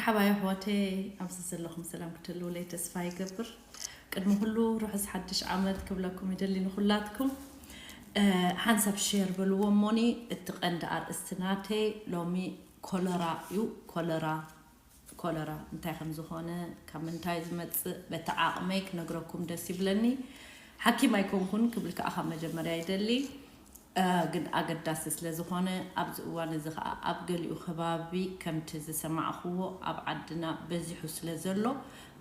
ሓባይ ኣሕዋተይ ኣብዚ ዘለኹም ሰላም ክትህልውለይ ተስፋ ይገብር። ቅድሚ ኩሉ ርሑስ ሓድሽ ዓመት ክብለኩም ይደሊ ንኹላትኩም። ሓንሳብ ሸር በልዎ እሞኒ። እቲ ቀንዲ ኣርእስቲ ናተይ ሎሚ ኮለራ እዩ። ኮለራ ኮለራ እንታይ ከም ዝኾነ፣ ካብ ምንታይ ዝመጽእ በቲ ዓቕመይ ክነግረኩም ደስ ይብለኒ። ሓኪም ኣይኮንኩን ክብል ከዓ ካብ መጀመርያ ይደሊ። ግን ኣገዳሲ ስለ ዝኾነ ኣብዚ እዋን እዚ ከዓ ኣብ ገሊኡ ከባቢ ከምቲ ዝሰማዕኽዎ ኣብ ዓድና በዚሑ ስለ ዘሎ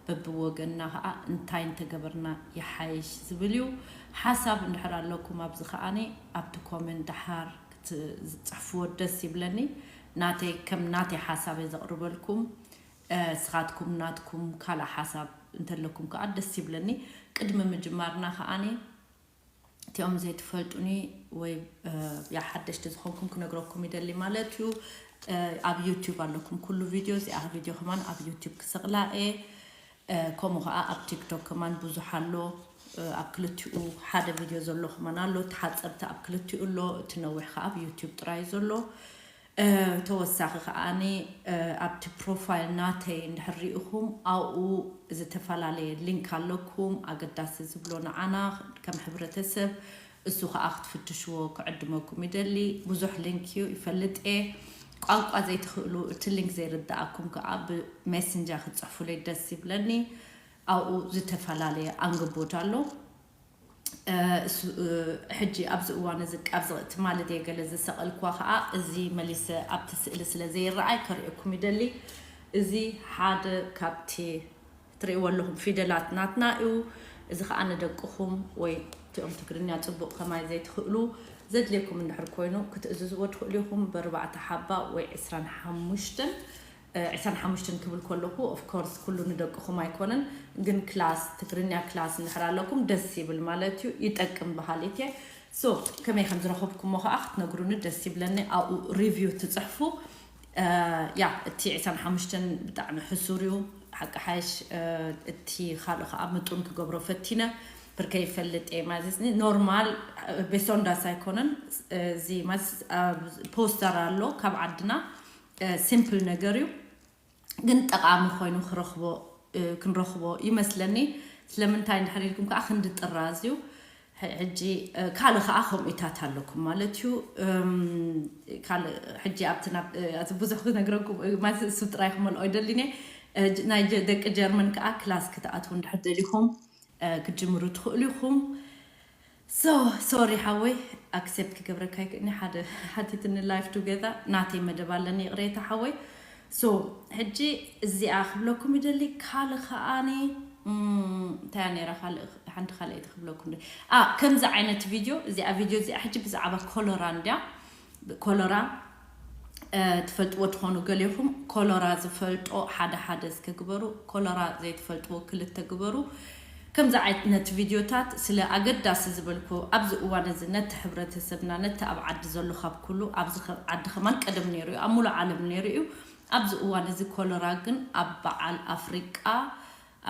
በብወገንና ከዓ እንታይ እንተገበርና ይሓይሽ ዝብል እዩ። ሓሳብ እንድሕር ኣለኩም ኣብዚ ከዓኒ ኣብቲ ኮመንት ደሓር ክትፅሕፍዎ ደስ ይብለኒ። ናተይ ከም ናተይ ሓሳብ እየ ዘቕርበልኩም። ስኻትኩም ናትኩም ካልእ ሓሳብ እንተለኩም ከዓ ደስ ይብለኒ። ቅድሚ ምጅማርና ከዓኒ እቲኦም ዘይትፈልጡኒ ወይ ያ ሓደሽቲ ዝኾንኩም ክነግረኩም ይደሊ ማለት እዩ። ኣብ ዩቲዩብ ኣለኩም ኩሉ ቪድዮ፣ እዚኣ ቪድዮ ከማን ኣብ ዩቲዩብ ክሰቕላ እየ። ከምኡ ከዓ ኣብ ቲክቶክ ከማን ብዙሕ ኣሎ። ኣብ ክልቲኡ ሓደ ቪድዮ ዘሎ ከማን ኣሎ፣ ተሓፀብቲ ኣብ ክልቲኡ ኣሎ፣ እቲ ነዊሕ ከዓ ኣብ ዩቲዩብ ጥራይ ዘሎ። ተወሳኺ ከዓኒ ኣብቲ ፕሮፋይል ናተይ እንድሕር ሪኢኹም ኣብኡ ዝተፈላለየ ሊንክ ኣለኩም፣ ኣገዳሲ ዝብሎ ንዓና ከም ሕብረተሰብ። እሱ ከዓ ክትፍትሽዎ ክዕድመኩም ይደሊ። ብዙሕ ሊንክ እዩ ይፈልጥ እየ። ቋንቋ ዘይትኽእሉ፣ እቲ ሊንክ ዘይርድኣኩም ከዓ ብሜስንጀር ክትፅሕፉለይ ደስ ይብለኒ። ኣብኡ ዝተፈላለየ ኣንግቦት ኣሎ። ሕጂ ኣብዚ እዋን እዚ ኣብዚ ትማሊ ደይ ገለ ዝሰቐልክዋ ከዓ እዚ መሊሰ ኣብቲ ስእሊ ስለ ዘይረኣይ ከርእየኩም ይደሊ። እዚ ሓደ ካብቲ ትርእይዎ ኣለኹም ፊደላት ናትና እዩ። እዚ ከዓ ንደቅኹም ወይ እቲኦም ትግርኛ ፅቡቕ ከማይ ዘይትኽእሉ ዘድልየኩም እንድሕር ኮይኑ ክትእዝዝዎ ትኽእሉ ኢኹም። በርባዕተ ሓባ ወይ ዕስራን ሓሙሽተን ዕስራን ሓሙሽተን ክብል ከለኹ ኦፍኮርስ ኩሉ ንደቅኹም ኣይኮነን፣ ግን ክላስ ትግርኛ ክላስ እንድሕር ኣለኩም ደስ ይብል ማለት እዩ፣ ይጠቅም በሃሊት እየ። ሶ ከመይ ከም ዝረኸብኩሞ ከዓ ክትነግሩኒ ደስ ይብለኒ። ኣብኡ ሪቪው ትፅሕፉ። ያ እቲ ዕስራን ሓሙሽተን ብጣዕሚ ሕሱር እዩ ሓቂ ሓይሽ። እቲ ካልእ ከዓ ምጡን ክገብሮ ፈቲነ ብርከ ይፈልጥ እየ ማለት ኖርማል ቤሶንዳስ ኣይኮነን። እዚ ፖስተር ኣሎ ካብ ዓድና ሲምፕል ነገር እዩ፣ ግን ጠቓሚ ኮይኑ ክረኽቦ ክንረኽቦ ይመስለኒ። ስለምንታይ እንድሕር ኢልኩም ከዓ ክንዲ ጥራዝ እዩ። ሕጂ ካልእ ከዓ ከምኡታት ኣለኩም ማለት እዩ። ካልእ ሕጂ ኣብቲ ናብ ብዙሕ ክነግረኩም ማለት እሱ ጥራይ ክመልኦ ይደሊኒ። ናይ ደቂ ጀርመን ከዓ ክላስ ክትኣትዉ እንድሕር ደሊኹም ክትጅምሩ ትኽእሉ ኢኹም። ሶ ሶሪ ሓወይ፣ ኣክሴፕት ክገብረካ ይክእኒ ሓደ ሓቲትኒ ላይፍ ቱጌዘር ናተይ መደብ ኣለኒ ይቕሬታ ሓወይ። ሶ ሕጂ እዚኣ ክብለኩም ይደሊ። ካልእ ከዓኒ እንታይ ነራ ካልእ ሓንቲ ካልኣይቲ ክብለኩም ደ ኣ ከምዚ ዓይነት ቪድዮ እዚኣ ቪድዮ እዚኣ ሕጂ ብዛዕባ ኮለራ እንድያ። ኮለራ ትፈልጥዎ ትኾኑ ገሊኹም። ኮለራ ዝፈልጦ ሓደ ሓደ እስከ ግበሩ፣ ኮለራ ዘይትፈልጥዎ ክልተ ግበሩ። ከምዚ ዓይነት ቪድዮታት ስለ ኣገዳሲ ዝበልኩ ኣብዚ እዋን እዚ ነቲ ሕብረተሰብና ነቲ ኣብ ዓዲ ዘሎ ካብ ኩሉ ኣብዚ ዓዲ ከማን ቀደም ነይሩ እዩ፣ ኣብ ሙሉእ ዓለም ነይሩ እዩ። ኣብዚ እዋን እዚ ኮለራ ግን ኣብ በዓል ኣፍሪቃ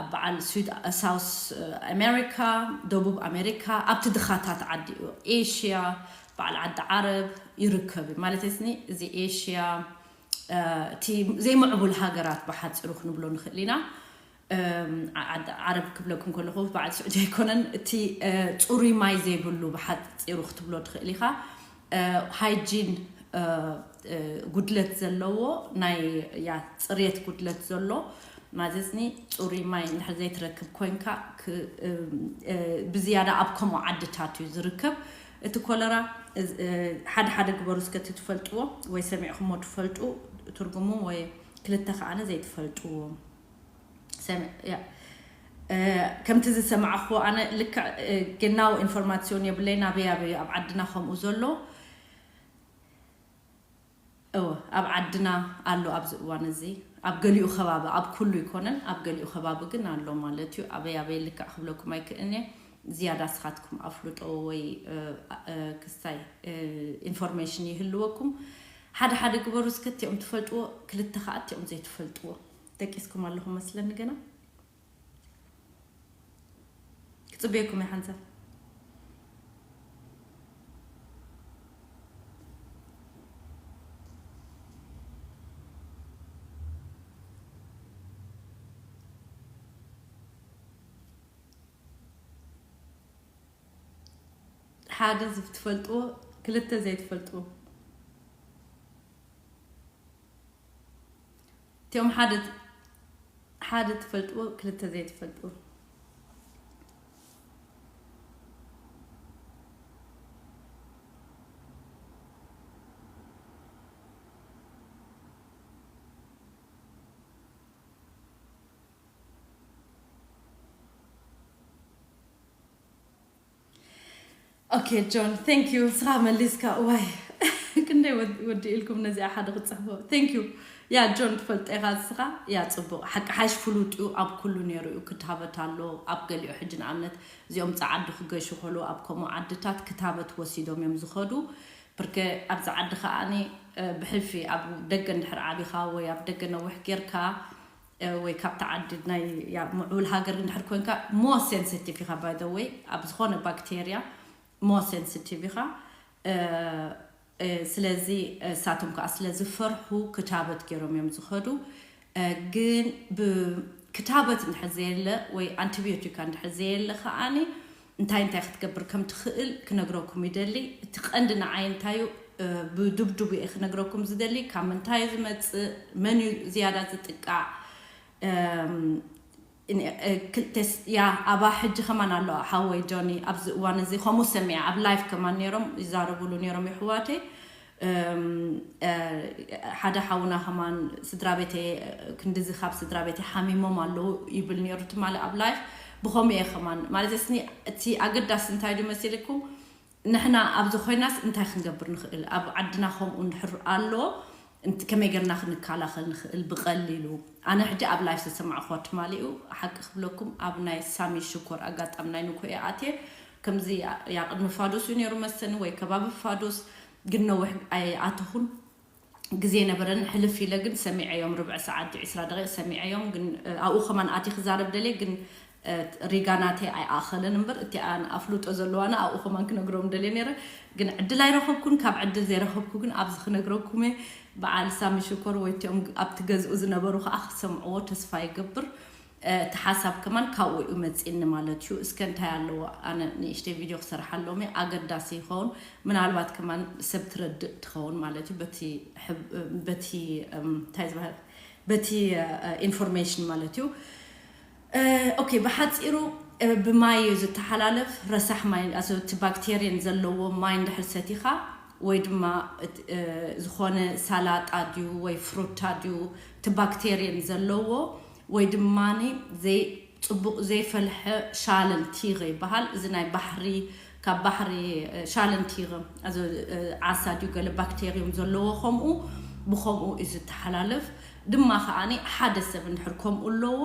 ኣብ በዓል ሳውስ ኣሜሪካ፣ ደቡብ ኣሜሪካ፣ ኣብቲ ድኻታት ዓዲ እዩ፣ ኤሽያ፣ በዓል ዓዲ ዓረብ ይርከብ እዩ ማለት ስኒ። እዚ ኤሽያ እቲ ዘይምዕቡል ሃገራት ብሓፂሩ ክንብሎ ንኽእል ኢና። ዓረብ ክብለኩም ከለኹ በዓል ስዑዲ ኣይኮነን፣ እቲ ፅሩይ ማይ ዘይብሉ ብሓፂሩ ክትብሎ ትኽእል ኢኻ። ሃይጂን ጉድለት ዘለዎ ናይ ያ ፅሬት ጉድለት ዘሎ ማዘፅኒ ፅሩይ ማይ እንድሕር ዘይትረክብ ኮንካ ብዝያዳ ኣብ ከምኡ ዓድታት እዩ ዝርከብ። እቲ ኮለራ ሓደ ሓደ ግበሩ እስከ እቲ ትፈልጥዎ ወይ ሰሚዕኩሞ ትፈልጡ ትርጉሙ ወይ ክልተ ከዓነ ዘይትፈልጥዎ ከምቲ ዝሰማዕኹ ኣነ ልክዕ ግናዊ ኢንፎርማሲዮን የብለይ ናበይ ኣበይ ኣብ ዓድና ከምኡ ዘሎ እወ ኣብ ዓድና ኣሎ ኣብዚ እዋን እዚ ኣብ ገሊኡ ከባቢ ኣብ ኩሉ ይኮነን ኣብ ገሊኡ ከባቢ ግን ኣሎ ማለት እዩ ኣበይ ኣበይ ልክዕ ክብለኩም ኣይክእልኒ ዝያዳ ስኻትኩም ኣፍልጦ ወይ ክስታይ ኢንፎርሜሽን ይህልወኩም ሓደ ሓደ ግበሩ እስከ እቲኦም ትፈልጥዎ ክልተ ከዓ እቲኦም ዘይትፈልጥዎ ደቂስኩም ኣለኹም መስለኒ ገና ክፅበየኩም እየ ሓንሳብ ሓደ ዝትፈልጥዎ፣ ክልተ ዘይትፈልጥዎ። እቲኦም ሓደ፣ ሓደ ትፈልጥዎ፣ ክልተ ዘይትፈልጥዎ። ኦኬ ጆን፣ thank you። ንስኻ መሊስካ። ዋይ፣ ክንደይ ወድ- ወዲ ኢልኩም ነዚኣ ሓደ ክጽሕፎ። Thank you። ያ ጆን፣ ትፈልጦ ኢኻ ንስኻ። ያ ጽቡቕ፣ ሓቂ ሓይሽ ፍሉጥ እዩ፣ ኣብ ኩሉ ነይሩ እዩ። ክታበት ኣሎ ኣብ ገሊኡ። ሕጂ ንኣብነት እዚኦም ጻዓዱ ክገሹ ከለዉ ኣብ ከምኡ ዓድታት ክታበት ወሲዶም እዮም ዝኸዱ። ብርከ ኣብዚ ዓዲ ከኣኒ ብሕልፊ ኣብ ደገ እንድሕር ዓቢኻ ወይ ኣብ ደገ ነዊሕ ጌርካ፣ ወይ ካብቲ ዓዲ ናይ ምዕቡል ሃገር እንድሕር ኮንካ more sensitive ኢኻ። By the way፣ ኣብ ዝኾነ ባክቴርያ more sensitive ኢኻ። ስለዚ እሳቶም ከዓ ስለ ዝፈርሑ ክታበት ገይሮም እዮም ዝኸዱ። ግን ክታበት እንድሕር ዘየለ ወይ ኣንቲቢዮቲካ እንድሕር ዘየለ ከዓኒ እንታይ እንታይ ክትገብር ከም ትኽእል ክነግረኩም ይደሊ። እቲ ቀንዲ ንዓይ እንታይ እዩ፣ ብድብድቡ እየ ክነግረኩም ዝደሊ። ካብ ምንታይ እዩ ዝመፅእ፣ መን እዩ ዝያዳ ዝጥቃዕ? ክልተስ ያ ኣባ ሕጂ ከማን ኣሎ ሓወይ ጆኒ። ኣብዚ እዋን እዚ ከምኡ ሰሚዐ፣ ኣብ ላይፍ ከማን ነይሮም ይዛረቡሉ ነይሮም ይሕዋተይ። ሓደ ሓውና ከማን ስድራ ቤተይ ክንድዚ ካብ ስድራ ቤተይ ሓሚሞም ኣለዉ ይብል ነይሩ ትማሊ ኣብ ላይፍ። ብኸምኡ እየ ከማን ማለት እስኒ እቲ ኣገዳሲ እንታይ ድዩ መሲልኩም? ንሕና ኣብዚ ኮይናስ እንታይ ክንገብር ንኽእል? ኣብ ዓድና ከምኡ እንድሕር ኣሎ ከመይ ገርና ክንከላኸል ንኽእል ብቐሊሉ? ኣነ ሕጂ ኣብ ላይፍ ዝሰማዕኹዋ ትማሊ እዩ። ሓቂ ክብለኩም ኣብ ናይ ሳሚ ሽኮር ኣጋጣሚ ናይ ንኮ እየ ኣትየ። ከምዚ ያ ቅድሚ ፋዶስ እዩ ነይሩ መሰኒ ወይ ከባቢ ፋዶስ፣ ግን ነዊሕ ኣይኣተኹን። ግዜ ነበረን ሕልፍ ኢለ ግን ሰሚዐዮም፣ ርብዒ ሰዓት ድዩ ዕስራ ደቂቕ ሰሚዐዮም። ግን ኣብኡ ከማን ኣቲ ክዛረብ ደልየ ግን ሪጋ ናተይ ኣይኣኸለን እምበር እቲኣን ኣፍልጦ ዘለዋና ኣብኡ ከማን ክነግሮም ደልየ ነይረ። ግን ዕድል ኣይረኸብኩን። ካብ ዕድል ዘይረኸብኩ ግን ኣብዚ ክነግረኩም እየ። በዓል ሳሚ ሽኮር ወይ እቲኦም ኣብቲ ገዝኡ ዝነበሩ ከዓ ክሰምዕዎ ተስፋ ይገብር። እቲ ሓሳብ ከማን ካብኡ እዩ መፂኒ ማለት እዩ። እስከ እንታይ ኣለዎ፣ ኣነ ንእሽተይ ቪድዮ ክሰርሓሎም እየ። ኣገዳሲ ይኸውን። ምናልባት ከማን ሰብ ትረድእ ትኸውን ማለት እዩ። በቲ እንታይ ዝበሃል፣ በቲ ኢንፎርሜሽን ማለት እዩ። ኦኬ፣ ብሓፂሩ ብማይ እዩ ዝተሓላለፍ። ረሳሕ ማይ፣ እቲ ባክቴርየን ዘለዎ ማይ እንድሕር ሰቲኻ ወይ ድማ ዝኾነ ሳላጣ ድዩ ወይ ፍሩታ ድዩ እቲ ባክቴርየን ዘለዎ ወይ ድማ ጽቡቕ ዘይፈልሐ ሻለን ቲገ ይበሃል። እዚ ናይ ባሕሪ፣ ካብ ባሕሪ ሻለን ቲገ፣ ዓሳ ድዩ ገለ ባክቴርዮም ዘለዎ ከምኡ ብኸምኡ እዩ ዝተሓላለፍ። ድማ ከዓኒ ሓደ ሰብ እንድሕር ከምኡ ኣለዎ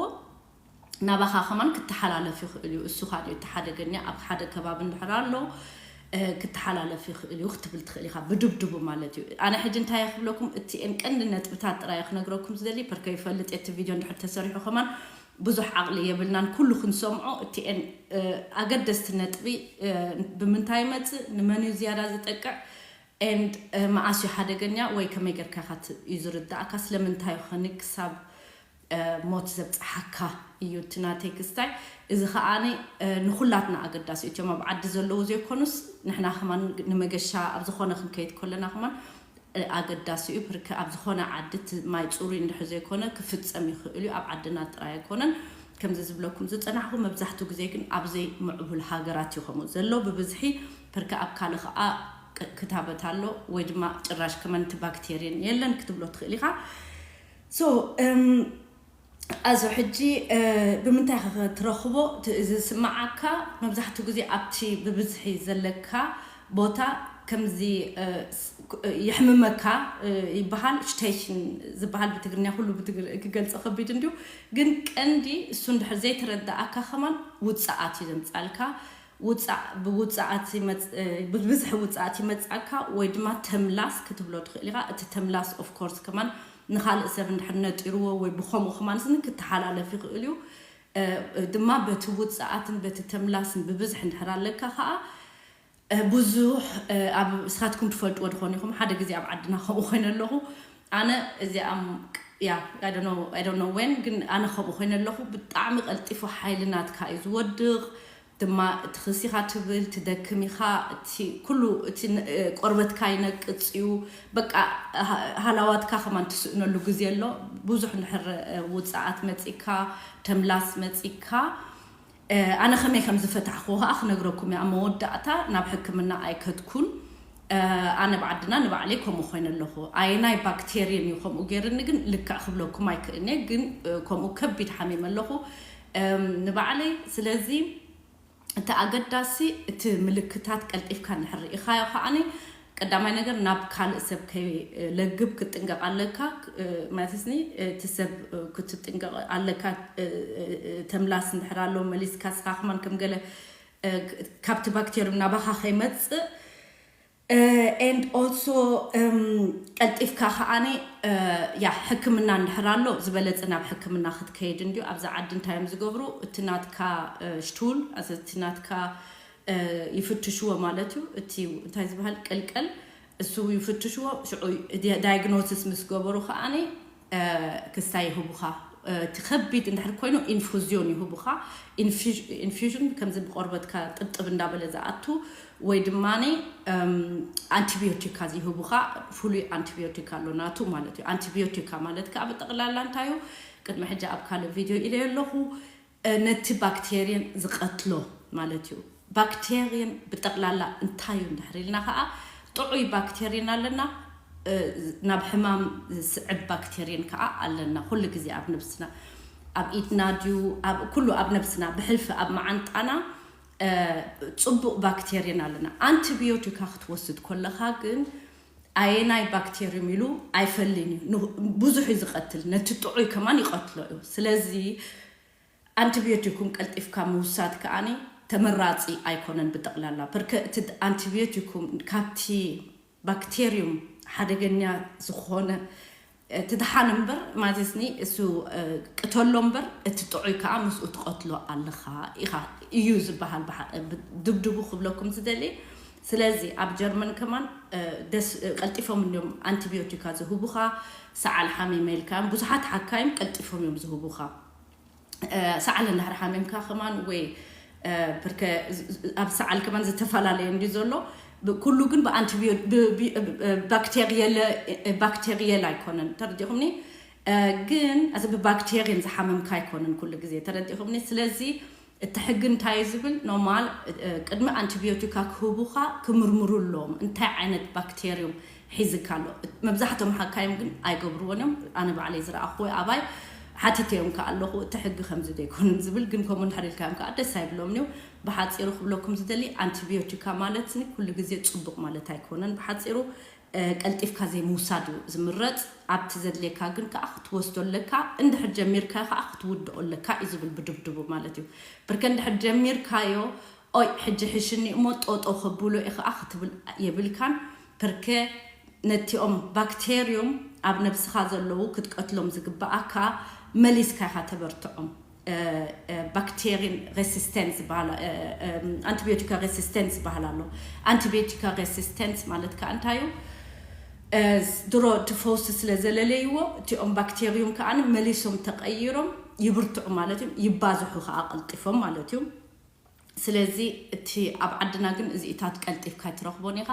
ናባኻ ከማን ክተሓላለፍ ይኽእል እዩ። እሱ ካን እዩ እቲ ሓደገኛ ኣብ ሓደ ከባቢ እንድሕር ኣሎ ክተሓላለፍ ይኽእል እዩ ክትብል ትኽእል ኢኻ። ብድብድቡ ማለት እዩ። ኣነ ሕጂ እንታይ ክብለኩም፣ እቲኤን ቀንዲ ነጥብታት ጥራይ ክነግረኩም ዝደሊ፣ ፐርከ ይፈልጥ እቲ ቪድዮ እንድሕር ተሰሪሑ ከማን ብዙሕ ዓቕሊ የብልናን ኩሉ ክንሰምዖ። እቲኤን ኣገደስቲ ነጥቢ፣ ብምንታይ ይመፅእ፣ ንመን እዩ ዝያዳ ዝጠቅዕ፣ ኤንድ መኣስ እዩ ሓደገኛ ወይ ከመይ ጌርካ ኢኻ እዩ ዝርዳእካ፣ ስለምንታይ ኾኒ ክሳብ ሞት ዘብፅሓካ እዩ እቲ ናተይ ክስታይ። እዚ ከዓኒ ንኹላትና ኣገዳሲ እዩ። እቲኦም ኣብ ዓዲ ዘለዉ ዘይኮኑስ ንሕና ከማን ንመገሻ ኣብ ዝኾነ ክንከይድ ከለና ከማን ኣገዳሲ እዩ። ብርክ ኣብ ዝኾነ ዓዲ እቲ ማይ ፅሩይ እንድሕር ዘይኮነ ክፍፀም ይኽእል እዩ። ኣብ ዓድና ጥራይ ኣይኮነን። ከምዚ ዝብለኩም ዝፀናሕኩ መብዛሕትኡ ግዜ ግን ኣብ ዘይምዕቡል ሃገራት እዩ ከምኡ ዘሎ ብብዝሒ። ብርክ ኣብ ካልእ ከዓ ክታበት ኣሎ ወይ ድማ ጭራሽ ከመን እቲ ባክቴርየን የለን ክትብሎ ትኽእል ኢኻ። ሶ ኣዞ ሕጂ ብምንታይ ክትረኽቦ ዝስምዓካ? መብዛሕትኡ ግዜ ኣብቲ ብብዝሒ ዘለካ ቦታ ከምዚ የሕምመካ ይበሃል፣ ሽተይሽን ዝበሃል ብትግርኛ ኩሉ ክገልጾ ከቢድ እንድዩ። ግን ቀንዲ እሱ እንድሕር ዘይተረዳኣካ ከማን ውፅኣት እዩ ዘምፃልካ። ውፃእ ብውፅኣት ብብዝሒ ውፅኣት ይመፅኣካ ወይ ድማ ተምላስ ክትብሎ ትኽእል ኢኻ። እቲ ተምላስ ኦፍኮርስ ከማን ንካልእ ሰብ እንድሕር ነጢርዎ ወይ ብከምኡ ከማን ስኒ ክተሓላለፍ ይኽእል እዩ። ድማ በቲ ውፅኣትን በቲ ተምላስን ብብዝሒ እንድሕር ኣለካ ከዓ ብዙሕ ኣብ እስኻትኩም ትፈልጥዎ ድኾን ኢኹም። ሓደ ግዜ ኣብ ዓድና ከምኡ ኮይነ ኣለኹ ኣነ እዚኣም ያ ወን ግን ኣነ ከምኡ ኮይነ ኣለኹ። ብጣዕሚ ቀልጢፉ ሓይሊ ናትካ እዩ ዝወድቕ። ድማ ትኽሲኻ ትብል ትደክም ኢኻ። እቲ ኩሉ እቲ ን- እ፣ ቆርበትካ ይነቅጽ እዩ። በቃ ሃ- ሃላዋትካ ከማን ትስእነሉ ግዜ ኣሎ። ብዙሕ እንድሕር እ፣ ውፅኣት መፂካ፣ ተምላስ መፂካ፣ እ፣ ኣነ ከመይ ከም ዝፈታሕኩ ከዓ ክነግረኩም እየ። ኣብ መወዳእታ ናብ ሕክምና ኣይከድኩን። እ፣ ኣነ ብዓድና ንባዕለይ ከምኡ ኮይነ ኣለኹ። ኣየናይ ባክቴርየም እዩ ከምኡ ገይርኒ ግን ልክዕ ክብለኩም ኣይክእልኒ፣ ግን እ፣ ከምኡ ከቢድ ሓሚም ኣለኹ እም፣ ንባዕለይ። ስለዚ እቲ ኣገዳሲ እቲ ምልክታት ቀልጢፍካ እንድሕር ርኢኻዮ ከዓኒ ቀዳማይ ነገር ናብ ካልእ ሰብ ከይለግብ ክትጥንቀቕ ኣለካ። እ፣ ማለትስኒ እቲ ሰብ እ፣ ክትጥንቀቕ ኣለካ። እ፣ እ፣ እ፣ ተምላስ እንድሕር ኣሎ መሊስካ ስኻ ከማን ከም ገለ እ፣ ካብቲ ባክቴርዩም ናባኻ ከይመጽእ and also ቀልጢፍካ ከዓኒ ያ ሕክምና እንድሕር ኣሎ ዝበለፀ ናብ ሕክምና ክትከይድ እንድዩ። ኣብዛ ዓዲ እንታይ እዮም ዝገብሩ? እቲ ናትካ ሽቱል እቲ ናትካ ይፍትሽዎ ማለት እዩ። እቲ እንታይ ዝበሃል ቅልቀል እሱ ይፍትሽዎ። ሽዑ ዳይግኖሲስ ምስ ገበሩ ከዓኒ ክስታይ ይህቡኻ። እቲ ከቢድ እንድሕር ኮይኑ ኢንፉዝዮን ይህቡኻ። ኢንፊዥን ከምዚ ብቆርበትካ ጥብጥብ እንዳበለ ዝኣቱ ወይ ድማ ኣንቲቢዮቲካ ዝህቡኻ ፍሉይ ኣንቲቢዮቲካ ኣሎ ናቱ ማለት እዩ። ኣንቲቢዮቲካ ማለት ከዓ ብጠቕላላ እንታይ እዩ? ቅድሚ ሕጂ ኣብ ካልእ ቪድዮ ኢለ ኣለኹ። ነቲ ባክቴርየን ዝቐትሎ ማለት እዩ። ባክቴርየን ብጠቕላላ እንታይ እዩ እንድሕር ኢልና ከዓ ጥዑይ ባክቴርየን ኣለና፣ ናብ ሕማም ዝስዕብ ባክቴርየን ከዓ ኣለና። ኩሉ ግዜ ኣብ ነብስና ኣብ ኢድና ድዩ ኩሉ ኣብ ነብስና ብሕልፊ ኣብ መዓንጣና ፅቡቕ ባክቴርየን ኣለና። ኣንቲቢዮቲካ ክትወስድ ከለካ ግን ኣየናይ ባክቴርዩም ኢሉ ኣይፈልን እዩ። ብዙሕ እዩ ዝቐትል፣ ነቲ ጥዑይ ከማን ይቐትሎ እዩ። ስለዚ ኣንቲቢዮቲኩም ቀልጢፍካ ምውሳድ ከዓኒ ተመራፂ ኣይኮነን ብጠቕላላ። በርከ እቲ ኣንቲቢዮቲኩም ካብቲ ባክቴርዩም ሓደገኛ ዝኾነ እቲ ደሓን እምበር ማለትኒ እሱ ቅተሎ እምበር እቲ ጥዑይ ከዓ ምስኡ ትቐትሎ ኣለኻ ኢኻ እዩ ዝበሃል። ድብድቡ ክብለኩም ዝደሊ። ስለዚ ኣብ ጀርመን ከማን ደስ ቀልጢፎም እንዲዮም ኣንቲቢዮቲካ ዝህቡኻ። ሰዓል ሓሚመ ኢልካ ብዙሓት ሓካይም ቀልጢፎም እዮም ዝህቡኻ። ሰዓል እንድሕር ሓሚምካ ከማን ወይ ብርከ ኣብ ሰዓል ከማን ዝተፈላለየ እንዲ ዘሎ ኩሉ ግን ብኣንቲቢዮ ባክቴሪየል ኣይኮነን። ተረዲኹምኒ? ግን እዚ ብባክቴርየን ዝሓመምካ ኣይኮነን ኩሉ ግዜ። ተረዲኹምኒ? ስለዚ እቲ ሕጊ እንታይ እዩ ዝብል? ኖርማል ቅድሚ ኣንቲቢዮቲካ ክህቡኻ ክምርምሩ ኣለዎም። እንታይ ዓይነት ባክቴርዮም ሒዝካ ኣሎ። መብዛሕቶም ሓካዮም ግን ኣይገብርዎን እዮም። ኣነ ባዕለይ ዝረኣኽዎ ኣባይ ሓቲተዮም ከ ኣለኹ እቲ ሕጊ ከምዚ ዘይኮንን ዝብል ግን ከምኡ እንድሕር ኢልካዮም ከዓ ደስ ኣይብሎም እዩ። ብሓፂሩ ክብለኩም ዝደሊ ኣንቲቢዮቲካ ማለት ኩሉ ግዜ ፅቡቕ ማለት ኣይኮነን። ብሓፂሩ ቀልጢፍካ ዘይምውሳድ እዩ ዝምረፅ። ኣብቲ ዘድልየካ ግን ከዓ ክትወስዶ ኣለካ። እንድሕር ጀሚርካዮ ከዓ ክትውድኦ ኣለካ እዩ ዝብል ብድብድቡ ማለት እዩ። ብርከ እንድሕር ጀሚርካዮ ኦይ ሕጂ ሕሽኒ እሞ ጦጦ ከብሎ እዩ ከዓ ክትብል የብልካን። ፐርከ ነቲኦም ባክቴርዮም ኣብ ነብስኻ ዘለዉ ክትቀትሎም ዝግብኣካ መሊስካ ኢኻ ተበርትዖም። ባክቴሪን ሬሲስተንስ ዝበሃል ኣንቲቢዮቲካ ሬሲስተንስ ዝበሃል ኣሎ። ኣንቲቢዮቲካ ሬሲስተንስ ማለት ከዓ እንታይ እዩ? ድሮ እቲ ፈውሲ ስለ ዘለለይዎ እቲኦም ባክቴርዮም ከዓ መሊሶም ተቐይሮም ይብርትዑ ማለት እዩ። ይባዝሑ ከዓ ቀልጢፎም ማለት እዩ። ስለዚ እቲ ኣብ ዓድና ግን እዚኢታት ቀልጢፍካ ኣይትረኽቦን ኢኻ።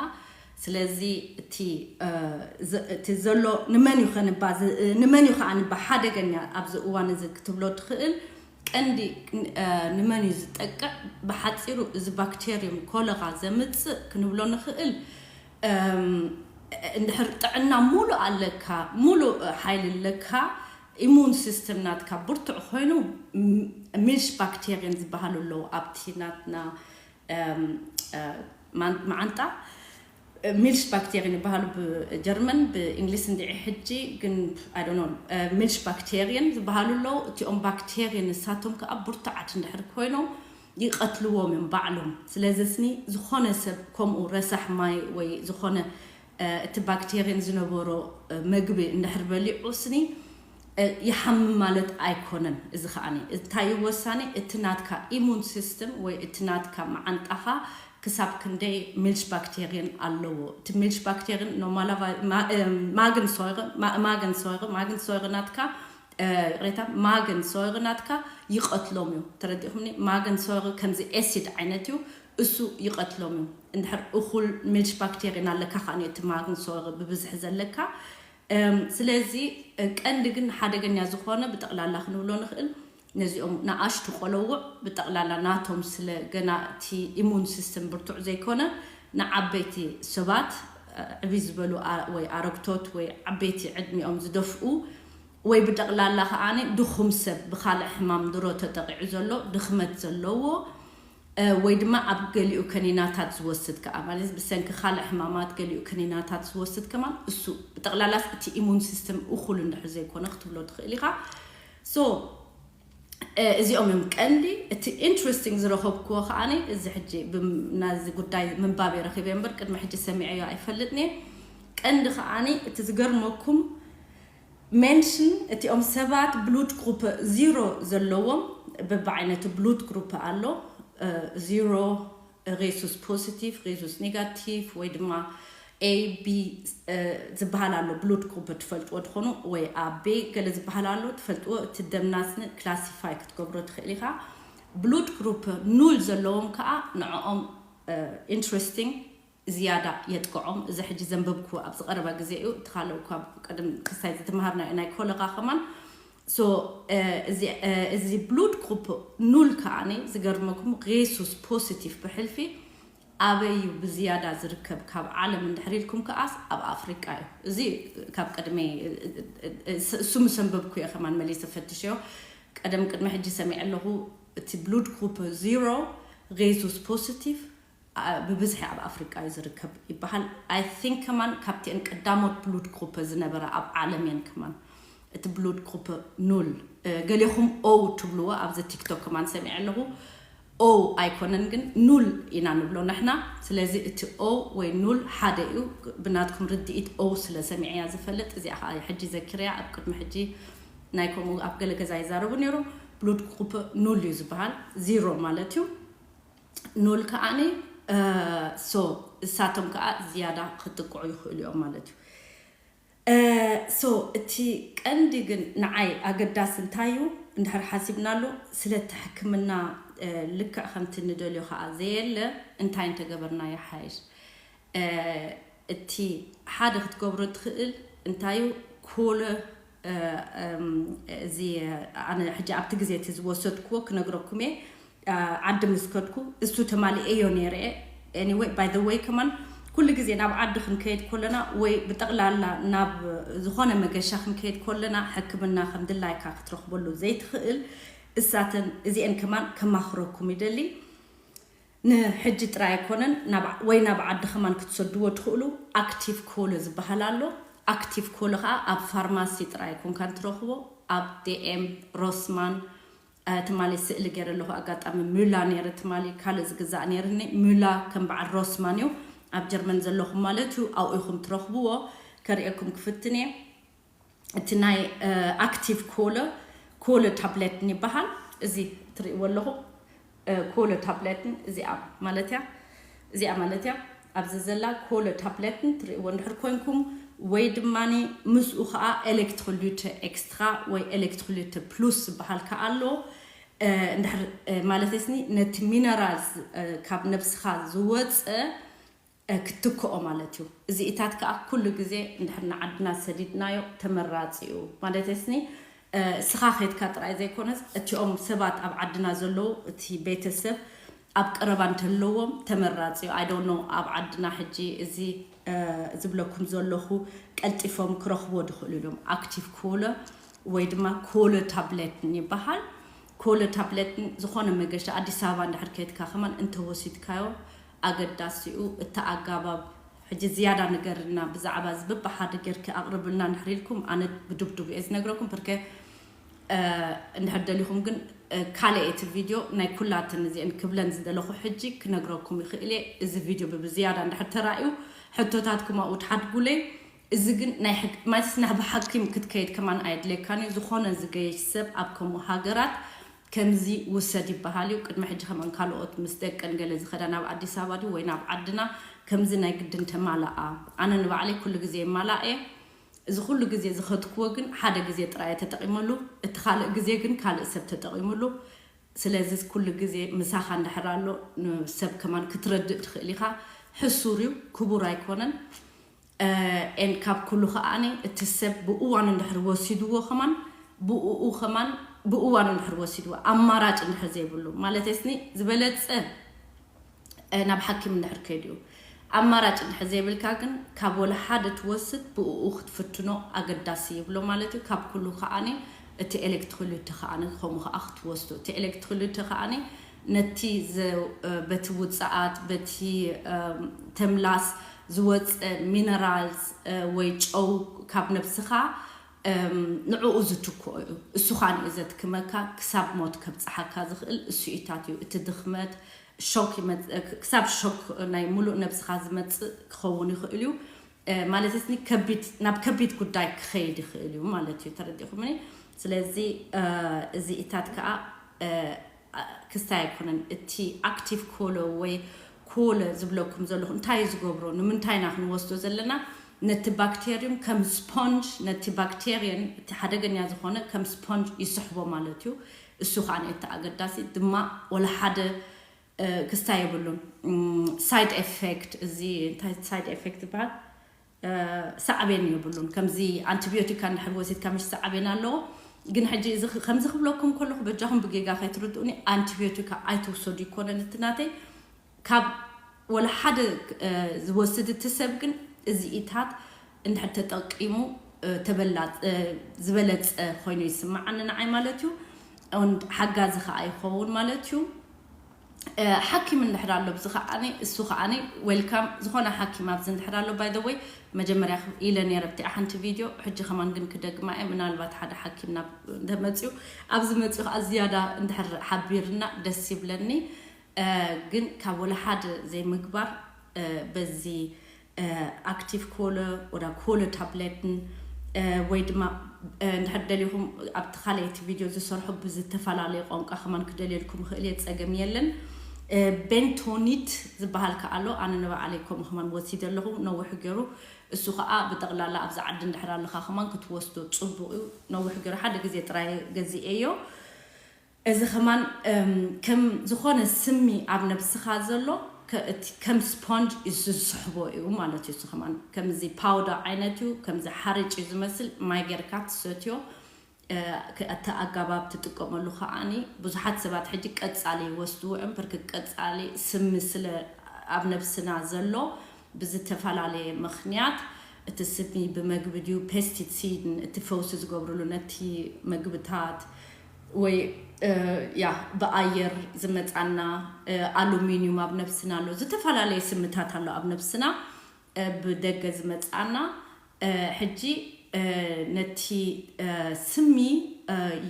ስለዚ እቲ እቲ ዘሎ ንመን እዩ ከንባ ንመን እዩ ከዓ ንባ ሓደገኛ ኣብዚ እዋን እዚ ክትብሎ ትኽእል ቀንዲ ንመን እዩ ዝጠቅዕ? ብሓፂሩ እዚ ባክቴርዩም ኮለኻ ዘምፅእ ክንብሎ ንኽእል እንድሕር ጥዕና ሙሉእ ኣለካ፣ ሙሉእ ሓይሊ ኣለካ፣ ኢሙን ሲስተም ናትካ ብርቱዕ ኮይኑ ሚልሽ ባክቴርየን ዝበሃሉ ኣለዉ ኣብቲ ናትና መዓንጣ። ሚልሽ ባክቴርየን ይበሃሉ ብጀርመን ብእንግሊስ እንዲዒ ሕጂ ግን ኣይዶኖ ሚልሽ ባክቴርየን ዝበሃሉ ኣለዉ። እቲኦም ባክቴርየን ንሳቶም ከዓ ብርቱዓት እንድሕር ኮይኖም ይቐትልዎም እዮም ባዕሎም። ስለዚ ስኒ ዝኾነ ሰብ ከምኡ ረሳሕ ማይ ወይ ዝኾነ እቲ ባክቴርየን ዝነበሮ ምግቢ እንድሕር በሊዑ ስኒ ይሓምም ማለት ኣይኮነን። እዚ ከዓኒ እንታይ እዩ ወሳኒ? እቲ ናትካ ኢሙን ሲስተም ወይ እቲ ናትካ መዓንጣኻ ክሳብ ክንደይ ሚልሽ ባክቴርየን ኣለዎ። እቲ ሚልሽ ባክቴርየን ኖማላቫ ማግን ሶይረ ማግን ሶይረ ማግን ሶይረ ናትካ ይቕሬታ፣ ማገን ሰወሪ ናትካ ይቐትሎም እዩ። ተረዲእኹምኒ? ማገን ሰወሪ ከምዚ ኤሲድ ዓይነት እዩ፣ እሱ ይቐትሎም እዩ። እንድሕር እኹል ሚልሽ ባክቴሪን ኣለካ ከኣ እቲ ማገን ሰወሪ ብብዝሒ ዘለካ። ስለዚ ቀንዲ ግን ሓደገኛ ዝኾነ ብጠቕላላ ክንብሎ ንኽእል ነዚኦም ንኣሽቱ ቆለውዕ ብጠቕላላ ናቶም ስለ ገና እቲ ኢሙን ሲስተም ብርቱዕ ዘይኮነ፣ ንዓበይቲ ሰባት፣ ዕብይ ዝበሉ ወይ ኣረግቶት ወይ ዓበይቲ ዕድሚኦም ዝደፍኡ ወይ ብጠቕላላ ከኣ ድኹም ሰብ፣ ብካልእ ሕማም ድሮ ተጠቒዑ ዘሎ፣ ድኽመት ዘለዎ፣ ወይ ድማ ኣብ ገሊኡ ከኒናታት ዝወስድ ከኣ፣ ማለት ብሰንኪ ካልእ ሕማማት ገሊኡ ከኒናታት ዝወስድ ከማን፣ እሱ ብጠቕላላስ እቲ ኢሙን ሲስተም እኹል እንድሕር ዘይኮነ ክትብሎ ትኽእል ኢኻ። So እዚኦም እዮም ቀንዲ። እቲ ኢንትረስቲንግ ዝረኸብክዎ ከኣ፣ እዚ ሕጂ ናዚ ጉዳይ ምንባብ ረኺበ እምበር ቅድሚ ሕጂ ሰሚዐዮ ኣይፈልጥን እየ። ቀንዲ ከኣ እቲ ዝገርመኩም ሜንሽን እቲኦም ሰባት ብሉድ ግሩፕ ዚሮ ዘለዎም፣ በብዓይነቱ ብሉድ ግሩፕ ኣሎ። ዚሮ፣ ሬሱስ ፖዚቲቭ፣ ሬሱስ ኔጋቲቭ ወይ ድማ A B ዝበሃል ኣሎ። ብሉድ ግሩፕ ትፈልጥዎ ትኾኑ ወይ A B ገለ ዝበሃል ኣሎ፣ ትፈልጥዎ። እቲ ደም ናስኒ ክላሲፋይ ክትገብሮ ትኽእል ኢኻ። ብሉድ ግሩፕ ኑል ዘለዎም ከኣ ንዕኦም ኢንትረስቲንግ ዝያዳ የጥቅዖም። እዚ ሕጂ ዘንበብኩ ኣብ ዝቐረባ ግዜ እዩ። እቲ ካልእ እኳ ቀደም ክሳይ ዝተምሃርና ናይ ኮለኻ ከማን። So እዚ ብሉድ ግሩፕ ኑል ከኣ ዝገርመኩም ሬሱስ ፖዚቲቭ ብሕልፊ ኣበይ እዩ ብዝያዳ ዝርከብ ካብ ዓለም እንድሕር ኢልኩም ከኣስ ኣብ ኣፍሪቃ እዩ። እዚ ካብ ቀድመይ እሱ ምስ ኣንበብኩ እየ ከማን መሊሰ ፈትሸዮ። ቀደም ቅድሚ ሕጂ ሰሚዐ ኣለኹ። እቲ ብሉድ ግሩፕ ዚሮ ሬሱስ ፖዚቲቭ ብብዝሒ ኣብ ኣፍሪቃ እዩ ዝርከብ ይበሃል። I think ከማን ካብቲአን ቀዳሞት ብሉድ ግሩፕ ዝነበራ ኣብ ዓለም እየን ከማን። እቲ ብሉድ ግሩፕ ኑል፣ ገሌኹም ኦ ትብልዎ ኣብዚ ቲክቶክ ከማን ሰሚዐ ኣለኹ። ኦ ኣይኮነን ግን ኑል ኢና ንብሎ ንሕና። ስለዚ እቲ ኦ ወይ ኑል ሓደ እዩ። ብናትኩም ርድኢት ኦ ስለ ሰሚዐያ ዝፈልጥ፣ እዚኣ ከዓ ሕጂ ዘኪረያ። ኣብ ቅድሚ ሕጂ ናይ ከምኡ ኣብ ገለ ገዛ ይዛረቡ ነይሮም። ብሉድ ግሩፕ ኑል እዩ ዝበሃል፣ ዚሮ ማለት እዩ። ኑል ከዓኒ ሶ እሳቶም ከዓ ዝያዳ ክጥቅዑ ይኽእሉ እዮም ማለት እዩ። ሶ እቲ ቀንዲ ግን ንዓይ ኣገዳሲ እንታይ እዩ እንድሕር ሓሲብናሉ፣ ስለቲ ሕክምና ልክዕ ከምቲ ንደልዮ ከዓ ዘየለ እንታይ እንተገበርና ይሓይሽ። እቲ ሓደ ክትገብሮ ትኽእል እንታይ እዩ፣ ኮለ እዚ ኣነ ሕጂ ኣብቲ ግዜ እቲ ዝወሰድክዎ ክነግረኩም እየ። ዓዲ ምስ ከድኩ እሱ ተማሊኤዮ ነይረ። Anyway, by the way ከማን ኩሉ ግዜ ናብ ዓዲ ክንከይድ ከለና ወይ ብጠቕላላ ናብ ዝኾነ መገሻ ክንከይድ ከለና ሕክምና ከም ድላይካ ክትረኽበሉ ዘይትኽእል እሳተን እዚአን ከማን ከማኽረኩም ይደሊ። ንሕጂ ጥራይ ኣይኮነን፣ ወይ ናብ ዓዲ ከማን ክትሰድዎ ትኽእሉ። ኣክቲቭ ኮለ ዝበሃል ኣሎ። ኣክቲቭ ኮለ ከዓ ኣብ ፋርማሲ ጥራይ ኣይኮንካን ትረኽቦ፣ ኣብ ዴኤም፣ ሮስማን፣ ትማሊ ስእሊ ገይረ ኣለኹ። ኣጋጣሚ ሙላ ነይረ ትማሊ፣ ካልእ ዝግዛእ ነይርኒ። ሙላ ከም በዓል ሮስማን እዩ፣ ኣብ ጀርመን ዘለኹም ማለት እዩ። ኣብኡ ኢኹም ትረኽብዎ። ከርእየኩም ክፍትን እየ። እቲ ናይ ኣክቲቭ ኮለ፣ ኮለ ታብሌትን ይበሃል። እዚ ትርእይዎ ኣለኹም። ኮለ ታብሌትን እዚኣ ማለት እያ፣ እዚኣ ማለት እያ። ኣብዚ ዘላ ኮለ ታብሌትን ትርእይዎ እንድሕር ኮንኩም፣ ወይ ድማ ምስኡ ከዓ ኤሌክትሮሊተ ኤክስትራ ወይ ኤሌክትሮሊተ ፕሉስ ዝበሃል ከዓ ኣሎ። እንድሕር ማለት ስኒ ነቲ ሚነራልስ ካብ ነብስኻ ዝወፀ ክትትክኦ ማለት እዩ። እዚኢታት ከዓ ኩሉ ግዜ እንድሕር ንዓድና ሰዲድናዮ ተመራፂ እዩ ማለት ስኒ። ስኻ ኸድካ ጥራይ ዘይኮነስ እቲኦም ሰባት ኣብ ዓድና ዘለዉ፣ እቲ ቤተሰብ ኣብ ቀረባ እንተለዎም ተመራፂ እዩ። I don't know ኣብ ዓድና ሕጂ እዚ ዝብለኩም ዘለኹ ቀልጢፎም ክረኽቦ ድኽእሉ እዮም። ኣክቲቭ ኮለ ወይ ድማ ኮለ ታብሌትን ይበሃል። ኮለ ታብሌትን ዝኾነ መገሻ ኣዲስ ኣበባ እንድሕር ከድካ ከማን እንተወሲድካዮ ኣገዳሲኡ እቲ ኣጋባብ ሕጂ ዝያዳ ንገርና ብዛዕባ እዚ ብብሓደ ጌርኪ ኣቕርብልና እንድሕር ኢልኩም ኣነ ብድብድብ እየ ዝነግረኩም። ብርከ እንድሕር ደሊኹም ግን ካልእ እቲ ቪድዮ ናይ ኩላትን እዚአን ክብለን ዝደለኹ ሕጂ ክነግረኩም ይኽእል እየ። እዚ ቪድዮ ብብዝያዳ እንድሕር ተራእዩ ሕቶታትኩም ኣብኡ ትሓድጉለይ። እዚ ግን ናይ ሕግ ማለት ናብ ሓኪም ክትከይድ ከማን ኣየድልየካን እዩ። ዝኾነ ዝገየሽ ሰብ ኣብ ከምኡ ሃገራት ከምዚ ውሰድ ይበሃል እዩ። ቅድሚ ሕጂ ከማን ካልኦት ምስ ደቀን ገለ ዝኸዳ ናብ ኣዲስ ኣበባ ድዩ ወይ ናብ ዓድና ከምዚ ናይ ግድን ተማላኣ። ኣነ ንባዕለይ ኩሉ ግዜ የማላእ እየ። እዚ ኩሉ ግዜ ዝኸድክዎ ግን ሓደ ግዜ ጥራይ እየ ተጠቒመሉ፣ እቲ ካልእ ግዜ ግን ካልእ ሰብ ተጠቒሙሉ። ስለዚ ኩሉ ግዜ ምሳኻ እንድሕር ኣሎ ንሰብ ከማን ክትረድእ ትኽእል ኢኻ። ሕሱር እዩ፣ ክቡር ኣይኮነን። ኤን ካብ ኩሉ ከዓኒ እቲ ሰብ ብእዋኑ እንድሕር ወሲድዎ ከማን ብእኡ ከማን ብእዋኑ እንድሕር ወሲድዎ ኣማራጭ እንድሕር ዘይብሉ ማለት ስኒ ዝበለጸ ናብ ሓኪም እንድሕር ከይድኡ ኣማራጭ እንድሕር ዘይብልካ ግን ካብ ወላ ሓደ ትወስድ ብእኡ ክትፍትኖ ኣገዳሲ ይብሎ ማለት እዩ። ካብ ኩሉ ከዓኒ እቲ ኤሌክትሮሊቲ ከዓኒ ከምኡ ከዓ ክትወስዶ እቲ ኤሌክትሮሊቲ ከዓኒ ነቲ በቲ ውፅኣት በቲ ተምላስ ዝወፀ ሚነራልስ ወይ ጨው ካብ ነብስኻ ንዕኡ ዝትክኦ እዩ። እሱ ከዓ ንእዘት ክመካ ክሳብ ሞት ከብፅሓካ ዝኽእል እሱ ኢታት እዩ። እቲ ድኽመት ሾክ ክሳብ ሾክ ናይ ሙሉእ ነብስኻ ዝመፅእ ክኸውን ይኽእል እዩ። ማለት ስ ከቢድ ናብ ከቢድ ጉዳይ ክኸይድ ይኽእል እዩ ማለት እዩ። ተረዲኹምኒ? ስለዚ እዚ ኢታት ከዓ ክስታይ ኣይኮነን። እቲ ኣክቲቭ ኮሎ ወይ ኮለ ዝብለኩም ዘለኹ እንታይ ዝገብሮ ንምንታይ ኢና ክንወስዶ ዘለና? ነቲ ባክቴሪዩም ከም ስፖንጅ ነቲ ባክቴሪየን እቲ ሓደገኛ ዝኾነ ከም ስፖንጅ ይስሕቦ ማለት እዩ። እሱ ከዓ ነቲ ኣገዳሲ ድማ ወላ ሓደ ክስታይ የብሉን። ሳይድ ኤፌክት እዚ እንታይ ሳይድ ኤፌክት ዝበሃል ሳዕቤን የብሉን። ከምዚ ኣንቲቢዮቲካ እንድሕር ወሲድካ ምሽ ሳዕቤን ኣለዎ። ግን ሕጂ እዚ ከምዚ ክብለኩም ከለኹ በጃኹም ብጌጋ ከይትርድኡኒ ኣንቲቢዮቲካ ኣይትውሰዱ ይኮነን እቲ ናተይ ካብ ወላ ሓደ ዝወስድ እቲ ሰብ ግን እዚ ኢታት እንድሕር ተጠቂሙ ተበላፅ ዝበለፀ ኮይኑ ይስማዓኒ ንዓይ ማለት እዩ። ሓጋዚ ከዓ ይኸውን ማለት እዩ። ሓኪም እንድሕር ኣሎ ብዚ ከዓኒ እሱ ከዓኒ ዌልካም ዝኾነ ሓኪም ኣብዚ እንድሕር ኣሎ ባይ ወይ መጀመርያ ኢለ ነረ ብቲኣ ሓንቲ ቪድዮ ሕጂ ከማን ግን ክደግማ እየ ምናልባት ሓደ ሓኪም ናብ እንተመፅኡ ኣብዚ መፅኡ ከዓ ዝያዳ እንድሕር ሓቢርና ደስ ይብለኒ። ግን ካብ ወላ ሓደ ዘይምግባር በዚ ኣክቲቭ ኮለ ወዳ ኮለ ታብሌትን ወይ ድማ እንድሕር ደሊኹም ኣብቲ ካልኣይቲ ቪድዮ ዝሰርሑ ብዝተፈላለየ ቋንቋ ከማን ክደልየልኩም ይኽእል እየ፣ ፀገም የለን። ቤንቶኒት ዝበሃል ከኣ ኣሎ። ኣነ ንባዕለይ ከምኡ ከማን ወሲደ ኣለኹ ነዊሕ ገይሩ። እሱ ከዓ ብጠቕላላ ኣብዚ ዓዲ እንድሕር ኣለኻ ከማን ክትወስዶ ፅቡቕ እዩ። ነዊሕ ገይሩ ሓደ ግዜ ጥራይ ገዚኤዮ። እዚ ከማን ከም ዝኾነ ስሚ ኣብ ነብስኻ ዘሎ ከም ስፖንጅ ዝስሕቦ እዩ ማለት እዩ። ከማን ከምዚ ፓውደር ዓይነት እዩ፣ ከምዚ ሓርጭ እዩ ዝመስል። ማይ ጌርካ ትሰትዮ። እቲ ኣገባብ ትጥቀመሉ ከዓኒ ብዙሓት ሰባት ሕጂ ቀጻሊ ይወስድዎ እዮም። ብርክ ቀጻሊ ስሚ ስለ ኣብ ነብስና ዘሎ ብዝተፈላለየ ምኽንያት እቲ ስሚ ብመግቢ ድዩ ፔስቲሲድን እቲ ፈውሲ ዝገብርሉ ነቲ መግብታት ወይ ያ ብኣየር ዝመፃና ኣሉሚኒዩም ኣብ ነብስና ኣሎ። ዝተፈላለየ ስምታት ኣሎ ኣብ ነብስና ብደገ ዝመፃና። ሕጂ ነቲ ስሚ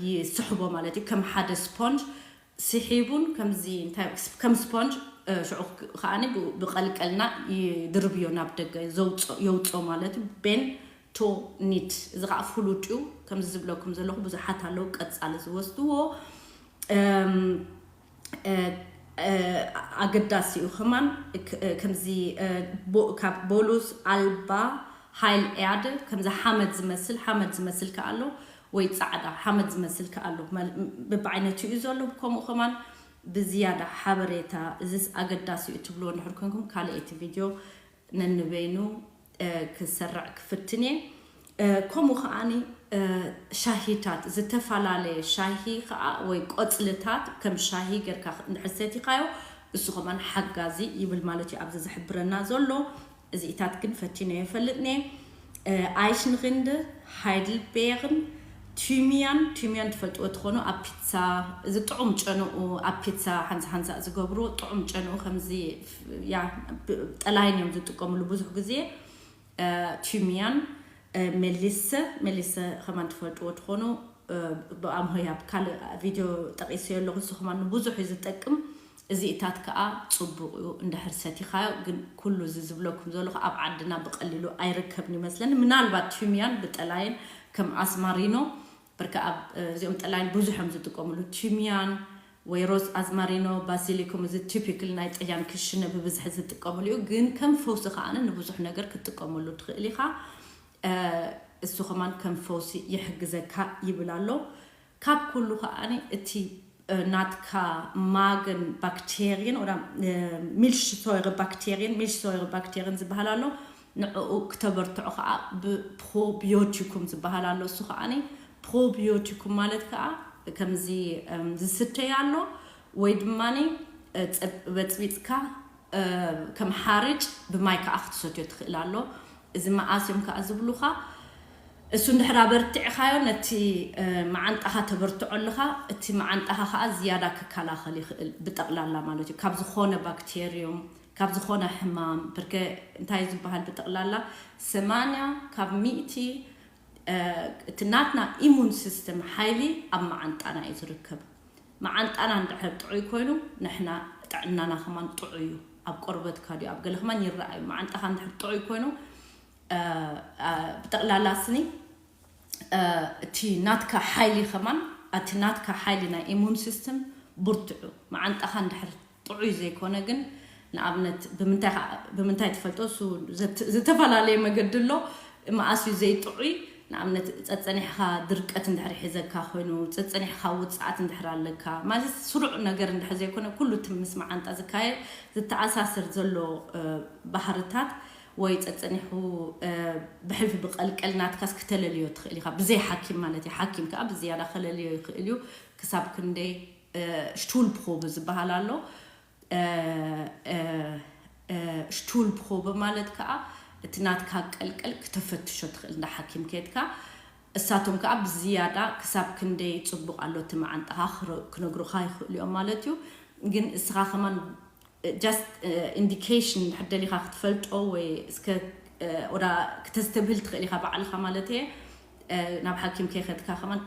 ይስሕቦ ማለት እዩ። ከም ሓደ ስፖንጅ ስሒቡን ከምዚ እንታይ ከም ስፖንጅ ሽዑ ከዓኒ ብቀልቀልና ይድርብዮ ናብ ደገ የውፅኦ ማለት እዩ። ቤንቶኒት እዚ ከዓ ፍሉጥ እዩ። ከምዚ ዝብለኩም ዘለኹ ብዙሓት ኣለዉ ቀፃሊ ዝወስድዎ። ኣገዳሲ እዩ ከማን ከምዚ ካብ ቦሉስ ኣልባ ሃይል ያድ ከምዚ ሓመድ ዝመስል ሓመድ ዝመስል ከኣ ኣሎ ወይ ፃዕዳ ሓመድ ዝመስል ከኣ ኣሎ። ብብዓይነቱ እዩ ዘሎ። ከምኡ ከማን ብዝያዳ ሓበሬታ እዚስ ኣገዳሲ እዩ ትብልዎ እንድሕር ኮንኩም ካልኣይቲ ቪድዮ ነንበይኑ ክሰርዕ ክፍትን እየ። ከምኡ ከዓኒ ሻሂታት ዝተፈላለየ ሻሂ ከዓ ወይ ቆፅልታት ከም ሻሂ ጌርካ እንድሕር ሰቲኻዮ እሱ ከማን ሓጋዚ ይብል ማለት እዩ ኣብዚ ዝሕብረና ዘሎ። እዚኢታት ግን ፈቲነ ይፈልጥኒ። ኣይሽንግንድ ሃይድልቤርን ቱሚያን ቱሚያን ትፈልጥዎ ትኾኑ ኣብ ፒዛ እዚ ጥዑም ጨንኡ ኣብ ፒዛ ሓንሳ ሓንሳ ዝገብሩ ጥዑም ጨንኡ ከምዚ ያ ጠላይን እዮም ዝጥቀምሉ ብዙሕ ግዜ። ቱሚያን ሜሊሰ ሜሊሰ ከማን ትፈልጥዎ ትኾኑ ብኣምሆይ ኣብ ካልእ ቪድዮ ጠቂሰዮ ኣለኹ። እሱ ከማን ንብዙሕ እዩ ዝጠቅም። እዚኢታት ከዓ ፅቡቕ እዩ እንድሕር ሰቲኻዮ። ግን ኩሉ እዚ ዝብለኩም ዘለኹ ኣብ ዓድና ብቐሊሉ ኣይርከብን ይመስለኒ። ምናልባት ቱሚያን ብጠላይን ከም ኣስማሪኖ ብርካ ኣብ እዚኦም ጠላይን ብዙሕ እዮም ዝጥቀምሉ። ቱሚያን ወይ ሮዝ ኣዝማሪኖ ባሲሊኩም እዚ ቲፒክል ናይ ጥልያን ክሽነ ብብዝሒ ዝጥቀምሉ እዩ። ግን ከም ፈውሲ ከዓነ ንብዙሕ ነገር ክትጥቀመሉ ትኽእል ኢኻ። እሱ ከማን ከም ፈውሲ ይሕግዘካ ይብል ኣሎ። ካብ ኩሉ ከዓኒ እቲ ናትካ ማገን ባክቴርየን ወዳ ሚልሽሶይረ ባክቴርየን ሚልሽሶይረ ባክቴርየን ዝበሃል ኣሎ። ንዕኡ ክተበርትዖ ከዓ ብፕሮቢዮቲኩም ዝበሃል ኣሎ። እሱ ከዓኒ ፕሮቢዮቲኩም ማለት ከዓ ከምዚ ዝስተይ ኣሎ ወይ ድማ በፅቢፅካ ከም ሓርጭ ብማይ ከዓ ክትሰትዮ ትኽእል ኣሎ። እዚ መኣስ እዮም ከዓ ዝብሉኻ? እሱ እንድሕር ኣበርቲዕኻዮ ነቲ መዓንጣኻ ተበርትዖ ኣለኻ። እቲ መዓንጣኻ ከዓ ዝያዳ ክከላኸል ይኽእል ብጠቕላላ ማለት እዩ፣ ካብ ዝኾነ ባክቴርዮም፣ ካብ ዝኾነ ሕማም። ብርከ እንታይ ዝበሃል ብጠቕላላ ሰማንያ ካብ ሚእቲ እቲ ናትና ኢሙን ሲስተም ሓይሊ ኣብ መዓንጣና እዩ ዝርከብ። መዓንጣና እንድሕር ጥዑይ ኮይኑ ንሕና ጥዕናና ከማን ጥዑይ እዩ። ኣብ ቆርበትካ ድዩ ኣብ ገለ ከማን ይረኣዩ። መዓንጣኻ እንድሕር ጥዑይ ኮይኑ ብጠቕላላ ስኒ እቲ ናትካ ሓይሊ ከማን እቲ ናትካ ሓይሊ ናይ ኢሙን ሲስተም ብርትዑ። መዓንጣኻ እንድሕር ጥዑይ ዘይኮነ ግን ንኣብነት ብምንታይ ትፈልጦ? እሱ ዝተፈላለየ መገዲ ኣሎ። መኣስ እዩ ዘይጥዑይ? ንኣብነት ጸጸኒሕካ ድርቀት እንድሕር ሒዘካ ኮይኑ፣ ጸጸኒሕካ ውጽዓት እንድሕር ኣለካ ማለት ስሩዕ ነገር እንድሕር ዘይኮነ ኩሉ እቲ ምስ መዓንጣ ዝካየድ ዝተኣሳሰር ዘሎ ባህርታት ወይ ጸጸኒሑ ብሕልፊ ብቀልቀል ናትካስ ክተለልዮ ትኽእል ኢኻ፣ ብዘይ ሓኪም ማለት እዩ። ሓኪም ከዓ ብዝያዳ ከለልዮ ይኽእል እዩ። ክሳብ ክንደይ ሽቱል ፕሮብ ዝበሃል ኣሎ። ሽቱል ፕሮብ ማለት ከዓ እቲ ናትካ ቀልቀል ክተፈትሾ ትኽእል እንዳ ሓኪም ከድካ። እሳቶም ከዓ ብዝያዳ ክሳብ ክንደይ ፅቡቕ ኣሎ እቲ መዓንጣኻ ክነግሩኻ ይኽእሉ እዮም ማለት እዩ። ግን እስኻ ከማን just ኢንዲኬሽን እንድሕር ደሊኻ ክትፈልጦ ወይ እስከ ወዳ ክተስተብህል ትኽእል ኢኻ ባዕልኻ ማለት እየ። ናብ ሓኪም ከይኸድካ ከማን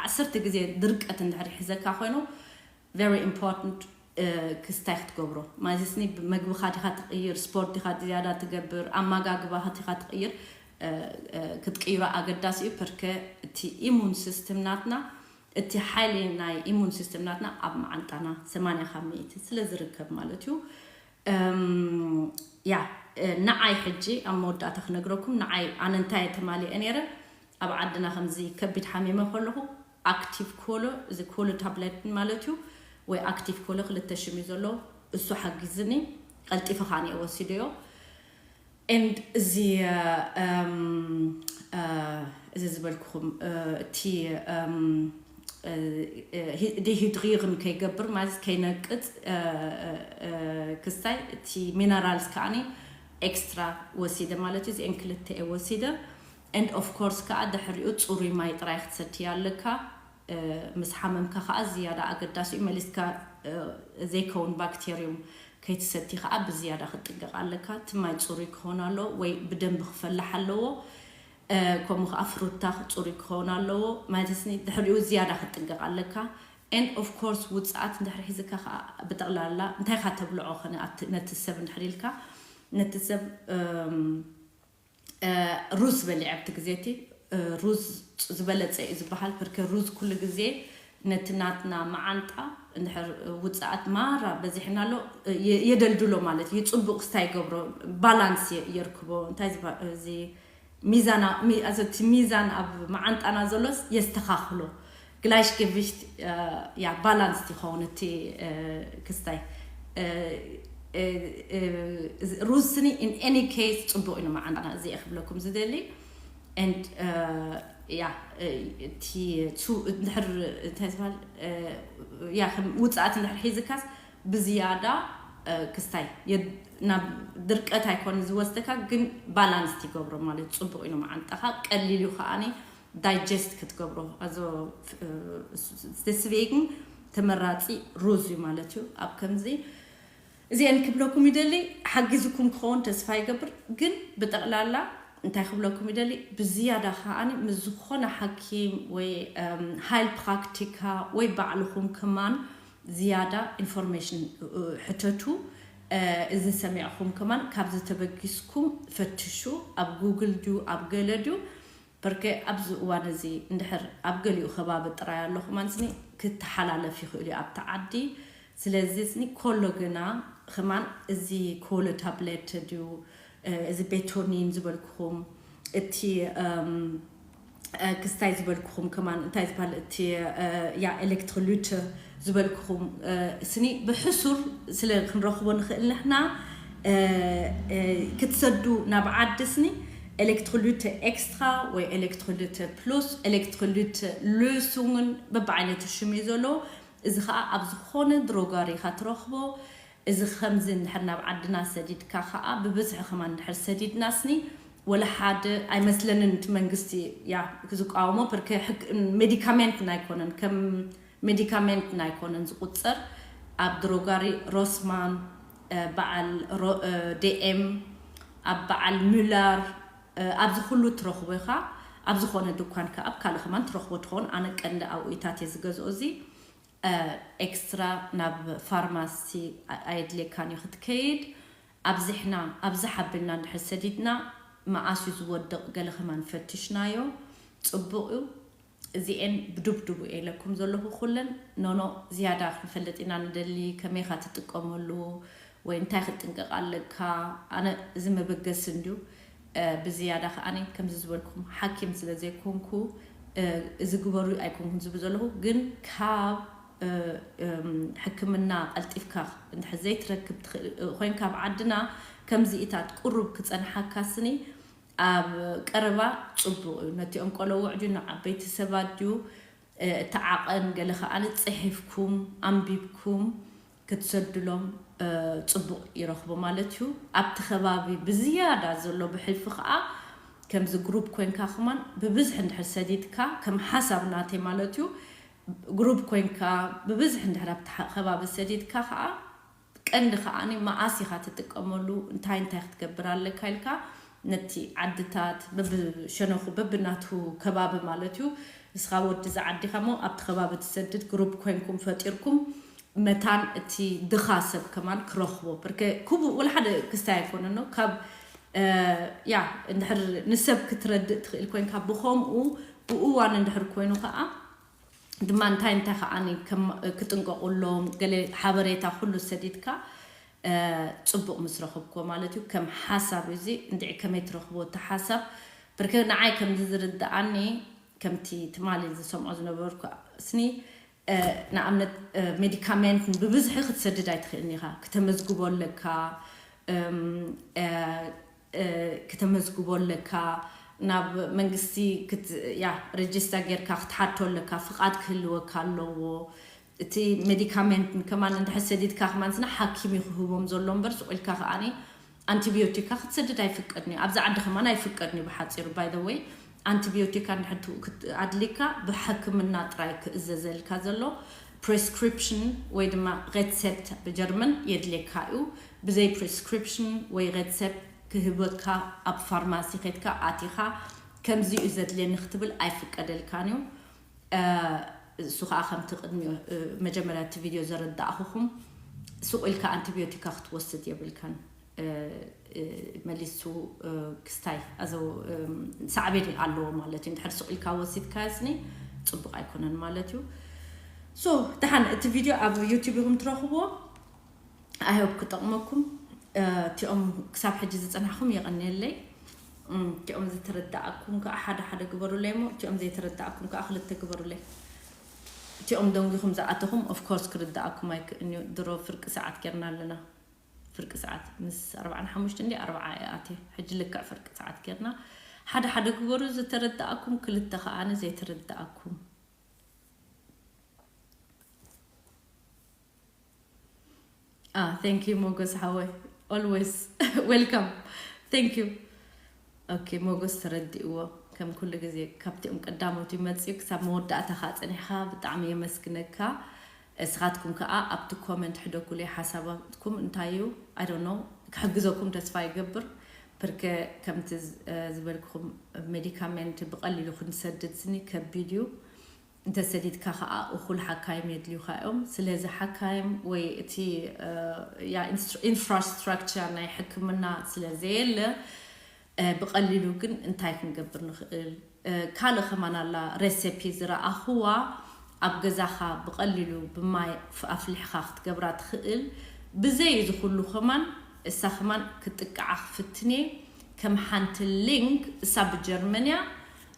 ዓሰርተ ግዜ ድርቀት እንድሕር ሒዘካ ኮይኑ very important ክስታይ ክትገብሮ ማለት ስኒ መግብኻ ዲኻ ትቕይር፣ ስፖርት ዲኻ ዝያዳ ትገብር፣ ኣመጋግባኻ ዲኻ ትቕይር ክትቅይሮ ኣገዳሲ እዩ። ፐርከ እቲ ኢሙን ሲስተም ናትና እቲ ሓይሊ ናይ ኢሙን ሲስተም ናትና ኣብ መዓንጣና ሰማንያ ካብ ሚእቲ ስለ ዝርከብ ማለት እዩ። ያ ንዓይ ሕጂ ኣብ መወዳእታ ክነግረኩም ንዓይ ኣነ እንታይ ተማሊአ ነይረ ኣብ ዓድና ከምዚ ከቢድ ሓሚመ ከለኹ ኣክቲቭ ኮሎ እዚ ኮሎ ታብሌት ማለት እዩ ወይ ኣክቲቭ ኮሎ ክልተ ሽም እዩ ዘሎ እሱ ሓጊዝኒ ቀልጢፈ ካን እየ ወሲደዮ and እዚ እዚ ዝበልኩኹም እቲ ዲሂድሪርን ከይገብር ማለት ከይነቅፅ ክስታይ እቲ ሚነራልስ ከዓኒ ኤክስትራ ወሲደ ማለት እዩ እዚአን ክልተ እየ ወሲደ and of course ከዓ ድሕሪኡ ፅሩይ ማይ ጥራይ ክትሰትይ ኣለካ ምስ ሓመምካ ከዓ ዝያዳ ኣገዳሲ እዩ መሊስካ ዘይከውን ባክቴርዩም ከይትሰቲ ከዓ ብዝያዳ ክትጥንቀቕ ኣለካ እቲ ማይ ፅሩይ ክኸውን ኣለዎ ወይ ብደንቢ ክፈልሕ ኣለዎ ከምኡ ከዓ ፍሩታ ፅሩይ ክኸውን ኣለዎ ማለት ስ ድሕሪኡ ዝያዳ ክትጥንቀቕ ኣለካ and of course ውፅኣት እንድሕር ሒዝካ ከዓ ብጠቕላላ እንታይ ካ ተብልዖ ከነ ነቲ ሰብ እንድሕር ኢልካ ነቲ ሰብ ሩዝ በሊዐ ኣብቲ ግዜ እቲ ሩዝ ዝበለፀ እዩ ዝበሃል ፐርከ ሩዝ ኩሉ ግዜ ነቲ ናትና መዓንጣ እንድሕር ውፅኣት ማራ በዚሕና ኣሎ የደልድሎ ማለት እዩ ፅቡቅ ክስታይ ይገብሮ ባላንስ የርክቦ እንታይ እዚ ሚዛን እቲ ሚዛን ኣብ መዓንጣና ዘሎስ የስተኻኽሎ ግላይሽ ገቪሽት ያ ባላንስ ይኸውን እቲ ክስታይ ሩዝ ስኒ in any case ፅቡቅ እዩ ንመዓንጣና እዚ ክብለኩም ዝደሊ and ያ እቲ እንድሕር እንታይ ዝበሃል ያ ውፅኣት እንድሕር ሒዝካስ ብዝያዳ ክስታይ ናብ ድርቀት ኣይኮነ ዝወስደካ ግን ባላንስ ይገብሮ ማለት ፅቡቅ እዩ ንመዓንጣኻ ቀሊል እዩ ከዓኒ ዳይጀስት ክትገብሮ also deswegen ተመራፂ ሩዝ እዩ ማለት እዩ ኣብ ከምዚ እዚአን ክብለኩም ይደሊ ሓጊዝኩም ክኸውን ተስፋ ይገብር ግን ብጠቕላላ እንታይ ክብለኩም ይደሊ ብዝያዳ ከዓኒ ምስ ዝኾነ ሓኪም ወይ ሃይል ፕራክቲካ ወይ ባዕልኹም ከማን ዝያዳ ኢንፎርሜሽን ሕተቱ እዚ ሰሚዕኹም ከማን ካብዚ ተበጊስኩም ፈትሹ ኣብ ጉግል ድዩ ኣብ ገለ ድዩ በርከ ኣብዚ እዋን እዚ እንድሕር ኣብ ገሊኡ ከባቢ ጥራይ ኣለኹም ኣንስኒ ክተሓላለፍ ይኽእል እዩ ኣብቲ ዓዲ ስለዚ ስኒ ኮሎ ግና ኸማን እዚ ኮሎ ታብሌት ድዩ እዚ ቤቶኒን ዝበልኩኹም እቲ ክስታይ ዝበልኩኹም ከማን እንታይ ዝበሃል እቲ ያ ኤሌክትሮሉት ዝበልኩኹም ስኒ ብሕሱር ስለ ክንረኽቦ ንኽእል ንሕና ክትሰዱ ናብ ዓዲ ስኒ ኤሌክትሮሉት ኤክስትራ ወይ ኤሌክትሮሉት ፕሉስ ኤሌክትሮሉት ሉሱንግን በብዓይነቱ ሽም እዩ ዘለዎ። እዚ ከዓ ኣብ ዝኾነ ድሮጋሪ ኢኻ ትረኽቦ። እዚ ከምዚ እንድሕር ናብ ዓድና ሰዲድካ ከዓ ብብዝሒ ከማን እንድሕር ሰዲድና ስኒ ወላ ሓደ ኣይመስለንን እቲ መንግስቲ ያ ዝቃወሞ ፕርከ ሜዲካሜንት ናይኮነን ከም ሜዲካሜንት ናይኮነን ዝቁፀር ኣብ ድሮጋሪ ሮስማን በዓል ዴኤም ኣብ በዓል ሙላር ኣብዚ ኩሉ ትረኽቦ ኢኻ። ኣብ ዝኾነ ድኳን ከኣ ኣብ ካልእ ከማን ትረኽቦ ትኸውን። ኣነ ቀንዲ ኣብኡታት እየ ዝገዝኦ እዚ ኤክስትራ ናብ ፋርማሲ ኣየድልየካን እዩ ክትከይድ። ኣብዚሕና ኣብዚ ሓቢልና እንድሕር ሰዲድና መኣስ እዩ ዝወድቕ ገለ ከማን ፈትሽናዮ። ጽቡቕ እዩ። እዚኤን ብዱብዱቡ እየ ኢለኩም ዘለኹ ኩለን ኖኖ ዝያዳ ክንፈልጥ ኢና ንደሊ። ከመይኻ ትጥቀመሉ ወይ እንታይ ክትጥንቀቕ ኣለካ? ኣነ እዚ መበገሲ እንድዩ። ብዝያዳ ከዓኒ ከምዚ ዝበልኩም ሓኪም ስለ ዘይኮንኩ እዚ ግበሩ ኣይኮንኩን ዝብል ዘለኹ፣ ግን ካብ ሕክምና ቀልጢፍካ እንድሕር ዘይትረክብ ኮይንካ ኣብ ዓድና ከምዚኢታት ቁሩብ ክጸንሓካ ስኒ ኣብ ቀረባ ጽቡቕ እዩ። ነቲኦም ቆሎ ውዕጁ ንዓበይቲ ሰባት ድዩ እቲ ዓቐን ገለ ከዓኒ ጽሒፍኩም ኣንቢብኩም ክትሰድሎም ጽቡቕ ይረኽቦ ማለት እዩ። ኣብቲ ከባቢ ብዝያዳ ዘሎ ብሕልፊ ከኣ ከምዚ ግሩፕ ኮይንካ ከማን ብብዝሒ እንድሕር ሰዲድካ ከም ሓሳብ ናተይ ማለት እዩ። ግሩፕ ኮይንካ ብብዝሒ እንድሕር ኣብቲ ከባቢ ሰዲድካ ከኣ ቀንዲ ከዓኒ መኣስ ኢኻ ትጥቀመሉ እንታይ እንታይ ክትገብር ኣለካ ኢልካ ነቲ ዓድታት በብሸነኹ በብናቱ ከባቢ ማለት እዩ። ንስኻ ወዲ እዚ ዓዲ ኢኻ እሞ ኣብቲ ከባቢ ትሰድድ ግሩፕ ኮይንኩም ፈጢርኩም መታን እቲ ድኻ ሰብ ከማን ክረኽቦ ብርከ ኩቡ ወላ ሓደ ክስታይ ኣይኮነን ነው ካብ ያ እንድሕር ንሰብ ክትረድእ ትኽእል ኮይንካ ብኸምኡ ብእዋን እንድሕር ኮይኑ ከዓ ድማ እንታይ እንታይ ከዓኒ ክጥንቀቁሎም ገለ ሓበሬታ ኩሉ ሰዲድካ ጽቡቕ ምስ ረኽብክዎ ማለት እዩ። ከም ሓሳብ እዚ እንድዒ ከመይ ትረኽብዎ እቲ ሓሳብ ብርክ ንዓይ ከምዚ ዝርድኣኒ ከምቲ ትማሊ ዝሰምዖ ዝነበርኩ ስኒ ንኣብነት ሜዲካሜንት ብብዝሒ ክትሰድድ ኣይትኽእልን ኢኻ። ክተመዝግቦ ኣለካ ክተመዝግቦ ኣለካ ናብ መንግስቲ ያ ረጅስታ ጌርካ ክትሓቶ ኣለካ ፍቓድ ክህልወካ ኣለዎ። እቲ ሜዲካሜንት ከማን እንድሕር ሰዲድካ ከማን ስና ሓኪም እዩ ክህቦም ዘሎ እምበር ስቑ ኢልካ ከዓኒ ኣንቲቢዮቲካ ክትሰድድ ኣይፍቀድን እዩ። ኣብዚ ዓዲ ከማን ኣይፍቀድን እዩ ብሓፂሩ። ባይ ዘ ወይ ኣንቲቢዮቲካ እንድሕር ኣድሊካ ብሕክምና ጥራይ ክእዘዘልካ ዘሎ ፕሬስክሪፕሽን ወይ ድማ ሬትሴፕት ብጀርመን የድልየካ እዩ። ብዘይ ፕሬስክሪፕሽን ወይ ሬትሴፕት ክህበካ ኣብ ፋርማሲ ከድካ ኣቲኻ ከምዚ እዩ ዘድልየኒ ክትብል ኣይፍቀደልካን እዩ። እሱ ከዓ ከምቲ ቅድሚ መጀመርያ እቲ ቪድዮ ዘረዳእኹኹም ሱቕ ኢልካ ኣንቲቢዮቲካ ክትወስድ የብልካን። መሊሱ ክስታይ ኣዘው ሳዕቤን ኣለዎ ማለት እዩ። እንድሕር ሱቕ ኢልካ ወሲድካ ስኒ ፅቡቕ ኣይኮነን ማለት እዩ። ሶ ደሓን እቲ ቪድዮ ኣብ ዩቲዩብ ኢኹም ትረኽብዎ። ኣይሆብ ክጠቕመኩም። እቲኦም ክሳብ ሕጂ ዝፀናሕኹም የቐንየለይ። እቲኦም ዝተረዳእኩም ከዓ ሓደ ሓደ ግበሩለይ እሞ እቲኦም ዘይተረዳእኩም ከዓ ክልተ ግበሩለይ። እቲኦም ደንጊኹም ዝኣተኹም ኦፍኮርስ ክርዳእኩም ኣይክእልን እዩ። ድሮ ፍርቂ ሰዓት ጌርና ኣለና። ፍርቂ ሰዓት ምስ ኣርባዓ ሓሙሽተ እንዲ ኣርባዓ እየ ኣትየ። ሕጂ ልክዕ ፍርቂ ሰዓት ጌርና ሓደ ሓደ ግበሩ ዝተረዳእኩም ክልተ ከዓነ ዘይተረዳእኩም። Ah, thank you ሞጎስ ሓወይ. Always welcome. Thank you. Okay ሞጎስ ተረዲእዎ ከም ኩሉ ግዜ ካብቲኦም ቀዳሞት ይመፅኡ ክሳብ መወዳእታ ከዓ ፀኒሕካ ብጣዕሚ የመስግነካ። እስኻትኩም ከዓ ኣብቲ ኮመንት ሕደኩለይ ሓሳባትኩም እንታይ እዩ? I don't know ክሕግዘኩም ተስፋ ይገብር። ፕርከ ከምቲ ዝበልኩኹም ሜዲካሜንት ብቐሊሉ ክንሰድድ ስኒ ከቢድ እዩ። እንተሰዲድካ ከዓ እኹል ሓካይም የድልዩካ እዮም። ስለዚ ሓካይም ወይ እቲ ኢንፍራስትራክቸር ናይ ሕክምና ስለዘየለ ብቐሊሉ ግን እንታይ ክንገብር ንኽእል? ካልእ ከማን ኣላ ሬሴፒ ዝረኣኽዋ ኣብ ገዛኻ ብቐሊሉ ብማይ ኣፍሊሕኻ ክትገብራ ትኽእል። ብዘይ እዚ ኩሉ ከማን እሳ ከማን ክትጥቅዓ ክፍትንየ ከም ሓንቲ ሊንክ እሳ ብጀርመንያ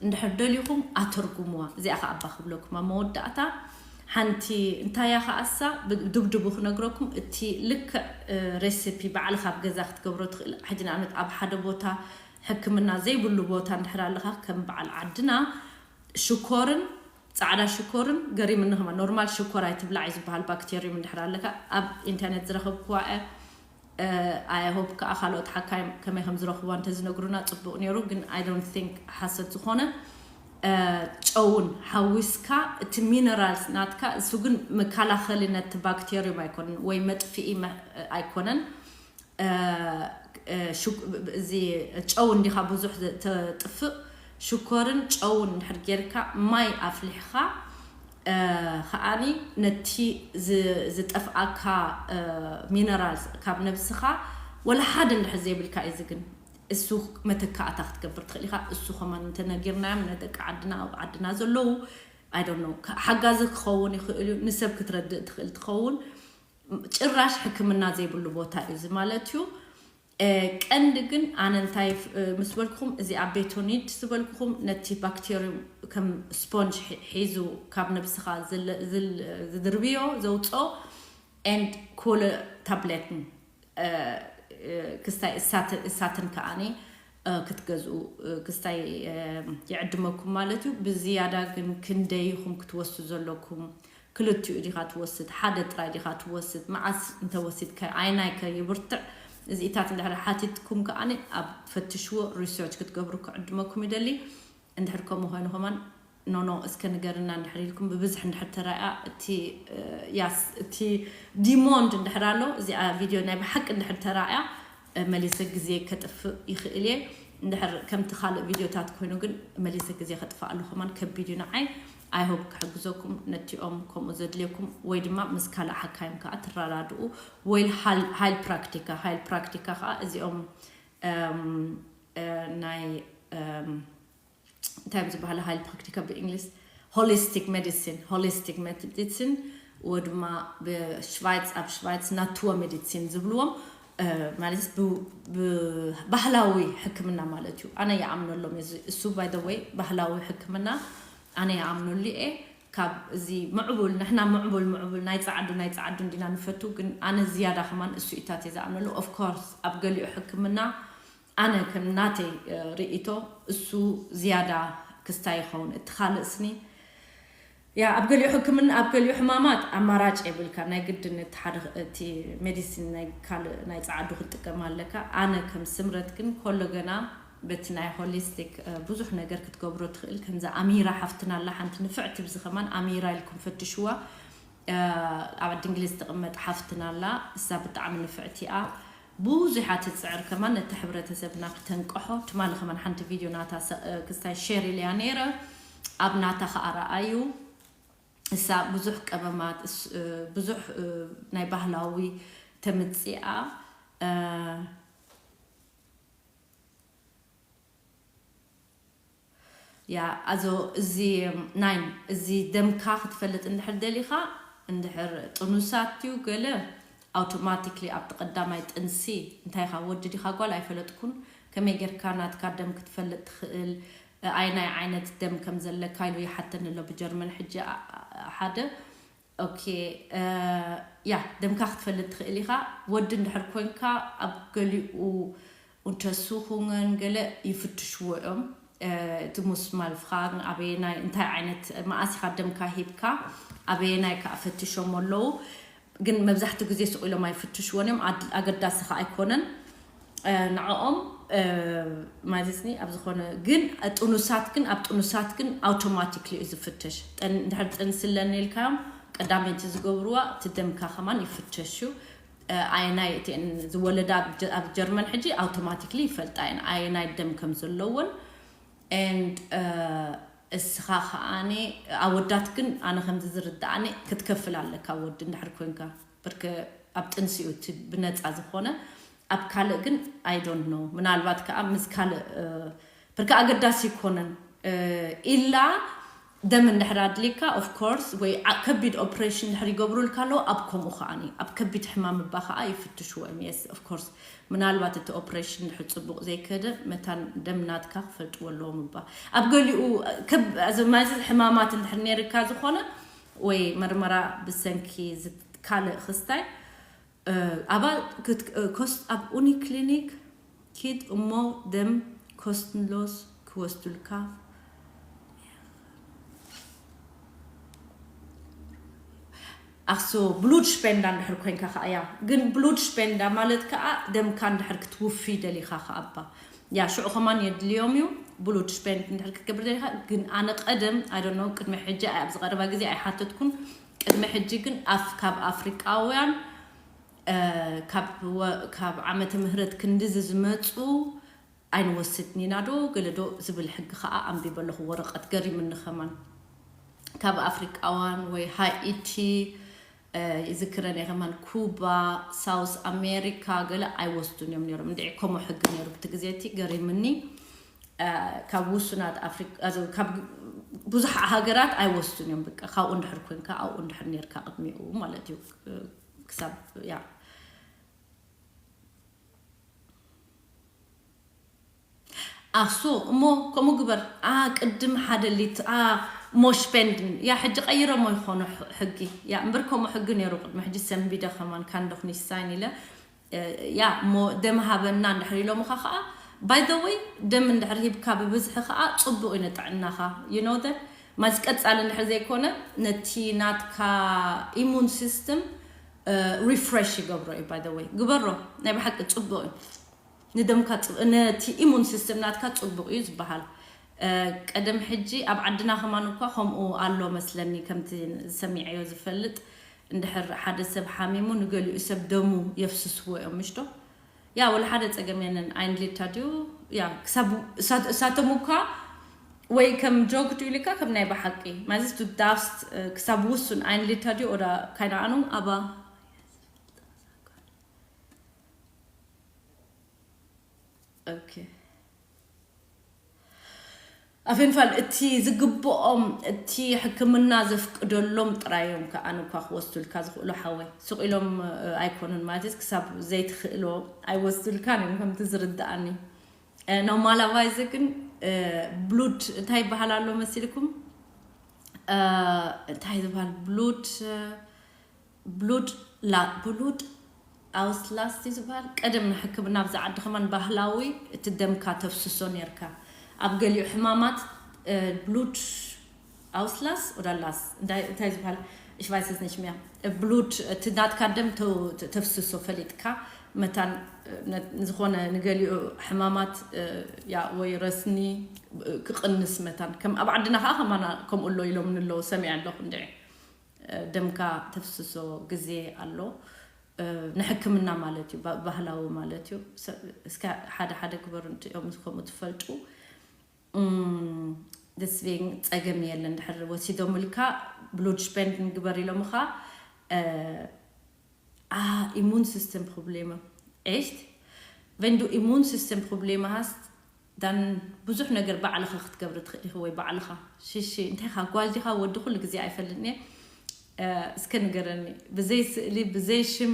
እንድሕር ደሊኹም ኣተርጉምዋ። እዚኣ ከኣ ኣባ ክብለኩም ኣብ መወዳእታ ሓንቲ እንታይ እያ ከኣሳ ድብድቡ ክነግረኩም። እቲ ልክዕ ሬሲፒ ባዕልካ ኣብ ገዛ ክትገብሮ ትኽእል። ሕጂ ንኣብነት ኣብ ሓደ ቦታ ሕክምና ዘይብሉ ቦታ እንድሕር ኣለኻ ከም በዓል ዓድና ሽኮርን ፃዕዳ ሽኮርን ገሪምኒ ከማ ኖርማል ሽኮር ኣይትብላዕ እዩ ዝበሃል። ባክቴሪየም እንድሕር ኣለካ ኣብ ኢንተርኔት ዝረኸብክዋ እየ። ኣይ ሆፕ ከዓ ካልኦት ሓካይ ከመይ ከም ዝረኽብዋ እንተዝነግሩና ፅቡቅ ነይሩ፣ ግን I don't think ሓሰት ዝኾነ ጨውን ሓዊስካ እቲ ሚነራልስ ናትካ እሱ ግን መከላኸሊ ነቲ ባክቴሪየም ኣይኮነን ወይ መጥፍኢ ኣይኮነን። እዚ ጨው እንዲኻ ብዙሕ ተጥፍእ ሽኮርን ጨውን እንድሕር ጌርካ ማይ ኣፍሊሕኻ ከኣኒ ነቲ ዝጠፍኣካ ሚነራልስ ካብ ነብስኻ ወላ ሓደ እንድሕር ዘይብልካ እዩ ዝግን እሱ መተካእታ ክትገብር ትኽእል ኢኻ። እሱ ከማን እንተነጊርናዮም ነደቂ ዓድና ኣብ ዓድና ዘለዉ I don't know ሓጋዚ ክኸውን ይኽእል እዩ። ንሰብ ክትረድእ ትኽእል ትኸውን። ጭራሽ ሕክምና ዘይብሉ ቦታ እዩ እዚ ማለት እዩ። ቀንዲ ግን ኣነ እንታይ ምስ በልኩኹም እዚኣ ቤቶኒድ ዝበልኩኹም ነቲ ባክቴሪዩም ከም ስፖንጅ ሒዙ ካብ ነብስኻ ዝድርብዮ ዘውፅኦ and ኮለ ታብሌትን ክስታይ እሳትን ከኣኒ ክትገዝኡ ክስታይ ይዕድመኩም ማለት እዩ። ብዝያዳ ግን ክንደይ ኢኹም ክትወስዱ ዘለኩም? ክልቲኡ ዲኻ ትወስድ? ሓደ ጥራይ ዲኻ ትወስድ? መዓስ እንተወሲድካ ኣይናይ ከይብርትዕ? እዚኢታት እንድሕር ሓቲትኩም ከኣኒ ኣብ ፈትሽዎ ሪሰርች ክትገብሩ ክዕድመኩም ይደሊ። እንድሕር ከምኡ ኮይኑ ከማን ኖኖ እስከ ንገርና እንድሕር ኢልኩም ብብዝሒ እንድሕር ተራእያ እቲ ያስ እቲ ዲሞንድ እንድሕር ኣሎ እዚኣ ቪድዮ ናይ ብሓቂ እንድሕር ተራእያ መሊሰ ግዜ ከጥፍእ ይኽእል እየ። እንድሕር ከምቲ ካልእ ቪድዮታት ኮይኑ ግን መሊሰ ግዜ ከጥፍኣሉ ከማን ከቢድ እዩ ንዓይ። I hope ክሕግዘኩም ነቲኦም ከምኡ ዘድልየኩም ወይ ድማ ምስ ካልእ ሓካይም ከዓ ትረዳድኡ ወይ ሃይል ፕራክቲካ ሃይል ፕራክቲካ ከዓ እዚኦም ናይ እንታይ እዮም ዝበሃሉ ሃይል ፕራክቲካ ብእንግሊዝ ሆሊስቲክ ሜዲሲን ሆሊስቲክ ሜዲሲን ወይ ድማ ብሽቫይትስ ኣብ ሽቫይትስ ናቱወ ሜዲሲን ዝብልዎም ማለት ባህላዊ ሕክምና ማለት እዩ። ኣነ ይኣምነሎም እሱ by the way ባህላዊ ሕክምና ኣነ ይኣምነሉ እየ። ካብ እዚ ምዕቡል ንሕና ምዕቡል ምዕቡል ናይ ፃዓዱ ናይ ፃዓዱ እንዲና ንፈቱ፣ ግን ኣነ ዝያዳ ከማን እሱ ኢታት እየ ዝኣምነሉ። Of course ኣብ ገሊኡ ሕክምና ኣነ ከም ናተይ ርእይቶ እሱ ዝያዳ ክስታይ ይኸውን። እቲ ካልእ ስኒ ያ ኣብ ገሊኡ ሕክምና ኣብ ገሊኡ ሕማማት ኣማራጭ የብልካ ናይ ግድን እቲ ሓደ እቲ ሜዲሲን ናይ ካልእ ናይ ፃዓዱ ክትጥቀም ኣለካ። ኣነ ከም ስምረት ግን ኮሎ ገና በቲ ናይ ሆሊስቲክ ብዙሕ ነገር ክትገብሮ ትኽእል። ከምዛ ኣሚራ ሓፍትና ኣላ ሓንቲ ንፍዕቲ ብዚ ከማን ኣሚራ ኢልኩም ፈትሽዋ። ኣብ ዓዲ እንግሊዝ ትቕመጥ ሓፍትና ኣላ እሳ ብጣዕሚ ንፍዕቲ እያ። ብዙሓት ትፅዕር ከማን ነቲ ሕብረተሰብና ክተንቀሖ ትማሊ ከማን ሓንቲ ቪድዮ ናታ ክስታይ ሼር ኢለያ ነይረ። ኣብ ናታ ከዓ ረኣዩ እሳ ብዙሕ ቀመማት ብዙሕ ናይ ባህላዊ ተምፅኣ ያ ኣዞ እዚ ናይን እዚ ደምካ ክትፈልጥ እንድሕር ደሊኻ እንድሕር ጥኑሳት እዩ ገለ ኣውቶማቲክሊ ኣብቲ ቀዳማይ ጥንሲ እንታይ ኢኻ ወዲ ዲኻ ጓል ኣይፈለጥኩን። ከመይ ጌርካ ናትካ ደም ክትፈልጥ ትኽእል? ኣይናይ ዓይነት ደም ከም ዘለካ ኢሉ ይሓተኒ ኣሎ ብጀርመን ሕጂ ሓደ ኦኬ ያ ደምካ ክትፈልጥ ትኽእል ኢኻ። ወዲ እንድሕር ኮንካ ኣብ ገሊኡ እንተሱኹንን ገለ ይፍትሽዎ እዮም። እቲ ሙስማል ፍኻን ኣበየናይ እንታይ ዓይነት መኣስ ኢኻ ደምካ ሂብካ ኣበየናይ ከዓ ፈትሾም ኣለዉ። ግን መብዛሕትኡ ግዜ ስቕ ኢሎም ኣይፍትሽዎን እዮም። ኣገዳሲ ከዓ ኣይኮነን። ንዕኦም ማለትኒ ኣብ ዝኾነ ግን ጥኑሳት ግን ኣብ ጥኑሳት ግን ኣውቶማቲክሊ እዩ ዝፍተሽ። እንድሕር ጥንሲ ኣለኒ ኢልካዮም ቀዳመይቲ ዝገብርዋ እቲ ደምካ ከማን ይፍተሽ እዩ። ኣየናይ እቲአን ዝወለዳ ኣብ ጀርመን ሕጂ ኣውቶማቲክሊ ይፈልጣ እየን ኣየናይ ደም ከም ዘለወን። And እስኻ ከዓኒ ኣወዳት ግን ኣነ ከምዚ ዝርዳኣኒ ክትከፍል ኣለካ ወዲ እንድሕር ኮንካ ብርክ ኣብ ጥንሲኡ እቲ ብነፃ ዝኾነ ኣብ ካልእ ግን I don't know ምናልባት ከዓ ምስ ካልእ ብርክ ኣገዳሲ ይኮነን ኢላ ደም እንድሕር ኣድሊካ of course ወይ ከቢድ ኦፕሬሽን እንድሕር ይገብሩልካ ኣለዉ። ኣብ ከምኡ ከዓኒ ኣብ ከቢድ ሕማም እባ ከዓ ይፍትሽዎ እዮም። Yes of course ምናልባት እቲ ኦፕሬሽን እንድሕር ፅቡቕ ዘይከደ መታን ደም ናትካ ክፈልጥዎ ኣለዎም እባ። ኣብ ገሊኡ ማዚ ሕማማት እንድሕር ነይርካ ዝኾነ ወይ መርመራ ብሰንኪ ካልእ ክስታይ ኣባ ኮስት ኣብ ኡኒ ክሊኒክ ኪድ እሞ ደም ኮስትንሎስ ክወስዱልካ። ኣክሶ ብሉድ ሽፔንዳ እንድሕር ኮንካ ከዓ እያ። ግን ብሉድ ሽፔንዳ ማለት ከዓ ደምካ እንድሕር ክትውፊ ደሊኻ ከኣባ ያ ሽዑ ከማን የድልዮም እዩ። ብሉድ ሽፔንድ እንድሕር ክትገብር ደሊኻ ግን ኣነ ቀደም ኣይ ዶንት ኖ ቅድሚ ሕጂ ኣብ ዝቐረባ ግዜ ኣይሓተትኩን። ቅድሚ ሕጂ ግን ኣፍ ካብ ኣፍሪቃውያን ካብ ዓመተ ምህረት ክንድዚ ዝመፁ ኣይንወስድን ኢና ዶ ገለ ዶ ዝብል ሕጊ ከዓ ኣንቢበ ኣለኹ ወረቐት ገሪምኒ ከማን ካብ ኣፍሪቃውያን ወይ ሃይቲ ይዝክረን እየ ከማን ኩባ ሳውስ ኣሜሪካ ገለ ኣይወስዱን እዮም ነይሮም እንድዒ ከምኡ ሕጊ ነይሩ ብቲ ግዜ እቲ ገሪምኒ ካብ ውሱናት ኣፍሪካ ካብ ብዙሕ ሃገራት ኣይወስዱን እዮም በቃ ካብኡ እንድሕር ኮንካ ኣብኡ እንድሕር ነርካ ቅድሚኡ ማለት እዩ ክሳብ ያ ኣሱ እሞ ከምኡ ግበር ኣ ቅድም ሓደ ሊት ኣ ሞሽፔንድን ያ ሕጂ ቀይረሞ ይኾኑ ሕጊ ያ እምበር ከምኡ ሕጊ ነይሩ ቅድሚ ሕጂ ሰንቢደ ከማን ካንዶክ ኒሳይን ኢለ ያ እሞ ደም ሃበና እንድሕር ኢሎምኻ ከዓ by the way ደም እንድሕር ሂብካ ብብዝሒ ከዓ ፅቡቅ እዩ ንጥዕናኻ you know that ማዚ ቀፃሊ እንድሕር ዘይኮነ ነቲ ናትካ ኢሙን ሲስተም refresh ይገብሮ እዩ by the way ግበሮ ናይ ብሓቂ ፅቡቅ እዩ ንደምካ ነቲ ኢሙን ሲስተም ናትካ ፅቡቅ እዩ ዝበሃል ቀደም ሕጂ ኣብ ዓድና ከማን እኳ ከምኡ ኣሎ መስለኒ ከምቲ ዝሰሚዐዮ ዝፈልጥ እንድሕር ሓደ ሰብ ሓሚሙ ንገሊኡ ሰብ ደሙ የፍስስዎ እዮም ምሽዶ ያ ወላ ሓደ ፀገም የለን ኣይንሌታ ድዩ ያ ክሳብ እሳቶም እኳ ወይ ከም ጆክ ድዩ ኢልካ ከም ናይ ብሓቂ ማዚ ቱ ዳፍስት ክሳብ ውሱን ኣይንሌታ ድዩ ኦዳ ካይናኣኑ ኣባ Okay. ኣፌንፋል እቲ ዝግብኦም እቲ ሕክምና ዘፍቅደሎም ጥራዮም ከኣነ እኳ ክወስዱልካ ዝኽእሉ ሓወይ ስቕ ኢሎም ኣይኮኑን ማለት ክሳብ ዘይትኽእሎ ኣይወስዱልካን እዮም ከምቲ ዝርድኣኒ ኖርማላቫይዝ ግን ብሉድ እንታይ ይበሃል ኣሎ መሲልኩም እንታይ ዝበሃል ብሉድ ብሉድ ብሉድ ኣውስላስ ዝበሃል ቀደም ንሕክምና ኣብዚ ዓዲ ከማን ባህላዊ እቲ ደምካ ተፍስሶ ነርካ ኣብ ገሊኡ ሕማማት ብሉድ ኣውስላስ ወዳላስ እንታይ ዝበሃል ich weiß es nicht mehr ብሉድ እቲ ናትካ ደም ተፍስሶ ፈሊጥካ መታን ዝኾነ ንገሊኡ ሕማማት ያ ወይ ረስኒ ክቕንስ መታን ከም ኣብ ዓድና ከዓ ከማና ከምኡ ኣሎ ኢሎም ንለዉ ሰሚዐ ኣለኹ እንድዒ ደምካ ተፍስሶ ግዜ ኣሎ ንሕክምና ማለት እዩ ባህላዊ ማለት እዩ እስከ ሓደ ሓደ ግበሩ እዮም ከምኡ ትፈልጡ ደስቤን ፀገም የለን ድሕር ወሲዶምልካ ብሉድ ሽፔንድ ንግበር ኢሎምኻ Ah, Immunsystemprobleme. Echt? Wenn du Immunsystemprobleme hast, dann ብዙሕ ነገር ባዕልኻ ክትገብሪ ትኽእል ኢኺ ወይ ባዕልኻ ሽሺ እንታይ ኻ ጓል ዲኻ ወዲ ኩሉ ግዜ ኣይፈልጥን እየ እስከ ንገረኒ ብዘይ ስእሊ ብዘይ ሽም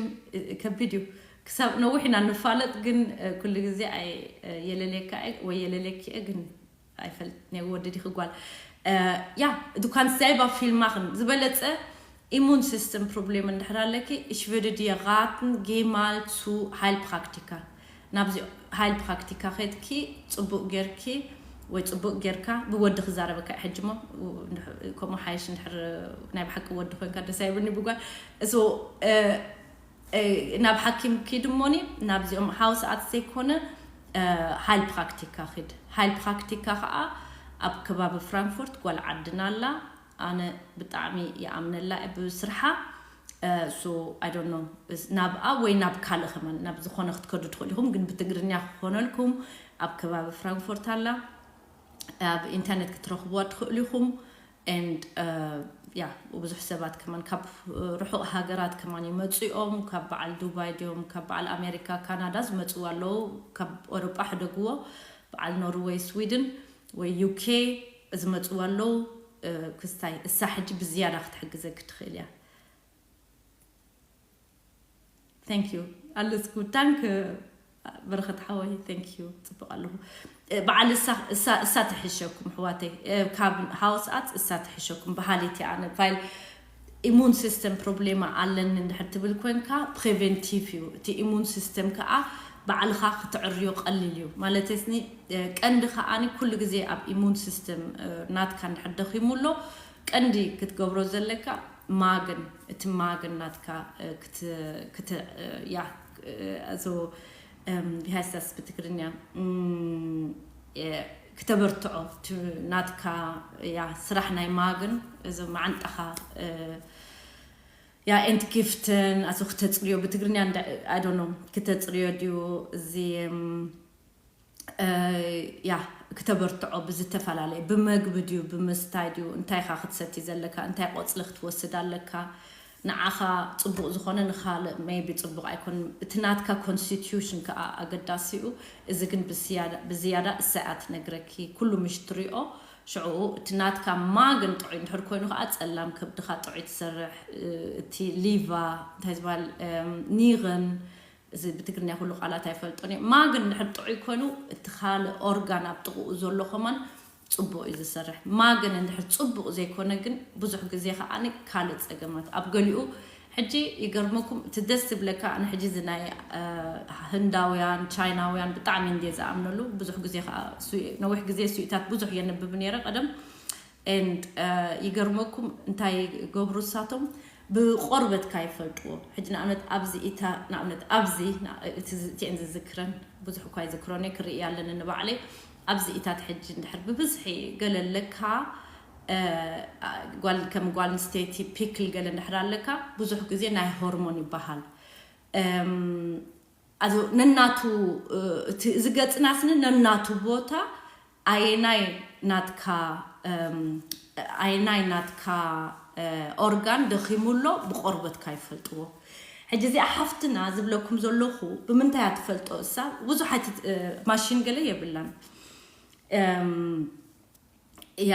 ከቢድ እዩ ክሳብ ነዊሕ ኢና ንፋለጥ ግን ኩሉ ግዜ የለለካ ወይ የለለኪ ግን ኣይፈልጥ ናይ ወዲ ዲኺ ጓል ያ du kannst selber viel machen ዝበለፀ Immunsystemproblem እንድሕር ኣለኪ ich würde dir raten geh mal zu Heilpraktiker ናብዚ Heilpraktiker ኸድኪ ፅቡቅ ጌርኪ ወይ ፅቡቅ ጌርካ ብወዲ ክዛረበካ ሕጂ ሞ ከምኡ ሓይሽ እንድሕር ናይ ብሓቂ ወዲ ኮንካ ደስ ኣይብልኒ ብጓል so ናብ ሓኪም ኪድ እሞኒ ናብዚኦም ሓውስኣት ዘይኮነ ሃይል ፕራክቲካ ኪድ ሃይል ፕራክቲካ ከዓ ኣብ ከባቢ ፍራንክፎርት ጓል ዓድና ኣላ ኣነ ብጣዕሚ ይኣምነላ ብስርሓ so I don't know ናብኣ ወይ ናብ ካልእ ከማን ናብ ዝኾነ ክትከዱ ትኽእሉ ኢኹም ግን ብትግርኛ ክኾነልኩም ኣብ ከባቢ ፍራንክፎርት ኣላ ኣብ ኢንተርኔት ክትረኽብዋ ትኽእሉ ኢኹም and yeah ብዙሕ ሰባት ከማን ካብ ርሑቕ ሃገራት ከማን ይመፁ እዮም ካብ በዓል ዱባይ ድዮም ካብ በዓል ኣሜሪካ ካናዳ ዝመፅዋ ኣለዉ ካብ ኤውሮጳ ሕደግዎ በዓል ኖርወይ ስዊድን ወይ ዩኬ ዝመፅዋ ኣለዉ ክስታይ እሳ ሕጂ ብዝያዳ ክትሕግዘኪ ትኽእል እያ። Thank you። ኣለስኩ ታንክ በረኸት ሓወይ፣ thank you። ጽቡቕ ኣለኹ። በዓል እሳ ትሕሸኩም ኣሕዋተይ፣ ካብ ሃውስኣት እሳ ትሕሸኩም በሃሊት እየ ኣነ። ፋይል ኢሙን ሲስተም ፕሮብሌማ ኣለኒ እንድሕር ትብል ኮንካ ፕሪቨንቲቭ እዩ። እቲ ኢሙን ሲስተም ከዓ ባዕልኻ ክትዕርዮ ቀሊል እዩ። ማለት ስኒ ቀንዲ ከዓኒ ኩሉ ግዜ ኣብ ኢሙን ሲስተም ናትካ እንድሕር ደኺሙ ኣሎ ቀንዲ ክትገብሮ ዘለካ ማግን እቲ ማግን ናትካ ክትያ እዞ ቢሃይስታስ ብትግርኛ ክተበርትዖ ናትካ ያ ስራሕ ናይ ማግን እዚ መዓንጣኻ ያ ኤንት ጊፍትን ኣዞ ክተፅርዮ ብትግርኛ ኣይዶኖ ክተፅርዮ ድዩ እዚ ያ ክተበርትዖ ብዝተፈላለየ ብመግቢ ድዩ ብምስታይ ድዩ እንታይ ኢኻ ክትሰቲ ዘለካ እንታይ ቆፅሊ ክትወስድ ኣለካ ንዓኻ ፅቡቕ ዝኾነ ንኻልእ maybe ፅቡቕ ኣይኮን እቲ ናትካ ኮንስቲትዩሽን ከዓ ኣገዳሲኡ እዚ ግን ብዝያዳ እሳያ ትነግረኪ ኩሉ ምሽ ትሪኦ ሽዑ እቲ ናትካ ማግን ጥዑይ እንድሕር ኮይኑ ከዓ ፀላም ከብድኻ ጥዑይ ትሰርሕ እቲ ሊቫ እንታይ ዝበሃል ኒርን እዚ ብትግርኛ ኩሉ ቃላት ኣይፈልጦን እየ ማግን እንድሕር ጥዑይ ኮይኑ እቲ ካልእ ኦርጋን ኣብ ጥቕኡ ዘሎ ከማን ፅቡቕ እዩ ዝሰርሕ ማግን እንድሕር ፅቡቕ ዘይኮነ ግን ብዙሕ ግዜ ከዓ ካልእ ፀገማት ኣብ ገሊኡ ሕጂ ይገርመኩም እቲ ደስ ዝብለካ ኣነ ሕጂ እዚ ናይ ህንዳውያን ቻይናውያን ብጣዕሚ እንድየ ዝኣምነሉ ብዙሕ ግዜ ከዓ ነዊሕ ግዜ ስዊታት ብዙሕ የንብብ ነይረ ቀደም and ይገርመኩም እንታይ ገብሩ እሳቶም ብቆርበትካ ይፈልጥዎ ሕጂ ንኣብነት ኣብዚ ኢታ ንኣብነት ኣብዚ እቲአን ዝዝክረን ብዙሕ እኳ ይዝክሮኒ ክርኢ ኣለኒ ንባዕለይ ኣብዚ ኢታት ሕጂ እንድሕር ብብዝሒ ገለ ኣለካ ጓል ከም ጓል ኣንስተይቲ ፒክል ገለ እንድሕር ኣለካ ብዙሕ ግዜ ናይ ሆርሞን ይበሃል ኣዞ ነናቱ እቲ እዚ ገፅና ስኒ ነናቱ ቦታ ኣየናይ ናትካ ኣየናይ ናትካ ኦርጋን ደኺሙ ኣሎ ብቆርበትካ ይፈልጥዎ ሕጂ እዚኣ ሓፍትና ዝብለኩም ዘለኹ ብምንታይ እያ ትፈልጦ እሳ ብዙሕ ኣይት ማሽን ገለ የብላን እያ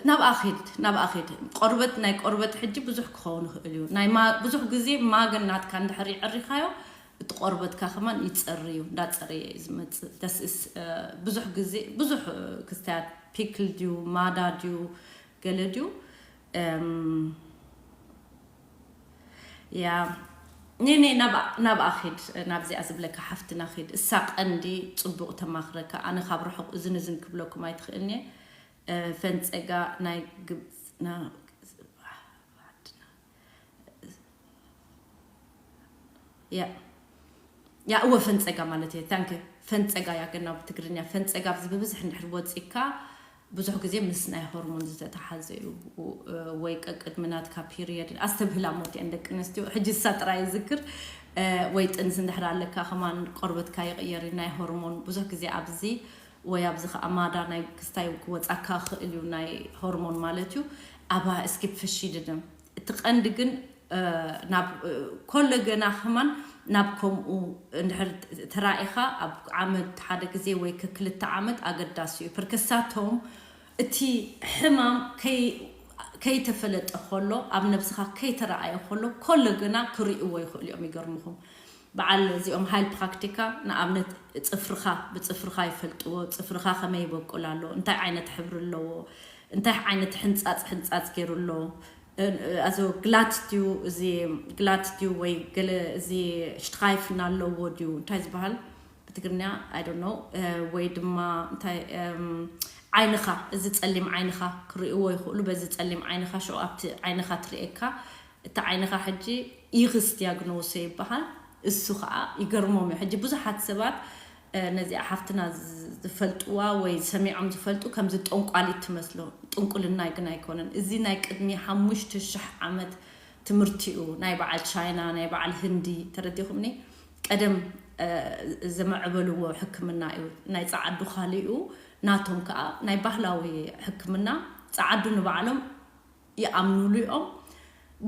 ናብኣ ኺድ ናብኣ ኺድ ቆርበት ናይ ቆርበት ሕጂ ብዙሕ ክኸውን ይኽእል እዩ ናይ ብዙሕ ግዜ ማገን ናትካ እንድሕር ይዕሪኻዮ እቲ ቆርበትካ ከማን ይፀሪ እዩ እንዳፀረየ እዩ ዝመፅእ ተስእስ ብዙሕ ግዜ ብዙሕ ክስታያት ፒክል ድዩ ማዳ ድዩ ገለ ድዩ ያ ኔኔ ናብኣ ኺድ ናብዚኣ ዝብለካ ሓፍትና ኺድ እሳ ቀንዲ ፅቡቕ ተማኽረካ ኣነ ካብ ርሑቕ እዝን እዝን ክብለኩም ኣይትኽእልኒ ፈንፀጋ ናይ ግብፅና ያ ያ እወ ፈንፀጋ ማለት እየ ታንክ ፈንፀጋ ያ ገና ብትግርኛ ፈንፀጋ ኣብዚ ብብዝሕ እንድሕር ወፂካ ብዙሕ ግዜ ምስ ናይ ሆርሞን ዝተተሓዘ እዩ ወይ ቀቅድሚ ናትካ ፒሪየድ ኣስተብህላ ሞት እየን ደቂ ኣንስትዮ ሕጂ እሳ ጥራይ ይዝክር ወይ ጥንስ እንድሕር ኣለካ ከማን ቆርበትካ ይቕየር እዩ ናይ ሆርሞን ብዙሕ ግዜ ኣብዚ ወይ ኣብዚ ከዓ ማዳ ናይ ክስታይ ክወፃካ ክእል እዩ ናይ ሆርሞን ማለት እዩ ኣባ እስኪ ፍሺ ድድም እቲ ቀንዲ ግን ናብ ኮለ ገና ከማን ናብ ከምኡ እንድሕር ተራኢኻ ኣብ ዓመት ሓደ ግዜ ወይ ከክልተ ዓመት ኣገዳሲ እዩ ፕርከሳቶም እቲ ሕማም ከይተፈለጠ ከሎ ኣብ ነብስኻ ከይተረኣየ ከሎ ኮለ ገና ክርእይዎ ይኽእሉ እዮም ይገርምኹም በዓል እዚኦም ሃይል ፕራክቲካ ንኣብነት ፅፍርኻ ብፅፍርኻ ይፈልጥዎ ፅፍርኻ ከመይ ይበቁል ኣሎ እንታይ ዓይነት ሕብሪ ኣለዎ እንታይ ዓይነት ሕንፃፅ ሕንፃፅ ገይሩ ኣሎ ኣዞ ግላት ድዩ እዚ ግላት ድዩ ወይ ገለ እዚ ሽትኻይፍና ኣለዎ ድዩ እንታይ ዝበሃል ብትግርኛ ኣይደኖ ወይ ድማ እንታይ ዓይንኻ እዚ ፀሊም ዓይንኻ ክርእይዎ ይኽእሉ በዚ ፀሊም ዓይንኻ ሽዑ ኣብቲ ዓይንኻ ትርእየካ እቲ ዓይንኻ ሕጂ ኢኽስ ዲያግኖሶ ይበሃል እሱ ከዓ ይገርሞም እዩ ሕጂ ብዙሓት ሰባት ነዚኣ ሓፍትና ዝፈልጥዋ ወይ ሰሚዖም ዝፈልጡ ከምዚ ጠንቋሊት ትመስሎ ጥንቁልና ግን ኣይኮነን እዚ ናይ ቅድሚ ሓሙሽተ ሽሕ ዓመት ትምህርቲኡ ናይ በዓል ቻይና ናይ በዓል ህንዲ ተረዲኹምኒ ቀደም ዘመዕበልዎ ሕክምና እዩ ናይ ፃዓዱ ካሊኡ ናቶም ከዓ ናይ ባህላዊ ሕክምና ፃዓዱ ንባዕሎም ይኣምኑሉ እዮም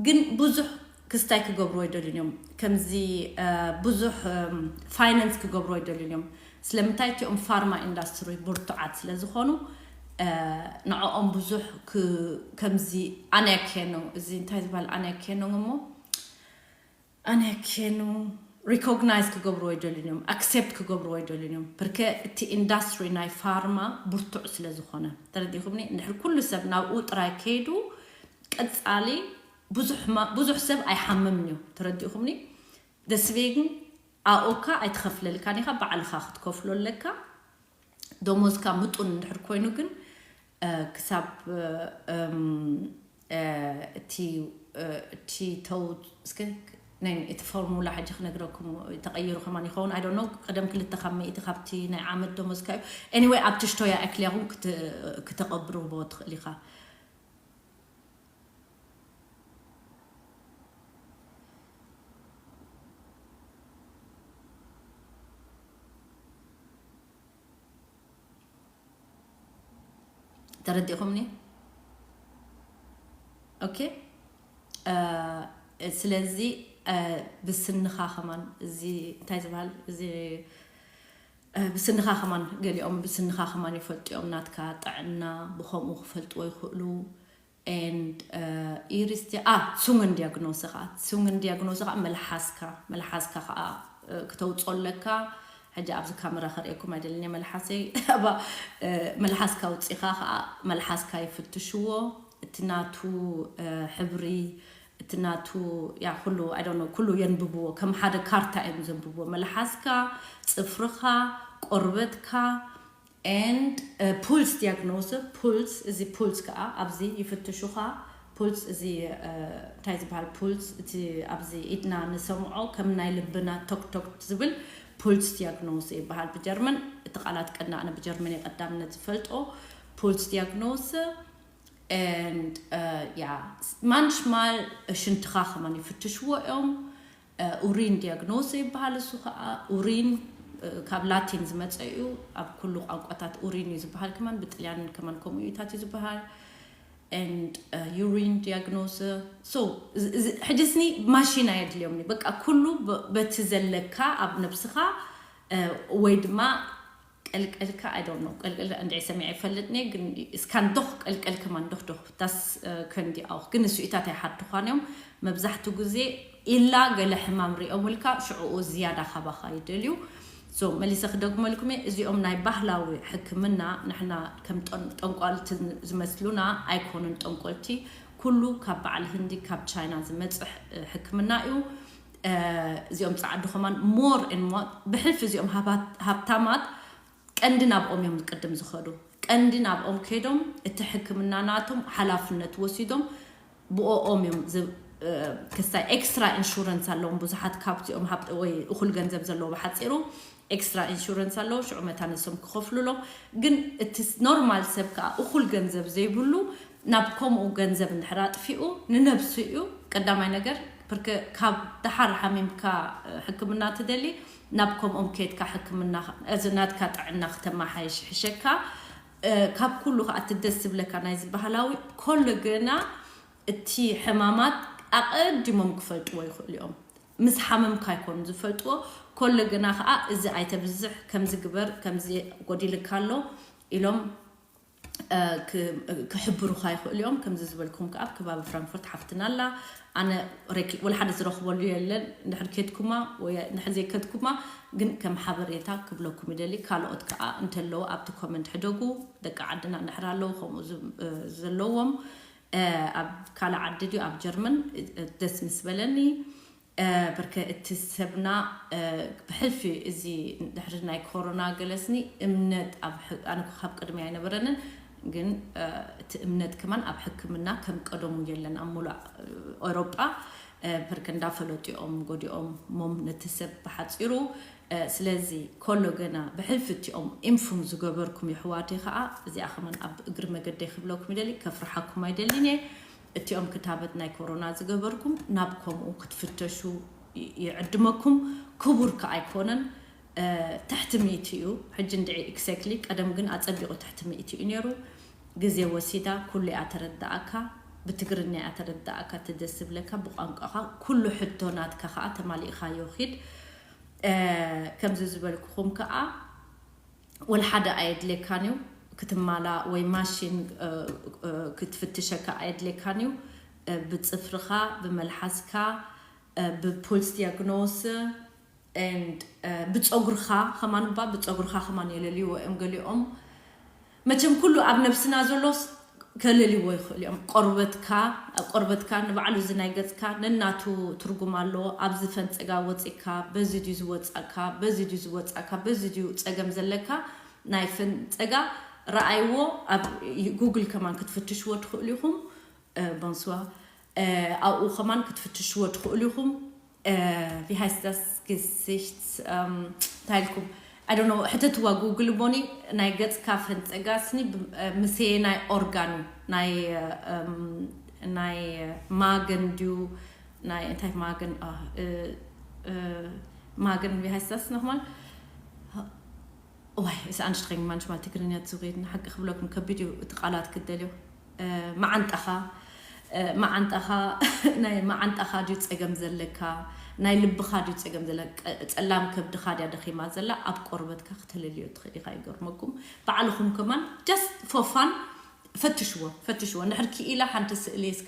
ግን ብዙሕ ክስታይ ክገብሩ ኣይደልዩን እዮም ከምዚ ብዙሕ ፋይናንስ ክገብሩ ኣይደልዩን እዮም ስለምንታይ እቲኦም ፋርማ ኢንዳስትሪ ብርቱዓት ስለ ዝኾኑ ንዕኦም ብዙሕ ከምዚ ኣነኬኑ እዚ እንታይ ዝበሃል ኣነኬኑ እሞ ኣነኬኑ ሪኮግናይዝ ክገብርዎ ይደልዩን እዮም፣ ኣክሴፕት ክገብርዎ ይደልዩን እዮም። ብርከ እቲ ኢንዳስትሪ ናይ ፋርማ ብርቱዕ ስለ ዝኾነ ተረዲኹምኒ። እንድሕር ኩሉ ሰብ ናብኡ ጥራይ ከይዱ ቀጻሊ ብዙሕ ሰብ ኣይሓምምን እዩ። ተረዲኹምኒ። ደስቤግን ኣኦካ ኣይትኸፍለልካን ኢኻ፣ ባዕልኻ ክትከፍሎ ኣለካ። ደሞዝካ ምጡን እንድሕር ኮይኑ ግን ክሳብ እቲ እቲ ተው እስከ ናይ እቲ ፎርሙላ ሕጂ ክነግረኩም ተቐይሩ ከማን ይኸውን። I don't know። ቀደም ክልተ ካብ ሚእቲ ካብቲ ናይ ዓመት ደሞዝካ እዩ። Anyway፣ ኣብቲ ሽቶያ እክልያኹም ክተቐብርዎ ትኽእል ኢኻ። ተረዲኹምኒ? ኦኬ። ስለዚ ብስንኻ ከማን እዚ እንታይ ዝበሃል እዚ ብስንኻ ከማን ገሊኦም ብስንኻ ከማን ይፈልጡ እዮም። ናትካ ጥዕና ብኸምኡ ክፈልጥዎ ይኽእሉ። And ኢሪስቲ ኣ ሱንግን ዲያግኖስ ኸዓ ሱንግን ዲያግኖስ ኸዓ መልሓስካ መልሓስካ ኸዓ ክተውፅኦ ኣለካ። ሕጂ ኣብዚ ካሜራ ከርእየኩም ኣይደልን እየ መልሓሰይ። ኣባ መልሓስካ ውፂኻ ኸዓ መልሓስካ ይፍትሽዎ። እቲ ናቱ ሕብሪ እቲ ናቱ ያ ኩሉ I don't know ኩሉ የንብብዎ። ከም ሓደ ካርታ እዮም ዘንብብዎ። መልሓስካ፣ ፅፍርኻ፣ ቆርበትካ and ፑልስ ዲያግኖስ። ፑልስ እዚ ፑልስ ከዓ ኣብዚ ይፍትሹኻ። ፑልስ እዚ እንታይ ዝበሃል ፑልስ እቲ ኣብዚ ኢድና ንሰምዖ ከም ናይ ልብና ቶክቶክ ዝብል ፑልስ ዲያግኖስ ይበሃል ብጀርመን። እቲ ቃላት ቀና ኣነ ብጀርመን የቀዳምነት ዝፈልጦ ፑልስ ዲያግኖስ and ያ ማንሽማል ሽንትኻ ከማን ይፍትሽዎ እዮም። ኡሪን ዲያግኖስ ይበሃል። እሱ ከዓ ኡሪን ካብ ላቲን ዝመፀ እዩ። ኣብ ኩሉ ቋንቋታት ኡሪን እዩ ዝበሃል። ከማን ብጥልያን ከማን ከምኡ እዩታት እዩ ዝበሃል። And ዩሪን ዲያግኖስ so ሕጅስኒ ማሽን ኣየድልዮም። በቃ ኩሉ በቲ ዘለካ ኣብ ነብስኻ ወይ ድማ ቀልቀልካ I don't know ቀልቀልካ እንድዒ ሰሚዐ ይፈልጥኒ ግን እስካን ዶኽ ቀልቀል ከማን ዶኽ ዶኽ ዳስ ከንዲ ኣውኽ ግን እሱ ኢታት ኣይሓድኳን እዮም። መብዛሕቱ ግዜ ኢላ ገለ ሕማም ሪኦምልካ ሽዕኡ ዝያዳ ካባኻ ይደልዩ። So መሊሰ ክደግመልኩም እየ። እዚኦም ናይ ባህላዊ ሕክምና ንሕና ከም ጠንቋልቲ ዝመስሉና ኣይኮኑን። ጠንቆልቲ ኩሉ ካብ በዓል ህንዲ ካብ ቻይና ዝመፅሕ ሕክምና እዩ። እዚኦም ፃዓዱ ከማን more and more ብሕልፊ እዚኦም ሃብታማት ቀንዲ ናብኦም እዮም ቅድም ዝኸዱ። ቀንዲ ናብኦም ከይዶም እቲ ሕክምና ናቶም ሓላፍነት ወሲዶም ብኦኦም እዮም። ክስታይ ኤክስትራ ኢንሹረንስ ኣለዎም ብዙሓት ካብዚኦም ወይ እኹል ገንዘብ ዘለዎ ብሓፂሩ ኤክስትራ ኢንሹረንስ ኣለዎ። ሽዑ መታን ንሶም ክኸፍሉሎም። ግን እቲ ኖርማል ሰብ ከዓ እኹል ገንዘብ ዘይብሉ ናብ ከምኡ ገንዘብ እንድሕር ኣጥፊኡ ንነብሱ እዩ። ቀዳማይ ነገር ብርክ ካብ ደሓር ሓሚምካ ሕክምና ትደሊ ናብ ከምኦም ከይድካ ሕክምና እዚ ናትካ ጥዕና ክተመሓየሽ ይሕሸካ። ካብ ኩሉ ከዓ እቲ ደስ ዝብለካ ናይዚ ባህላዊ ኮሎ ገና እቲ ሕማማት ኣቐዲሞም ክፈልጥዎ ይኽእሉ እዮም። ምስ ሓመምካ ኣይኮኑ ዝፈልጥዎ። ኮሎ ገና ከዓ እዚ ኣይተብዝሕ ከምዚ ግበር ከምዚ ጎዲልካ ኣሎ ኢሎም ክሕብሩኻ ይኽእሉ እዮም። ከምዚ ዝበልኩም ከዓ ኣብ ከባቢ ፍራንክፈርት ሓፍትና ኣላ። ኣነ ወላ ሓደ ዝረኽበሉ የለን። እንድሕር ኬድኩማ ወይ እንድሕር ዘይከድኩማ ግን ከም ሓበሬታ ክብለኩም ይደሊ። ካልኦት ከዓ እንተለዉ ኣብቲ ኮመንት ሕደጉ። ደቂ ዓድና እንድሕር ኣለዉ ከምኡ ዘለዎም ኣብ ካልእ ዓዲ ድዩ ኣብ ጀርመን ደስ ምስ በለኒ። ብርከ እቲ ሰብና ብሕልፊ እዚ ድሕሪ ናይ ኮሮና ገለስኒ እምነት ኣነ ካብ ቅድሚ ኣይነበረንን። ግን እቲ እምነት ከማን ኣብ ሕክምና ከም ቀደሙ የለን ኣብ ሙሉእ ኤውሮጳ። ብርከ እንዳፈለጡ እዮም ጎዲኦም ሞም ነቲ ሰብ ብሓፂሩ። ስለዚ ኮሎ ገና ብሕልፊ እቲኦም ኢምፉን ዝገበርኩም የሕዋተይ ከዓ እዚኣ ከማን ኣብ እግሪ መገደይ ክብለኩም ይደሊ። ከፍርሓኩም ኣይደልን እየ። እቲኦም ክታበት ናይ ኮሮና ዝገበርኩም ናብ ከምኡ ክትፍተሹ ይዕድመኩም። ክቡር ከዓ ኣይኮነን። ትሕቲ ሚእቲ እዩ ሕጂ እንድዒ ኤግዛክትሊ። ቀደም ግን ኣፀቢቑ ትሕቲ ሚእቲ እዩ ነይሩ። ግዜ ወሲዳ ኩሉ እያ ተረዳእካ። ብትግርኛ እያ ተረዳእካ። ትደስ ዝብለካ ብቋንቋኻ ኩሉ ሕቶ ናትካ ከዓ ተማሊእኻዮ ኺድ። ከምዚ ዝበልኩኹም ከዓ ወላ ሓደ ኣየድልየካን እዩ። ክትማላ ወይ ማሽን ክትፍትሸካ ኣየድልየካን እዩ። ብፅፍርኻ፣ ብመልሓስካ፣ ብፑልስ ዲያግኖስ and ብፀጉርካ ከማን እባ ብፀጉርካ ከማን የለልይዎ እዮም ገሊኦም። መቸም ኩሉ ኣብ ነብስና ዘሎስ ከለልይዎ ይኽእሉ እዮም። ቆርበትካ፣ ኣብ ቆርበትካ ንባዕሉ እዚ ናይ ገፅካ ነናቱ ትርጉም ኣለዎ። ኣብዚ ፈንፀጋ ወፂካ በዚ ድዩ ዝወፃካ፣ በዚ ድዩ ዝወፃካ፣ በዚ ድዩ ፀገም ዘለካ፣ ናይ ፈንፀጋ ረኣይዎ። ኣብ ጉግል ከማን ክትፍትሽዎ ትኽእሉ ኢኹም። ቦንስዋ ኣብኡ ከማን ክትፍትሽዎ ትኽእሉ ኢኹም። Wie heißt das Gesicht? እንታይ ኢልኩም? I don't know። ሕተትዋ ጉግል ቦኒ። ናይ ገፅካ ፈንፀጋ ስኒ ምስየ ናይ ኦርጋን ናይ ናይ ማገን ድዩ ናይ እንታይ ማገን ማገን wie heißt das nochmal? ዋይ፣ es ist anstrengend, manchmal Tigrinya zu reden. ሓቂ ክብለኩም ከቢድ እዩ እቲ ቃላት ክደልዮ። መዓንጣኻ መዓንጣኻ ናይ መዓንጣኻ ድዩ ፀገም ዘለካ? ናይ ልብኻ ድዩ ፀገም ዘለካ? ፀላም ከብድኻ ድያ ደኺማ ዘላ? ኣብ ቆርበትካ ክተለልዮ ትኽእል ኢኻ። ይገርመኩም። ባዕልኹም ከማን just for fun ፈትሽዎ፣ ፈትሽዎ። እንድሕር ክኢላ ሓንቲ ስእሊ እስከ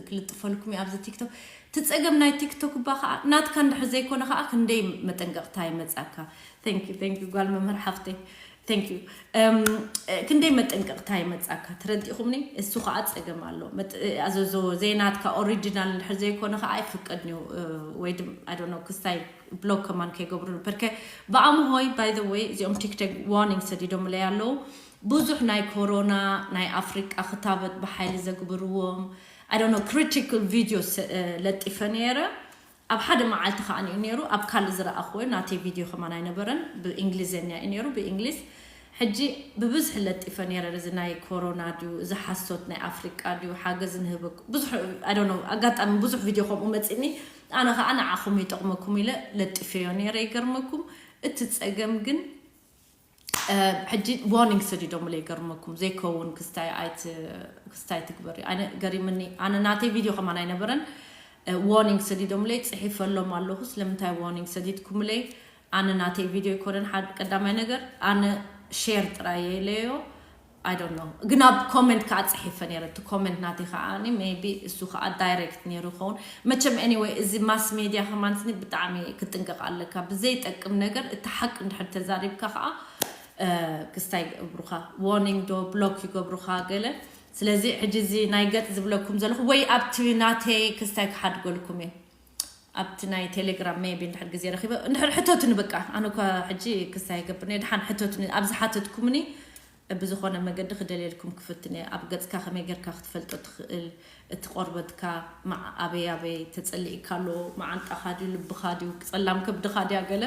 ክልጥፈልኩም ኣብዚ ቲክቶክ። እቲ ፀገም ናይ ቲክቶክ እባ ከዓ ናትካ እንድሕር ዘይኮነ ከዓ ክንደይ መጠንቀቕታ ይመፃካ። Thank you, thank you ጓል መምህር ሓፍተይ። Thank you። ክንደይ መጠንቀቕታ ይመፃካ፣ ተረዲእኹምኒ? እሱ ከዓ ፀገም ኣሎ። ዘዞ ዘይናትካ ኦሪጂናል እንድሕር ዘይኮነ ከዓ ኣይፍቀድን እዩ። ወይ ድማ I don't know ክስታይ ብሎክ ከማን ከይገብሩ ነበርከ። ብኣምሆይ by the way እዚኦም ቲክቶክ ዋርኒንግ ሰዲዶምለይ ኣለዉ። ብዙሕ ናይ ኮሮና ናይ ኣፍሪቃ ክታበት ብሓይሊ ዘግብርዎም I don't know ክሪቲካል ቪድዮ ለጢፈ ነይረ። ኣብ ሓደ መዓልቲ ከዓ እዩ ነይሩ። ኣብ ካልእ ዝረኣኽዎ ናተይ ቪድዮ ከማን ኣይነበረን። ብእንግሊዝኛ እዩ ነይሩ፣ ብእንግሊዝ። ሕጂ ብብዝሒ ለጢፈ ነይረ። እዚ ናይ ኮሮና ድዩ፣ እዚ ሓሶት ናይ ኣፍሪቃ ድዩ፣ ሓገዝ ንህበኩ ብዙሕ I don't know ኣጋጣሚ ብዙሕ ቪድዮ ከምኡ መፂኒ። ኣነ ከዓ ንዓኹም ይጠቕመኩም ኢለ ለጢፈዮ ነይረ። ይገርመኩም እቲ ፀገም ግን ሕጂ ዋርኒንግ ሰዲዶምለይ። ይገርመኩም ዘይከውን ክስታይ ኣይት ክስታይ ትግበሪ። ኣነ ገሪምኒ። ኣነ ናተይ ቪድዮ ከማን ኣይነበረን። ዋርኒንግ ሰዲዶምለይ፣ ፅሒፈሎም ኣለኹ። ስለምንታይ ዋርኒንግ ሰዲድኩምለይ? ኣነ ናተይ ቪድዮ ኣይኮነን። ሓደ ቀዳማይ ነገር ኣነ ሼር ጥራይ የለዮ። I don't know ግን ኣብ ኮመንት ከዓ ፅሒፈ ነይረ። እቲ ኮመንት ናተይ ከዓ ሜቢ እሱ ከዓ ዳይሬክት ነይሩ ይኸውን። መቸም anyway እዚ ማስ ሜድያ ከማን ስኒ ብጣዕሚ ክትጥንቀቕ ኣለካ። ብዘይጠቅም ነገር እቲ ሓቂ እንድሕር ተዛሪብካ ከዓ ክስታይ ይገብሩኻ፣ ዋርኒንግ ዶ ብሎክ ይገብሩኻ ገለ። ስለዚ ሕጂ እዚ ናይ ገፅ ዝብለኩም ዘለኹ ወይ ኣብቲ ናተይ ክስታይ ክሓድገልኩም እየ። ኣብቲ ናይ ቴሌግራም ሜቢ እንድሕር ግዜ ረኺበ እንድሕር ሕተቱኒ። በቃ ኣነ እኳ ሕጂ ክስታይ ይገብር እየ። ድሓን ሕተቱኒ። ኣብ ዝሓተትኩምኒ ብዝኾነ መገዲ ክደልየልኩም ክፍትን እየ። ኣብ ገፅካ ከመይ ጌርካ ክትፈልጦ ትኽእል? እቲ ቆርበትካ መዓ-፣ ኣበይ ኣበይ ተፀሊእካ ኣሎ? መዓንጣኻ ድዩ? ልብኻ ድዩ? ፀላም ከብድኻ ድያ? ገለ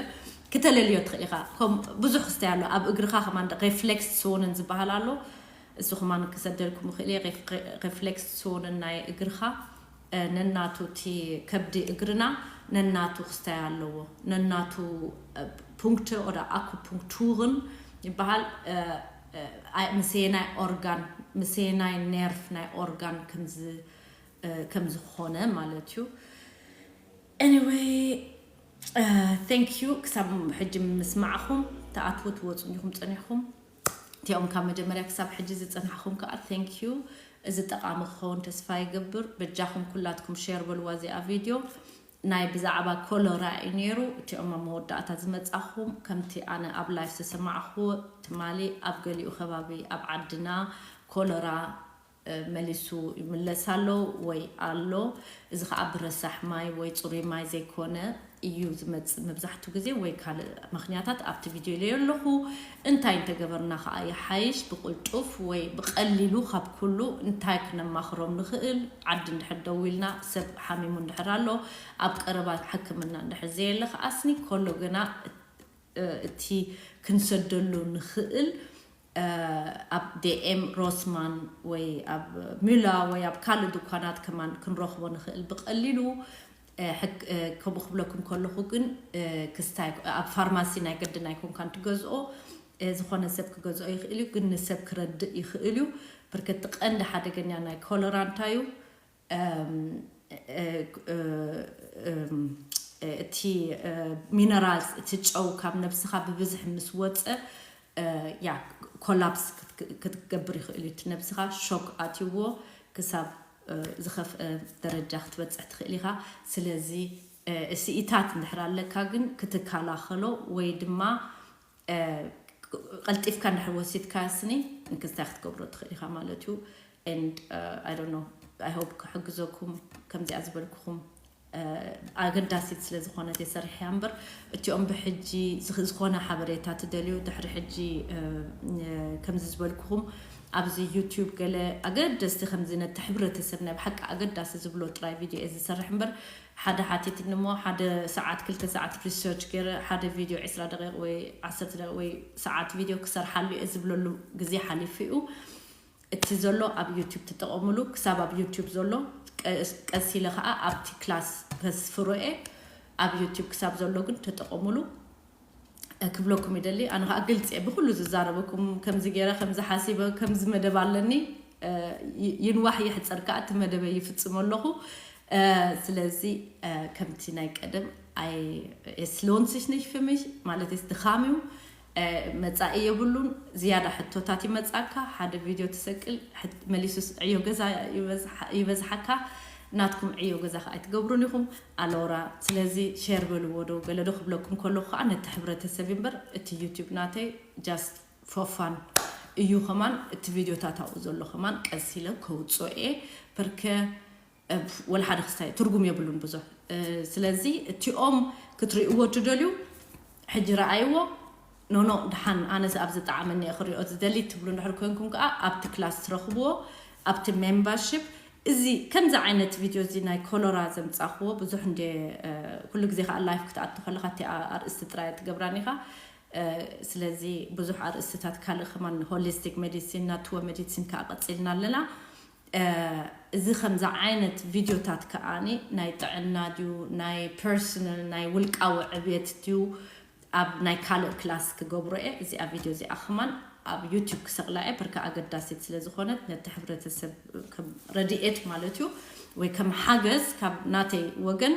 ክተለልዮ ትኽእል ኢኻ። ከም ብዙሕ ክስታይ ኣሎ። ኣብ እግርኻ ከማን ሬፍሌክስ ስውንን ዝበሃል ኣሎ። እሱ ከማን ክሰደልኩም ይኽእል እየ። ሬፍ-፣ ሬፍሌክስ ስውንን ናይ እግርኻ ነናቱ እቲ ከብዲ እግርና ነናቱ ክስታይ ኣለዎ። ነናቱ ፑንክት ኦዳ ኣኩ ፑንክቱርን ይበሃል። ምስየናይ ኦርጋን፣ ምስየናይ ኔርፍ ናይ ኦርጋን ከምዚ ከምዝኾነ ማለት እዩ። Anyway thank you ክሳብ ሕጂ ምስማዕኹም። ትኣትዉ ትወፁ እንዲኹም ፀኒሕኩም። እቲኦም ካብ መጀመርያ ክሳብ ሕጂ ዝፀናሕኹም ከዓ thank you። እዚ ጠቓሚ ክኸውን ተስፋ ይገብር። በጃኹም ኩላትኩም ሼር በልዋ እዚኣ ቪድዮ። ናይ ብዛዕባ ኮሎራ እዩ ነይሩ። እቲኦም ኣብ መወዳእታ ዝመፃኹም ከምቲ ኣነ ኣብ ላይፍ ዝሰማዕኹዎ ትማሊ ኣብ ገሊኡ ከባቢ ኣብ ዓድና ኮሎራ መሊሱ ይምለስ ኣሎ ወይ ኣሎ። እዚ ከዓ ብረሳሕ ማይ ወይ ፅሩይ ማይ ዘይኮነ እዩ ዝመፅእ መብዛሕትኡ ግዜ ወይ ካልእ ምኽንያታት ኣብቲ ቪድዮ ኢለዮ ኣለኹ። እንታይ እንተገበርና ከዓ ይሓይሽ ብቕልጡፍ ወይ ብቐሊሉ ካብ ኩሉ እንታይ ክነማኽሮም ንኽእል? ዓዲ እንድሕር ደው ኢልና ሰብ ሓሚሙ እንድሕር ኣሎ ኣብ ቀረባ ሕክምና እንድሕር ዘየለ ከዓስኒ ከሎ ግና እቲ ክንሰደሉ ንኽእል ኣብ ዴኤም ሮስማን ወይ ኣብ ሚላ ወይ ኣብ ካልእ ድኳናት ከማን ክንረኽቦ ንኽእል ብቐሊሉ። ከምኡ ክብለኩም ከለኹ ግን ክስታይ ኣብ ፋርማሲ ናይ ግድን ኣይኮንካን ትገዝኦ። ዝኾነ ሰብ ክገዝኦ ይኽእል እዩ ግን ንሰብ ክረድእ ይኽእል እዩ። ብርከቲ ቀንዲ ሓደገኛ ናይ ኮለራ እንታይ እዩ? እቲ ሚነራልስ እቲ ጨው ካብ ነብስኻ ብብዝሒ ምስ ወፀ ያ ኮላፕስ ክትገብር ይኽእል እዩ። እቲ ነብስኻ ሾክ ኣትይዎ ክሳብ ዝኸፍአ ደረጃ ክትበፅሕ ትኽእል ኢኻ። ስለዚ ስኢታት እንድሕር ኣለካ ግን ክትከላኸሎ ወይ ድማ ቀልጢፍካ እንድሕር ወሲድካ ስኒ እንክስታይ ክትገብሮ ትኽእል ኢኻ ማለት እዩ። And I don't know, I hope ክሕግዘኩም ከምዚኣ ዝበልኩኹም ኣገዳሲት ስለ ዝኾነት የሰሪሐያ እምበር እቲኦም ብሕጂ ዝኾነ ሓበሬታ ትደልዩ ድሕሪ ሕጂ ከምዚ ዝበልኩኹም ኣብዚ ዩቲዩብ ገለ ኣገደስቲ ከምዚ ነቲ ሕብረተሰብ ናይ ብሓቂ ኣገዳሲ ዝብሎ ጥራይ ቪድዮ እየ ዝሰርሕ እምበር ሓደ ሓቲትኒ እሞ ሓደ ሰዓት ክልተ ሰዓት ሪሰርች ገይረ ሓደ ቪድዮ ዕስራ ደቂቕ ወይ ዓሰርተ ደቂቕ ወይ ሰዓት ቪድዮ ክሰርሓሉ እየ ዝብለሉ ግዜ ሓሊፉ እዩ። እቲ ዘሎ ኣብ ዩቲዩብ ትጠቐሙሉ ክሳብ ኣብ ዩቲዩብ ዘሎ ቀስ ኢለ ከዓ ኣብቲ ክላስ ከስፍሮ እየ። ኣብ ዩቲዩብ ክሳብ ዘሎ ግን ተጠቐሙሉ ክብለኩም ይደሊ። ኣነ ከዓ ግልፂ እየ ብኩሉ ዝዛረበኩም ከምዚ ገይረ ከምዚ ሓሲበ ከምዚ መደብ ኣለኒ ይንዋሕ ይሕፀር ከዓ እቲ መደበ ይፍፅም ኣለኹ። ስለዚ ከምቲ ናይ ቀደም es lohnt sich nicht für mich ማለት ስ ድኻም እዩ። መጻኢ የብሉን። ዝያዳ ሕቶታት ይመጻካ ሓደ ቪድዮ ትሰቅል መሊሱስ ዕዮ ገዛ ይበዝሓካ። ናትኩም ዕዮ ገዛ ከዓ ኣይትገብሩን ኢኹም። ኣሎራ ስለዚ ሸር በልዎ ዶ ገለ ዶ ክብለኩም ከለኹ ከዓ ነቲ ሕብረተሰብ እምበር እቲ ዩቲዩብ ናተይ just for fun እዩ። ከማን እቲ ቪድዮታት ኣብኡ ዘሎ ከማን ቀስ ኢለ ከውፅኦ እየ። በርከ ወላ ሓደ ክስታይ ትርጉም የብሉን ብዙሕ። ስለዚ እቲኦም ክትርእይዎ ትደልዩ ሕጂ ረኣይዎ። ኖኖ ድሓን ኣነስ ኣብ ዝጠዓመኒ እየ ክሪኦ ዝደሊ ትብሉ እንድሕር ኮንኩም ከዓ ኣብቲ ክላስ ትረኽብዎ ኣብቲ ሜምበርሽፕ። እዚ ከምዚ ዓይነት ቪድዮ እዚ ናይ ኮሎራ ዘምፃኽዎ ብዙሕ እንደ ኩሉ ግዜ ከዓ ላይፍ ክትኣቱ ከለካ እቲ ኣርእስቲ ጥራይ ትገብራን ኢኻ። ስለዚ ብዙሕ ኣርእስትታት ካልእ ከማን ሆሊስቲክ ሜዲሲን ናትዎ ሜዲሲን ከዓ ቀፂልና ኣለና። እዚ ከምዚ ዓይነት ቪድዮታት ከዓኒ ናይ ጥዕና ድዩ ናይ ፐርሰናል ናይ ውልቃዊ ዕብየት ድዩ ኣብ ናይ ካልእ ክላስ ክገብሮ እየ። እዚኣ ቪድዮ እዚኣ ከማን ኣብ ዩቲዩብ ክሰቕላ እየ። ብርካ ኣገዳሲት ስለ ዝኾነት ነቲ ሕብረተሰብ ከም ረድኤት ማለት እዩ ወይ ከም ሓገዝ ካብ ናተይ ወገን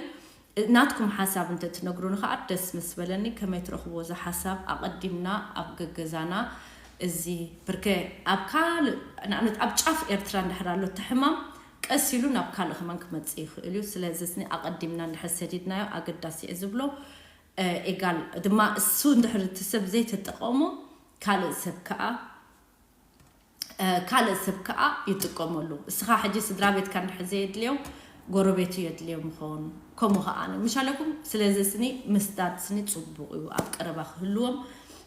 ናትኩም ሓሳብ እንተ ትነግሩኒ ከዓ ደስ ምስ በለኒ። ከመይ ትረኽብዎ እዚ ሓሳብ ኣቐዲምና ኣብ ገገዛና እዚ ብርከ ኣብ ካልእ ንኣብነት ኣብ ጫፍ ኤርትራ እንድሕር ኣሎ እቲ ሕማም ቀስ ኢሉ ናብ ካልእ ከማን ክመፅእ ይኽእል እዩ። ስለዚ ስኒ ኣቐዲምና እንድሕር ሰዲድናዮ ኣገዳሲ እየ ዝብሎ። ኤጋል ድማ እሱ እንድሕር እቲ ሰብ ዘይተጠቐሞ ካልእ ሰብ ከዓ ካልእ ሰብ ከዓ ይጥቀመሉ። እስኻ ሕጂ ስድራ ቤትካ እንድሕር ዘየድልዮም ጎረቤቱ የድልዮም ይኸውን። ከምኡ ከዓ ምሻለኩም። ስለዚ ስኒ ምስዳድ ስኒ ፅቡቕ እዩ። ኣብ ቀረባ ክህልዎም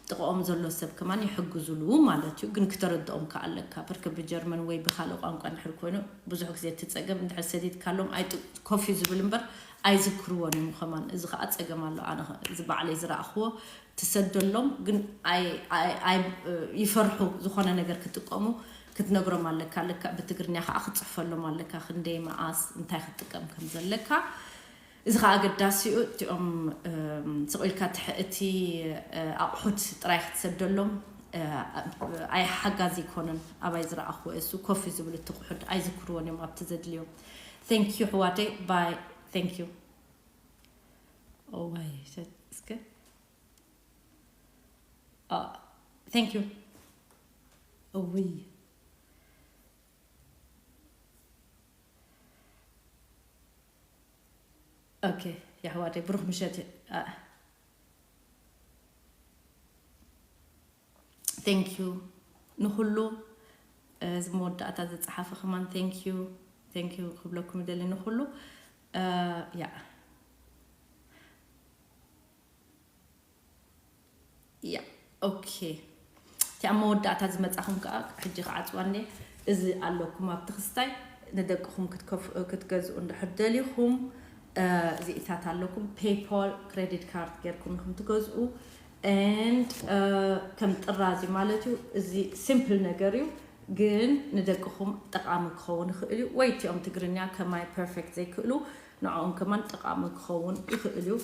ጥቕኦም ዘሎ ሰብ ከማን ይሕግዙሉ ማለት እዩ። ግን ክተረድኦም ከዓ ኣለካ። ብርክ ብጀርመን ወይ ብካልእ ቋንቋ እንድሕር ኮይኑ ብዙሕ ግዜ እቲ ፀገም እንድሕር ሰዲድካሎም ኣይጥ ኮፍ እዩ ዝብል እምበር ኣይዝክርዎን እዮም ከማን። እዚ ከዓ ፀገም ኣሎ። ኣነ እዚ ባዕለይ ዝረኣኽዎ ትሰደሎም ግን ይፈርሑ ዝኾነ ነገር ክጥቀሙ ክትነግሮም ኣለካ። ልክዕ ብትግርኛ ከዓ ክትፅሕፈሎም ኣለካ። ክንደይ መዓስ እንታይ ክትጥቀም ከም ዘለካ እዚ ከዓ ኣገዳሲ እዩ። እቲኦም ስቕ ኢልካ እቲ ኣቑሑት ጥራይ ክትሰደሎም ኣይ ሓጋዚ ኣይኮነን። ኣባይ ዝረኣኽዎ እሱ ኮፊ ዝብል እቲ ቁሑድ ኣይዝክርዎን እዮም ኣብቲ ዘድልዮም። Thank you ኣሕዋተይ ባይ thank you እዋይ እስከ thank you እውይ okay የሕዋተይ ብሩኽ ምሸት thank you ንኹሉ እዚ መወዳእታ ዝፀሓፈ ከማን thank you thank you ክብለኩም ይደሊ ንኹሉ ያ ያ okay እቲ ኣብ መወዳእታ ዝመፃኹም ከዓ ሕጂ ክዓፅዋ እኒ እዚ ኣለኩም ኣብቲ ክስታይ ንደቅኹም ክትገዝኡ እንድሕር ደሊኹም እዚኢታት ኣለኩም paypal credit card ጌርኩም ኢኹም ትገዝኡ and ከም ጥራዝ እዩ ማለት እዩ። እዚ simple ነገር እዩ ግን ንደቅኹም ጠቓሚ ክኸውን ይኽእል እዩ። ወይ እቲኦም ትግርኛ ከማይ perfect ዘይክእሉ ንዕኦም ከማን ጠቓሚ ክኸውን ይኽእል እዩ።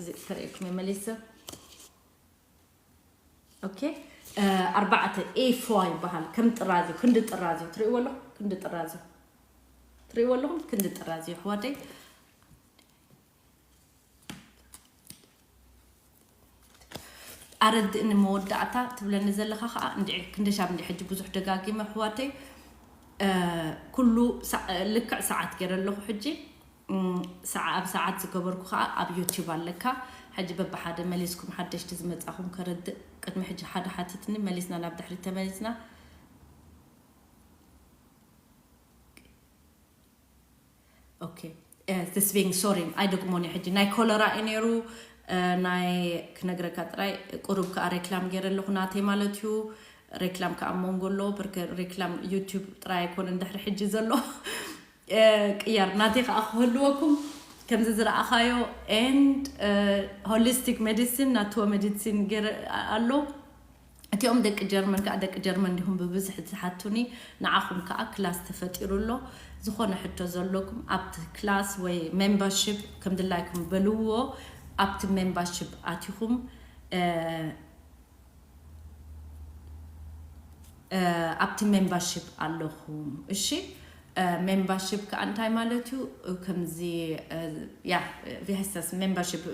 እዚ ከርእየኩም እየ መሊሰ okay ኣርባዕተ A four ይበሃል። ከም ጥራዝ እዩ ክንዲ ጥራዝ እዩ ትርእይዎ ኣለኹም ክንዲ ጥራዝ እዩ ትርእይዎ ኣለኹም ክንዲ ጥራዝ እዩ ኣሕዋተይ። ኣረድእኒ መወዳእታ ትብለኒ ዘለኻ ከዓ እንድዒ ክንደሻብ እንዲ ሕጂ ብዙሕ ደጋጊመ ኣሕዋተይ ኩሉ ልክዕ ሰዓት ገይረ ኣለኹ ሕጂ ሰዓ ኣብ ሰዓት ዝገበርኩ ከዓ ኣብ ዩቲብ ኣለካ። ሕጂ በብሓደ መሊስኩም ሓደሽቲ ዝመፃኹም ከረድእ ቅድሚ ሕጂ ሓደ ሓቲትኒ መሊስና ናብ ድሕሪት ተመሊስና። ኦኬ ስቪንግ ሶሪ ኣይደግሞን ሕጂ ናይ ኮለራ እዩ ነይሩ። ናይ ክነግረካ ጥራይ ቁሩብ ከዓ ሬክላም ገይረ ኣለኹ ናተይ ማለት እዩ። ሬክላም ከዓ መንጎ ኣሎ ብርከ ሬክላም ዩቲብ ጥራይ ኣይኮነን ድሕሪ ሕጂ ዘሎ ቅያር ናተይ ከዓ ክህልወኩም ከምዚ ዝረኣኻዮ ኤንድ ሆሊስቲክ ሜዲሲን ናትወ ሜዲሲን ገይረ ኣሎ። እቲኦም ደቂ ጀርመን ከዓ ደቂ ጀርመን እንዲኹም ብብዝሒ ዝሓቱኒ ንዓኹም ከዓ ክላስ ተፈጢሩ ኣሎ። ዝኾነ ሕቶ ዘለኩም ኣብቲ ክላስ ወይ ሜምበርሽፕ ከም ድላይኩም በልዎ። ኣብቲ ሜምበርሽፕ ኣቲኹም ኣብቲ ሜምበርሽፕ ኣለኹም። እሺ ሜምበርሽፕ ከዓ እንታይ ማለት እዩ? ከምዚ ያ ቪሃስተስ ሜምበርሽፕ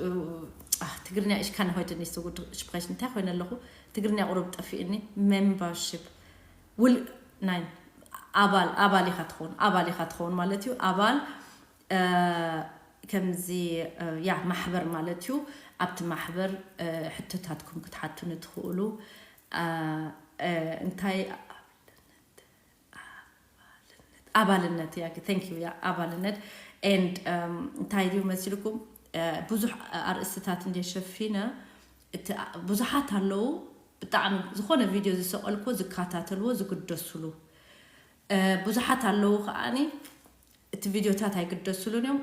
ትግርኛ እሽካን ሆይትን ይስጉድ ሽፕሬሽ እንታይ ኮይነ ኣለኹ ትግርኛ ቁሩብ ጠፊእኒ። ሜምበርሽፕ ውል ናይ ኣባል ኣባል ኢኻ ትኸውን ኣባል ኢኻ ትኸውን ማለት እዩ ኣባል ከምዚ ያ ማሕበር ማለት እዩ። ኣብቲ ማሕበር ሕቶታትኩም ክትሓቱኒ ትኽእሉ። እንታይ ኣባልነት ያ thank you ያ ኣባልነት and እንታይ ድዩ መሲልኩም ብዙሕ ኣርእስትታት እንደ ሸፊነ እቲ ብዙሓት ኣለዉ ብጣዕሚ ዝኾነ ቪድዮ ዝሰቐልኮ ዝከታተልዎ ዝግደሱሉ ብዙሓት ኣለዉ ከዓኒ እቲ ቪድዮታት ኣይግደሱሉን እዮም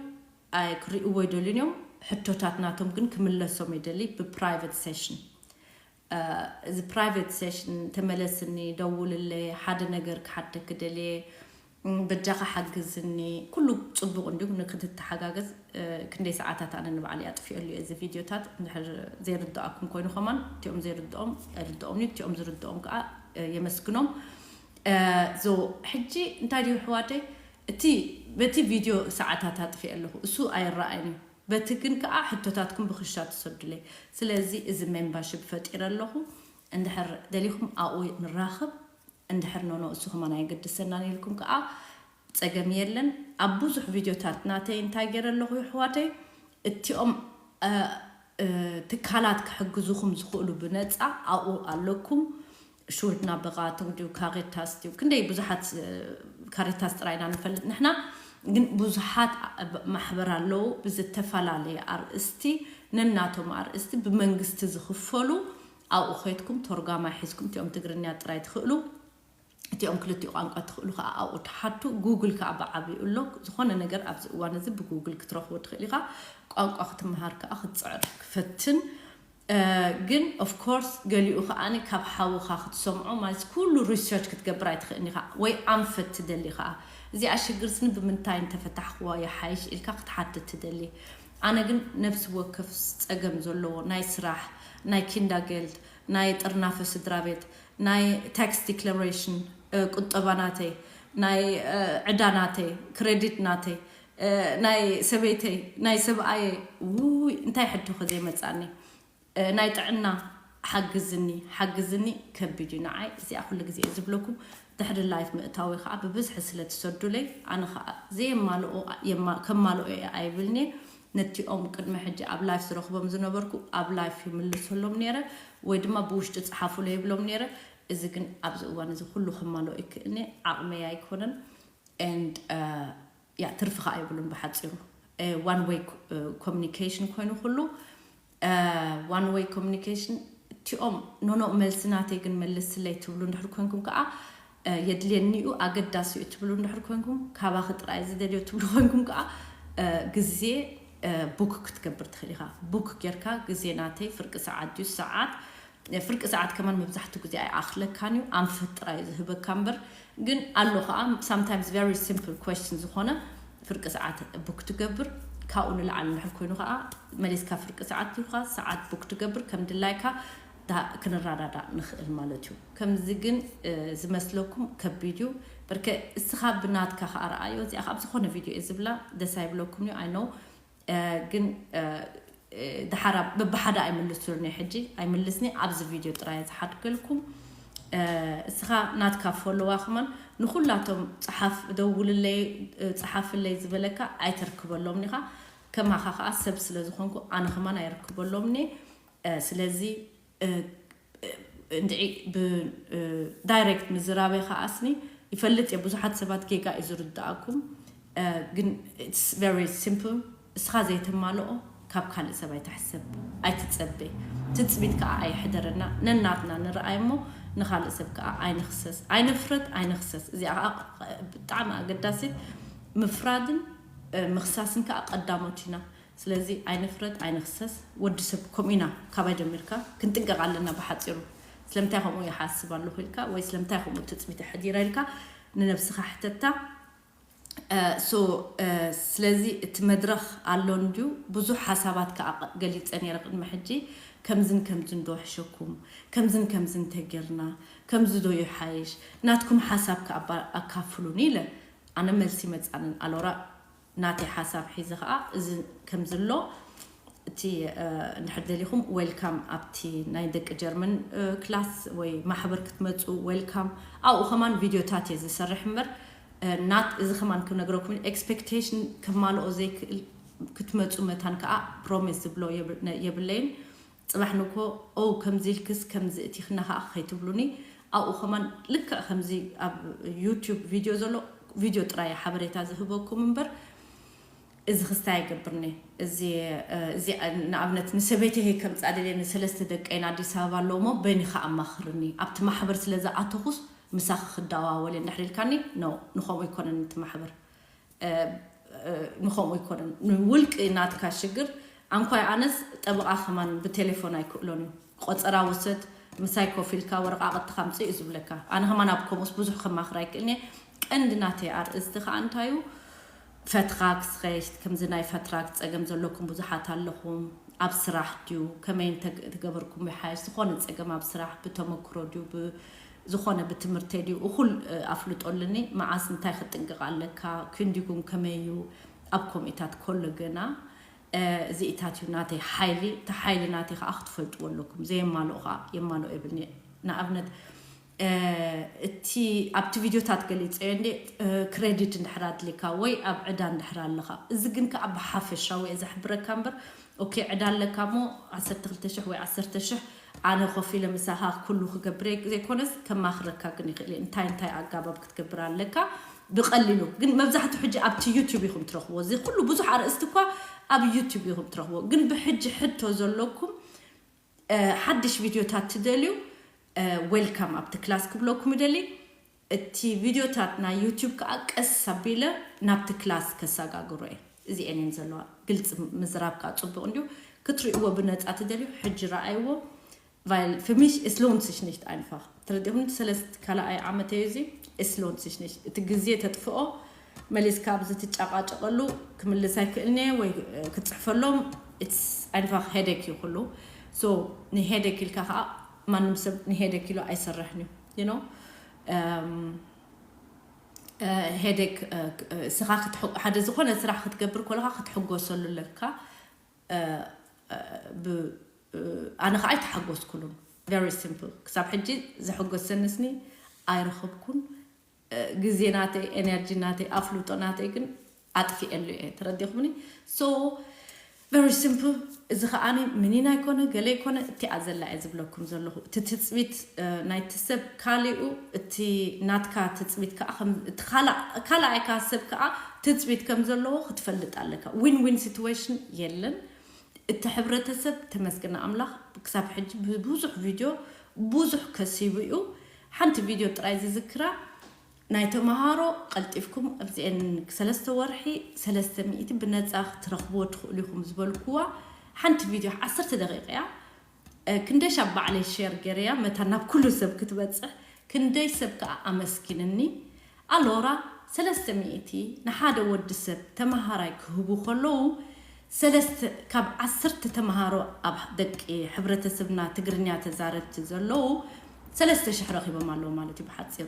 ክርእይዎ ይደልዩን እዮም። ሕቶታት ናቶም ግን ክምለሶም ይደሊ ብፕራይቨት ሴሽን እዚ ፕራይቨት ሴሽን ተመለስኒ ደውልለይ ሓደ ነገር ክሓተኪ ደልየ በጃኻ ሓግዝኒ። ኩሉ ፅቡቕ እንዲሁ ንክትተሓጋገዝ ክንደይ ሰዓታት ኣነ ንባዕሊ ኣጥፊኦሉ እየ እዚ ቪድዮታት እንድሕር ዘይርድኣኩም ኮይኑ ከማን እቲኦም ዘይርድኦም ኣይርድኦም እዩ እቲኦም ዝርድኦም ከዓ የመስግኖም። ዞ ሕጂ እንታይ ድዩ ኣሕዋተይ እቲ በቲ ቪድዮ ሰዓታት ኣጥፊ ኣለኹ እሱ ኣይረኣይን እዩ በቲ ግን ከዓ ሕቶታትኩም ብክሻ ትሰዱለይ። ስለዚ እዚ ሜምበርሽፕ ፈጢረ ኣለኹ እንድሕር ደሊኹም ኣብኡ ንራኸብ። እንድሕር ኖኖ እሱ ከማን ኣየገድሰናን ኢልኩም ከዓ ፀገም የለን። ኣብ ብዙሕ ቪድዮታት ናተይ እንታይ ገይረ ኣለኹ ይሕዋተይ እቲኦም ትካላት ክሕግዙኹም ዝኽእሉ ብነፃ ኣብኡ ኣለኩም። ሹርት ናበቓትም ድዩ ካሬታስ ድዩ ክንደይ ብዙሓት ካሬታስ ጥራይ ኢና ንፈልጥ ንሕና ግን ብዙሓት ማሕበር ኣለዉ ብዝተፈላለየ ኣርእስቲ ነናቶም ኣርእስቲ ብመንግስቲ ዝኽፈሉ ኣብኡ ኸይድኩም ቶርጋማ ሒዝኩም እቲኦም ትግርኛ ጥራይ ትኽእሉ እቲኦም ክልቲኡ ቋንቋ ትኽእሉ ከዓ ኣብኡ ትሓቱ ጉግል ከዓ ብዓብዩ ኣሎ ዝኾነ ነገር ኣብዚ እዋን እዚ ብጉግል ክትረኽቦ ትኽእል ኢኻ። ቋንቋ ክትምሃር ከዓ ክትፅዕር ክፈትን ግን of course ገሊኡ ከዓኒ ካብ ሓውኻ ክትሰምዖ ማለት ኩሉ research ክትገብር ኣይትኽእልን ኢኻ ወይ ኣንፈት ትደሊ ከዓ እዚኣ ሽግር ስኒ ብምንታይ እንተፈታሕክዋ ይሓይሽ ኢልካ ክትሓትት ትደሊ። ኣነ ግን ነፍሲ ወከፍ ፀገም ዘለዎ ናይ ስራሕ ናይ ኪንዳጌልት ናይ ጥርናፈ ስድራ ቤት ናይ tax declaration ቁጠባ ናተይ ናይ ዕዳ ናተይ credit ናተይ ናይ ሰበይተይ ናይ ሰብኣየ ውይ እንታይ ሕቶ ከዘይመፃኒ ናይ ጥዕና ሓግዝኒ ሓግዝኒ ከቢድ እዩ ንዓይ እዚኣ ኩሉ ግዜ እየ ዝብለኩም ድሕሪ live ምእታወይ ከዓ ብብዝሒ ስለ ትሰዱለይ ኣነ ከዓ ዘየማልኦ ከማልኦ እየ ኣይብልኒ ነቲኦም ቅድሚ ሕጂ ኣብ live ዝረኽቦም ዝነበርኩ ኣብ live ይምልሰሎም ነይረ ወይ ድማ ብውሽጢ ፀሓፉለ ይብሎም ነይረ እዚ ግን ኣብዚ እዋን እዚ ኩሉ ከማልኦ ይክእልኒ ዓቕመይ ኣይኮነን and ያ ትርፊ ከዓ የብሉን ብሓፂሩ one way communication ኮይኑ ኩሉ one way communication እቲኦም ኖኖ መልሲ ናተይ ግን መልስለይ ትብሉ እንድሕር ኮንኩም ከዓ የድልየኒኡ ኣገዳሲ እዩ ትብሉ እንድሕር ኮንኩም ካባኺ ጥራይ ዝደልዮ ትብሉ ኮንኩም ከዓ ግዜ book ክትገብር ትኽእል ኢኻ book ጌርካ ግዜ ናተይ ፍርቂ ሰዓት ድዩ ሰዓት ፍርቂ ሰዓት ከማን መብዛሕትኡ ግዜ ኣይኣኽለካን እዩ ኣንፈት ጥራይ ዝህበካ እምበር ግን ኣሎ ከዓ sometimes very simple question ዝኾነ ፍርቂ ሰዓት book ትገብር ካብኡ ንላዕሊ እንድሕር ኮይኑ ከዓ መሊስካ ፍርቂ ሰዓት ዲኻ ሰዓት book ትገብር ከም ድላይካ ክንረዳዳእ ንኽእል ማለት እዩ ከምዚ ግን ዝመስለኩም ከቢድ እዩ በርከ እስኻ ብናትካ ከዓ ረኣዮ እዚኣ ካብ ዝኾነ ቪድዮ እየ ዝብላ ደስ ኣይብለኩም እዩ I know ግን ድሓራ በብሓደ ኣይምልሱልኒ፣ ሕጂ ኣይምልስኒ። ኣብዚ ቪድዮ ጥራይ ዝሓድገልኩም። እስኻ ናትካ ፎሎዋ ከማን ንኹላቶም፣ ጸሓፍ፣ ደውልለይ፣ ጸሓፍለይ ዝበለካ ኣይተርክበሎም ኒኻ። ከማኻ ከዓ ሰብ ስለ ዝኾንኩ ኣነ ከማን ኣይርክበሎም ኒ። ስለዚ እንድዒ ብዳይሬክት ምዝራበይ ከዓስኒ ይፈልጥ እየ። ብዙሓት ሰባት ጌጋ እዩ ዝርድኣኩም። ግን it's very simple። እስኻ ዘይተማልኦ ካብ ካልእ ሰብ ኣይትሕሰብ፣ ኣይትጸበ። ትጽቢት ከዓ ኣይሕደረና። ነናትና ንረኣይ እሞ ንኻልእ ሰብ ከዓ ኣይንኽሰስ፣ ኣይንፍረድ፣ ኣይንኽሰስ። እዚኣ ከዓ ብጣዕሚ ኣገዳሲት። ምፍራድን ምኽሳስን ከዓ ቀዳሞት ኢና። ስለዚ ኣይንፍረድ፣ ኣይንኽሰስ። ወዲ ሰብ ከምኡ ኢና፣ ካባይ ጀሚርካ ክንጥንቀቕ ኣለና። ብሓፂሩ ስለምንታይ ከምኡ ይሓስብ ኣለኹ ኢልካ ወይ ስለምንታይ ከምኡ ትፅቢት ኣሕዲረ ኢልካ ንነብስኻ ሕተታ። ሶ ስለዚ እቲ መድረኽ ኣሎ እንድዩ። ብዙሕ ሓሳባት ከዓ ገሊፀ ነይረ ቅድሚ ሕጂ። ከምዝን ከምዝን ዶ ሕሸኩም፣ ከምዝን ከምዝን ተጌርና፣ ከምዚ ዶ ይሓይሽ፣ ናትኩም ሓሳብ ከዓ ኣካፍሉኒ ኢለ ኣነ መልሲ መፃንን ኣሎራ ናተይ ሓሳብ ሒዘ ከዓ እዚ ከምዝሎ እቲ እንድሕር ደሊኹም ዌልካም ኣብቲ ናይ ደቂ ጀርመን ክላስ ወይ ማሕበር ክትመፁ ዌልካም። ኣብኡ ከማን ቪድዮታት እየ ዝሰርሕ እምበር ናት እዚ ከማን ክነግረኩም ኤክስፔክቴሽን ከማልኦ ዘይክእል ክትመፁ መታን ከዓ ፕሮሚስ ዝብሎ የብለይን። ፅባሕ ንግሆ ኦ ከምዚ ኢልክስ ከምዚ እቲኽና ከዓ ከይትብሉኒ። ኣብኡ ከማን ልክዕ ከምዚ ኣብ ዩቲዩብ ቪድዮ ዘሎ ቪድዮ ጥራይ ሓበሬታ ዝህበኩም እምበር እዚ ክስታይ ኣይገብርኒ። እዚ እዚ ንኣብነት ንሰበይተይ ከምፃ ደልየ ንሰለስተ ደቀይ ንኣዲስ ኣበባ ኣለዎ እሞ በይንኻ ኣማኽርኒ። ኣብቲ ማሕበር ስለ ዝኣተኹስ ምሳኺ ክደዋወል እየ እንድሕር ኢልካኒ ኖ፣ ንኸምኡ ኣይኮነን እቲ ማሕበር። ንኸምኡ ኣይኮነን። ንውልቂ ናትካ ሽግር ኣንኳይ ኣነስ ጠበቓ ከማን ብቴሌፎን ኣይክእሎን እዩ። ቆፀራ ውሰድ፣ ምሳይ ኮፍ ኢልካ ወረቓቕቲ ካምፅእ እዩ ዝብለካ። ኣነ ከማን ኣብ ከምኡስ ብዙሕ ከማኽር ኣይክእልን እየ። ቀንዲ ናተይ ኣርእስቲ ከዓ እንታይ እዩ? ፈትራክ ስሬሽት ከምዚ ናይ ፈትራክ ፀገም ዘለኩም ብዙሓት ኣለኹም። ኣብ ስራሕ ድዩ ከመይ እንተገበርኩም ይሓይሽ? ዝኾነ ፀገም ኣብ ስራሕ ብተመክሮ ድዩ ዝኾነ ብትምህርተይ ድዩ እኹል ኣፍልጦ ኣለኒ። መዓስ እንታይ ክጥንቅቕ ኣለካ? ክንዲጉም ከመይ እዩ? ኣብ ኮሚታት ኮሎ ገና እዚኢታት እዩ ናተይ ሓይሊ። እቲ ሓይሊ ናተይ ከዓ ክትፈልጥዎ ኣለኩም። ዘየማልኦ ከዓ የማልኦ የብልኒ። ንኣብነት እቲ ኣብቲ ቪድዮታት ገሊፀዮ እንዴ ክሬዲት እንድሕር ኣድልካ ወይ ኣብ ዕዳ እንድሕር ኣለካ፣ እዚ ግን ከዓ ብሓፈሻዊ እየ ዘሕብረካ እምበር ኦኬ ዕዳ ኣለካ እሞ ዓሰርተ ክልተ ሽሕ ወይ ዓሰርተ ሽሕ ኣነ ኮፍ ኢለ ምሳኻ ኩሉ ክገብር ዘይኮነስ ከማኽረካ ግን ይኽእል እየ። እንታይ እንታይ ኣጋባብ ክትገብር ኣለካ ብቐሊሉ ግን መብዛሕትኡ ሕጂ ኣብቲ ዩቲዩብ ኢኹም ትረኽብዎ። እዚ ኩሉ ብዙሕ ኣርእስቲ እኳ ኣብ ዩቲዩብ ኢኹም ትረኽብዎ። ግን ብሕጂ ሕቶ ዘለኩም ሓድሽ ቪድዮታት ትደልዩ ዌልካም ኣብቲ ክላስ ክብለኩም ይደሊ። እቲ ቪድዮታት ናይ ዩቲዩብ ከዓ ቀስ ኣቢለ ናብቲ ክላስ ከሰጋግሮ እየ። እዚኤን እየን ዘለዋ። ግልፂ ምዝራብ ከዓ ፅቡቅ እንድዩ። ክትርእይዎ ብነፃ ትደልዩ ሕጂ ረኣይዎ። Weil für mich es lohnt sich nicht einfach. ተረዲኹም ሰለስት ካልኣይ ዓመት እዩ እዚ። Es lohnt sich nicht። እቲ ግዜ ተጥፍኦ መሊስካ ኣብዚ ትጫቃጨቀሉ ክምልስ ኣይክእልኒ ወይ ክትፅሕፈሎም it's einfach headache እዩ ኩሉ። So ንሄደክ ኢልካ ከዓ ማንም ሰብ ንሄደክ ኢሉ ኣይሰርሕን እዩ። You know ሄደክ ስኻ ሓደ ዝኾነ ስራሕ ክትገብር ከለካ ክትሕጎሰሉ ኣለካ። ኣነ ከዓ ኣይተሓጎስኩሉን። Very simple። ክሳብ ሕጂ ዘሐጎሰኒ ስኒ ኣይረኸብኩን። ግዜ ናተይ፣ ኤነርጂ ናተይ፣ ኣፍልጦ ናተይ ግን ኣጥፊኤሉ እየ። ተረዲኹምኒ? So very simple። እዚ ከዓኒ ምኒን ኣይኮነ ገለ ኣይኮነ እቲኣ ዘላ እየ ዝብለኩም ዘለኹ። እቲ ትፅቢት ናይቲ ሰብ ካሊኡ እቲ ናትካ ትፅቢት ከዓ ካልኣይካ ሰብ ከዓ ትፅቢት ከም ዘለዎ ክትፈልጥ ኣለካ። ዊን ዊን ሲትዌሽን የለን። እቲ ሕብረተሰብ ተመስገን ኣምላኽ ክሳብ ሕጂ ብብዙሕ ቪድዮ ብዙሕ ከሲቡ እዩ። ሓንቲ ቪድዮ ጥራይ ዝዝክራ ናይ ተምሃሮ ቀልጢፍኩም ኣብዚአን ሰለስተ ወርሒ ሰለስተ ሚእቲ ብነፃ ክትረኽብዎ ትኽእሉ ኢኹም ዝበልኩዋ ሓንቲ ቪድዮ ዓሰርተ ደቂቃ እያ። ክንደይ ሻብ ባዕለይ ሼር ገይረያ መታ ናብ ኩሉ ሰብ ክትበፅሕ ክንደይ ሰብ ከዓ ኣመስጊንኒ። ኣሎራ ሰለስተ ሚእቲ ንሓደ ወዲ ሰብ ተምሃራይ ክህቡ ከለዉ ሰለስተ ካብ ዓሰርተ ተምሃሮ ኣብ ደቂ ሕብረተሰብና ትግርኛ ተዛረብቲ ዘለዉ ሰለስተ ሽሕ ረኺቦም ኣለዉ ማለት እዩ ብሓፂሩ።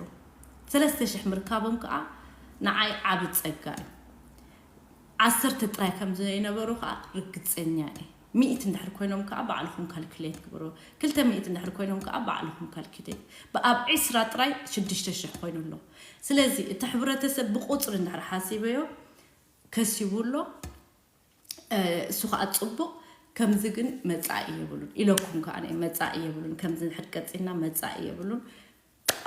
ሰለስተ ሽሕ ምርካቦም ከዓ ንዓይ ዓቢ ፀጋ እዩ። ዓሰርተ ጥራይ ከም ዘይነበሩ ከዓ ርግፀኛ እየ። ሚእቲ እንድሕር ኮይኖም ከዓ ባዕልኹም ካልኩሌት ግበሩ። ክልተ ሚእቲ እንድሕር ኮይኖም ከዓ ባዕልኹም ካልኩሌት። ብኣብ ዕስራ ጥራይ ሽዱሽተ ሽሕ ኮይኑ ኣሎ። ስለዚ እቲ ሕብረተሰብ ብቁፅሪ እንድሕር ሓሲበዮ ከሲቡ ኣሎ። እሱ ከዓ ፅቡቕ። ከምዚ ግን መፃኢ የብሉን ኢለኩም ከዓ መፃኢ የብሉን። ከምዚ እንድሕር ቀፂልና መፃኢ የብሉን።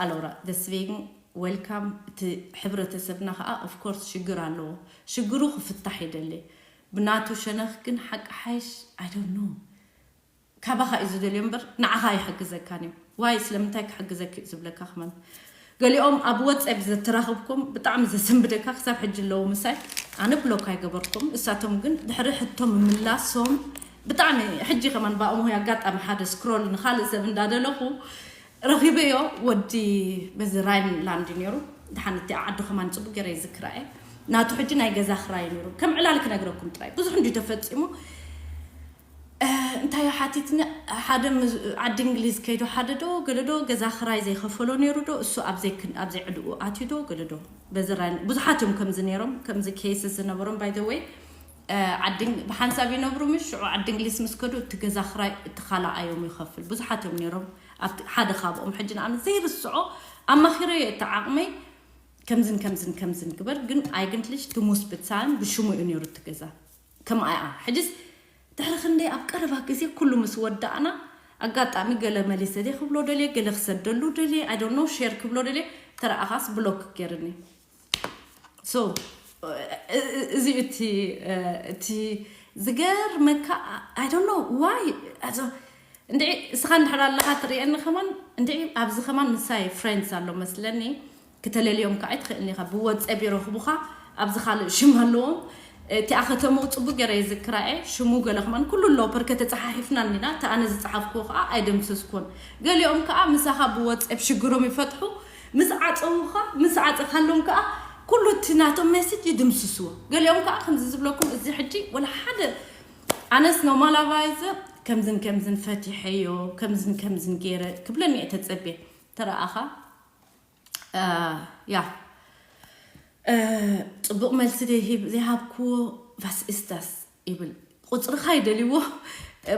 ኣሎራ ደስቬግን ዌልካም። እቲ ሕብረተሰብና ከዓ ኦፍኮርስ ሽግር ኣለዎ። ሽግሩ ክፍታሕ ይደሊ። ብናቱ ሸነኽ ግን ሓቂ ሓይሽ ኣይደኖ ካባኻ እዩ ዝደልዮ እምበር ንዓኻ ኣይሕግዘካን እዩ። ዋይ ስለምንታይ ክሕግዘክ እዩ ዝብለካ ክመን ገሊኦም ኣብ ወፀብ ዘተራኽብኩም ብጣዕሚ ዘሰንብደካ ክሳብ ሕጂ ኣለዉ ምሳይ። ኣነ ብሎክ ኣይገበርኩም። እሳቶም ግን ድሕሪ ሕቶ ምምላሶም ብጣዕሚ ሕጂ ከማን ብኣእምሆ ኣጋጣሚ ሓደ ስክሮል ንኻልእ ሰብ እንዳደለኹ ረኺበዮ። ወዲ በዚ ራይንላንድ እዩ ነይሩ። ድሓን እቲ ዓዱ ከማን ፅቡቅ ገይረ ይዝክራ እየ። ናቱ ሕጂ ናይ ገዛ ክራይ ነይሩ። ከም ዕላል ክነግረኩም ጥራይ ብዙሕ እንዲ ተፈፂሙ። እንታይ ሓቲትኒ ሓደ ዓዲ እንግሊዝ ከይዶ ሓደ ዶ ገለ ዶ ገዛ ክራይ ዘይከፈሎ ነይሩ ዶ እሱ ኣብ ዘይዕድኡ ኣትዩ ዶ ገለ ዶ በዚ ራይን ብዙሓት እዮም ከምዚ ነይሮም ከምዚ ኬስ ዝነበሮም ባይ ወይ ዓዲ ብሓንሳብ ይነብሩ ምሽ ሽዑ ዓዲ እንግሊዝ ምስ ከዱ እቲ ገዛ ክራይ እቲ ካልኣዮም ይኸፍል ብዙሓት እዮም ነይሮም። ሓደ ካብኦም ሕጂ ንኣመት ዘይርስዖ ኣማኺረዮ እቲ ዓቕመይ ከምዝን ከምዝን ከምዝን ግበር ግን ኣይግንትልሽ ትሙስ ብትሳን ብሽሙ እዩ ነይሩ እቲ ገዛ። ከምኣያ ሕጅስ ድሕሪ ክንደይ ኣብ ቀረባ ግዜ ኩሉ ምስ ወዳእና ኣጋጣሚ ገለ መሊሰ ደ ክብሎ ደልየ ገለ ክሰደሉ ደልየ ኣይዶኖ ሼር ክብሎ ደልየ ተረኣኻስ ብሎክ ገይርኒ። So እዚ እቲ እቲ ዝገርመካ I don't know why እንድዒ እስኻ እንድሕር ኣለኻ ትርእየኒ ከማን እንድዒ ኣብዚ ከማን ምሳይ ፍሬንድስ ኣሎ መስለኒ። ክተለልዮም ከዓ ኣይትኽእልን ኢኻ ብወፀብ ይረኽቡኻ። ኣብዚ ካልእ ሽም ኣለዎም። እቲኣ ከተምኡ ፅቡቅ ገይረ ይዝክራ እየ ሽሙ ገለ ከማን ኩሉ ኣለዎ ፐርከ ተፀሓሒፍና እንዲና እቲ ኣነ ዝፀሓፍክዎ ከዓ ኣይደምሰስኩዎን። ገሊኦም ከዓ ምሳኻ ብወፀብ ሽግሮም ይፈትሑ። ምስ ዓፀውኻ ምስ ዓፀኻሎም ከዓ ኩሉ እቲ ናቶም ሜሴጅ ይድምስስዎ። ገሊኦም ከዓ ከምዚ ዝብለኩም እዚ ሕጂ ወላ ሓደ ኣነስ ኖማላቫይዘ ከምዝን ከምዝን ፈቲሐዮ ከምዝን ከምዝን ገይረ ክብለኒ እየ ተፀብየ። ተረኣኻ ያ ፅቡቅ መልሲ ዘይሃብክዎ ቫስ እስታስ ይብል ቁፅርኻ ይደልይዎ።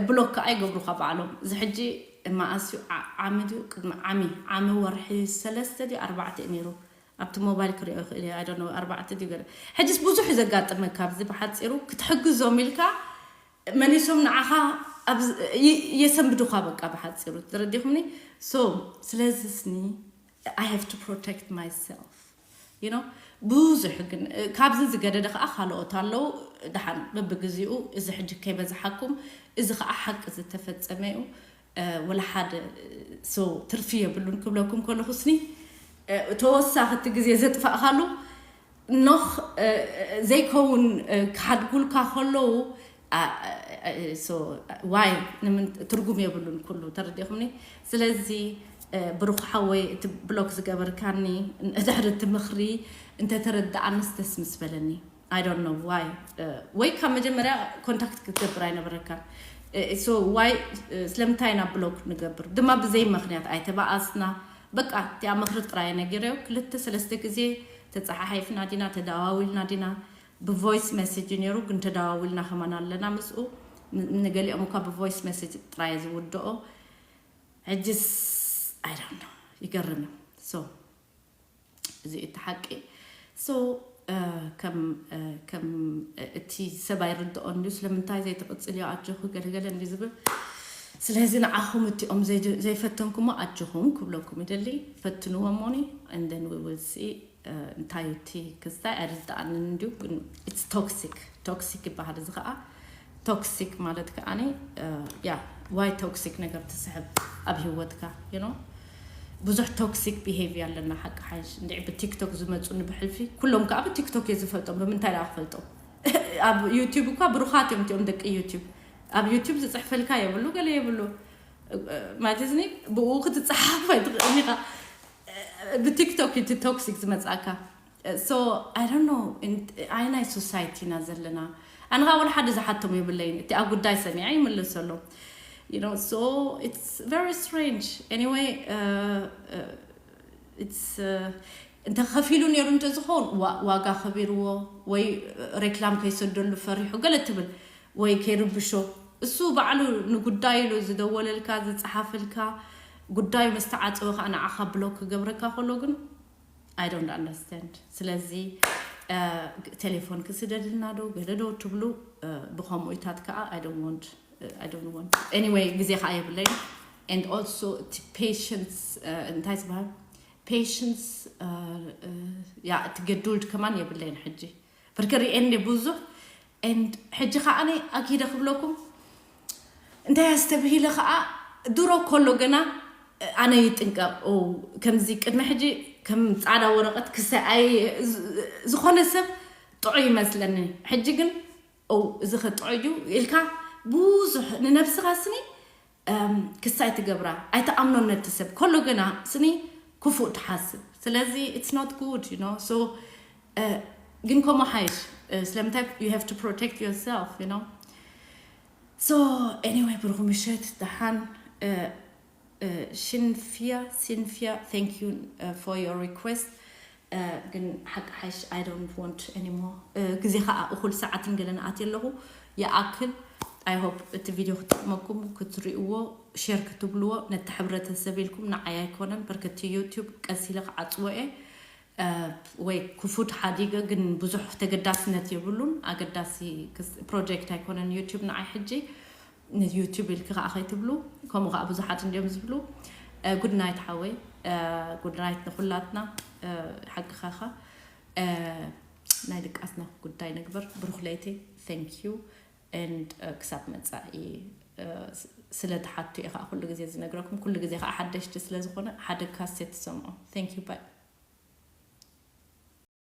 ብሎክ ከዓ ይገብሩካ ባዕሎም እዚ ሕጂ መኣስ እዩ ዓሚ ድዩ ቅድሚ ዓሚ ዓሚ ወርሒ ሰለስተ ድዩ ኣርባዕተ እዩ ነይሩ። ኣብቲ ሞባይል ክሪኦ ይኽእል እየ ኣዶ ኣርባዕተ ድዩ ገለ። ሕጅስ ብዙሕ እዩ ዘጋጥመካ ኣብዚ ብሓፂሩ ክትሕግዞም ኢልካ መሊሶም ንዓኻ የሰንብዱኻ በቃ ብሓፂሩ ተረዲኹምኒ። So ስለዚ ስኒ I have to protect myself you know። ብዙሕ ግን ካብዚ ዝገደደ ከዓ ካልኦት ኣለዉ። ደሓን በብግዚኡ እዚ ሕጂ ከይበዝሓኩም እዚ ከዓ ሓቂ ዝተፈፀመ እዩ። ወላ ሓደ so ትርፊ የብሉን ክብለኩም ከለኹ ስኒ ተወሳኺ እቲ ግዜ ዘጥፋእካሉ ኖኽ ዘይከውን ክሓድጉልካ ከለዉ ዋይ ትርጉም የብሉን ኩሉ ተረዲኹምኒ። ስለዚ ብሩኽ ሓወይ እቲ ብሎክ ዝገበርካኒ ድሕሪ እቲ ምኽሪ እንተተረዳኣንስ ደስ ምስ በለኒ። I don't know why ወይ ካብ መጀመርያ ኮንታክት ክትገብር ኣይነበረካን። ዋይ ስለምንታይ ኢና ብሎክ ንገብር ድማ ብዘይ ምኽንያት ኣይተባኣስና። በቃ እቲኣ ምኽሪ ጥራይ ነጊረዮ ክልተ ሰለስተ ግዜ ተፀሓሓይፍና ዲና ተደዋዊልና ዲና። ብቮይስ ሜሴጅ ነይሩ ግን ተደዋዊልና ከማን ኣለና ምስኡ። ንገሊኦም እኳ ብቮይስ ሜሴጅ ጥራይ ዝውድኦ። ሕጅስ I don't know ይገርም እዩ። So እዚ እቲ ሓቂ። So ከም ከም እቲ ሰብ ኣይርድኦን ድዩ ስለምንታይ ዘይትቕፅልዮ ኣጆኹ ገለገለ እንዲ ዝብል። ስለዚ ንዓኹም እቲኦም ዘይፈተንኩሞ ኣጆኹም ክብለኩም ይደሊ። ፈትንዎ ሞኒ and then we will see። እንታይ እቲ ክስታይ ኣይርድኣንን እንድዩ ግን it's toxic toxic ይበሃል እዚ ከዓ። ቶክሲክ ማለት ከዓኒ ያ ዋይ ቶክሲክ ነገር ትስሕብ ኣብ ህይወትካ you know። ብዙሕ ቶክሲክ ቢሄቪር ኣለና ሓቂ ሓይሽ እንድዒ ብቲክቶክ ዝመፁኒ ብሕልፊ ኩሎም ከዓ ብቲክቶክ እየ ዝፈልጦም ብምንታይ ደኣ ክፈልጦም። ኣብ ዩቲዩብ እኳ ብሩኻት እዮም እቲኦም ደቂ ዩቲዩብ። ኣብ ዩቲዩብ ዝፅሕፈልካ የብሉ ገለ የብሉ ማለት እዝኒ ብኡ ክትፀሓፍ ኣይትኽእልኒ ኢኻ። ብቲክቶክ እቲ ቶክሲክ ዝመፅኣካ። So I don't know ኣይናይ ሶሳይቲ ኢና ዘለና። ኣነ ከዓ ወላ ሓደ ዝሓቶም የብለይን እቲ ኣብ ጉዳይ ሰሚዐ ይምልሰሎም። You know so it's very strange anyway። It's እንተ ከፊሉ ነይሩ እንተዝኸውን ዋጋ ከቢርዎ ወይ ሬክላም ከይሰደሉ ፈሪሑ ገለ ትብል ወይ ከይርብሾ። እሱ ባዕሉ ንጉዳዩ ኢሉ ዝደወለልካ ዝጸሓፈልካ ጉዳዩ ምስ ተዓጸወ ከዓ ንዓኻ ብሎክ ክገብረካ ከሎ ግን I don't understand። ስለዚ ቴሌፎን ክስደድልና ዶ ገለ ዶ ትብሉ ብከምኡታት ከዓ I don't want I don't want anyway ግዜ ከዓ የብለይን። And also እቲ patience እንታይ ዝበሃል patience ያ እቲ ገዱልድ ከማን የብለይን ሕጂ ብርክ ሪኤኒ ብዙሕ and ሕጂ ከዓ ኣነ ኣኪደ ክብለኩም እንታይ ኣስተብሂለ ከዓ ድሮ ከሎ ገና ኣነ ይጥንቀቕ ከምዚ ቅድሚ ሕጂ ከም ፃዕዳ ወረቐት ክሰኣይ ዝኾነ ሰብ ጥዑይ ይመስለኒ። ሕጂ ግን እዚ ከጥዑይ እዩ ኢልካ ብዙሕ ንነብስኻ ስኒ ክሳይ ትገብራ ኣይተኣምኖን ነቲ ሰብ ከሎ ገና ስኒ ክፉእ ትሓስብ። ስለዚ it's not good you know so ግን ከምኡ ሓይሽ ስለምንታይ you have to protect yourself you know so anyway ብሩኽ ምሸት ደሓን ሽንፍያ ሲንፍያ thank you for your request ግን ሓቂ ሓይሽ I don't want anymore ግዜ ከዓ እኹል ሰዓትን ገለን ኣትየ ኣለኹ ይኣክል I hope እቲ ቪድዮ ክጠቕመኩም ክትርእዎ ሼር ክትብልዎ ነቲ ሕብረተሰብ ኢልኩም ንዓይ ኣይኮነን በርከቲ ዩቱብ ቀስ ኢለ ክዓፅዎ እየ ወይ ክፉት ሓዲገ ግን ብዙሕ ተገዳስነት የብሉን ኣገዳሲ ፕሮጀክት ኣይኮነን ዩቱብ ንዓይ ሕጂ ንዩቱብ ኢልክ ከዓ ከይትብሉ ከምኡ ከዓ ብዙሓት እንዲዮም ዝብሉ ጉድ ናይት ሓወይ ጉድ ናይት ንኩላትና ሓቅኻ ኢኻ ናይ ድቃስና ጉዳይ ንግበር ብሩኽ ለይቲ thank you and ክሳብ መፃኢ ስለ ትሓቱ እየ ከዓ ኩሉ ግዜ ዝነግረኩም ኩሉ ግዜ ከዓ ሓደሽቲ ስለ ዝኾነ ሓደ ካሴት ትሰምዑ thank you bye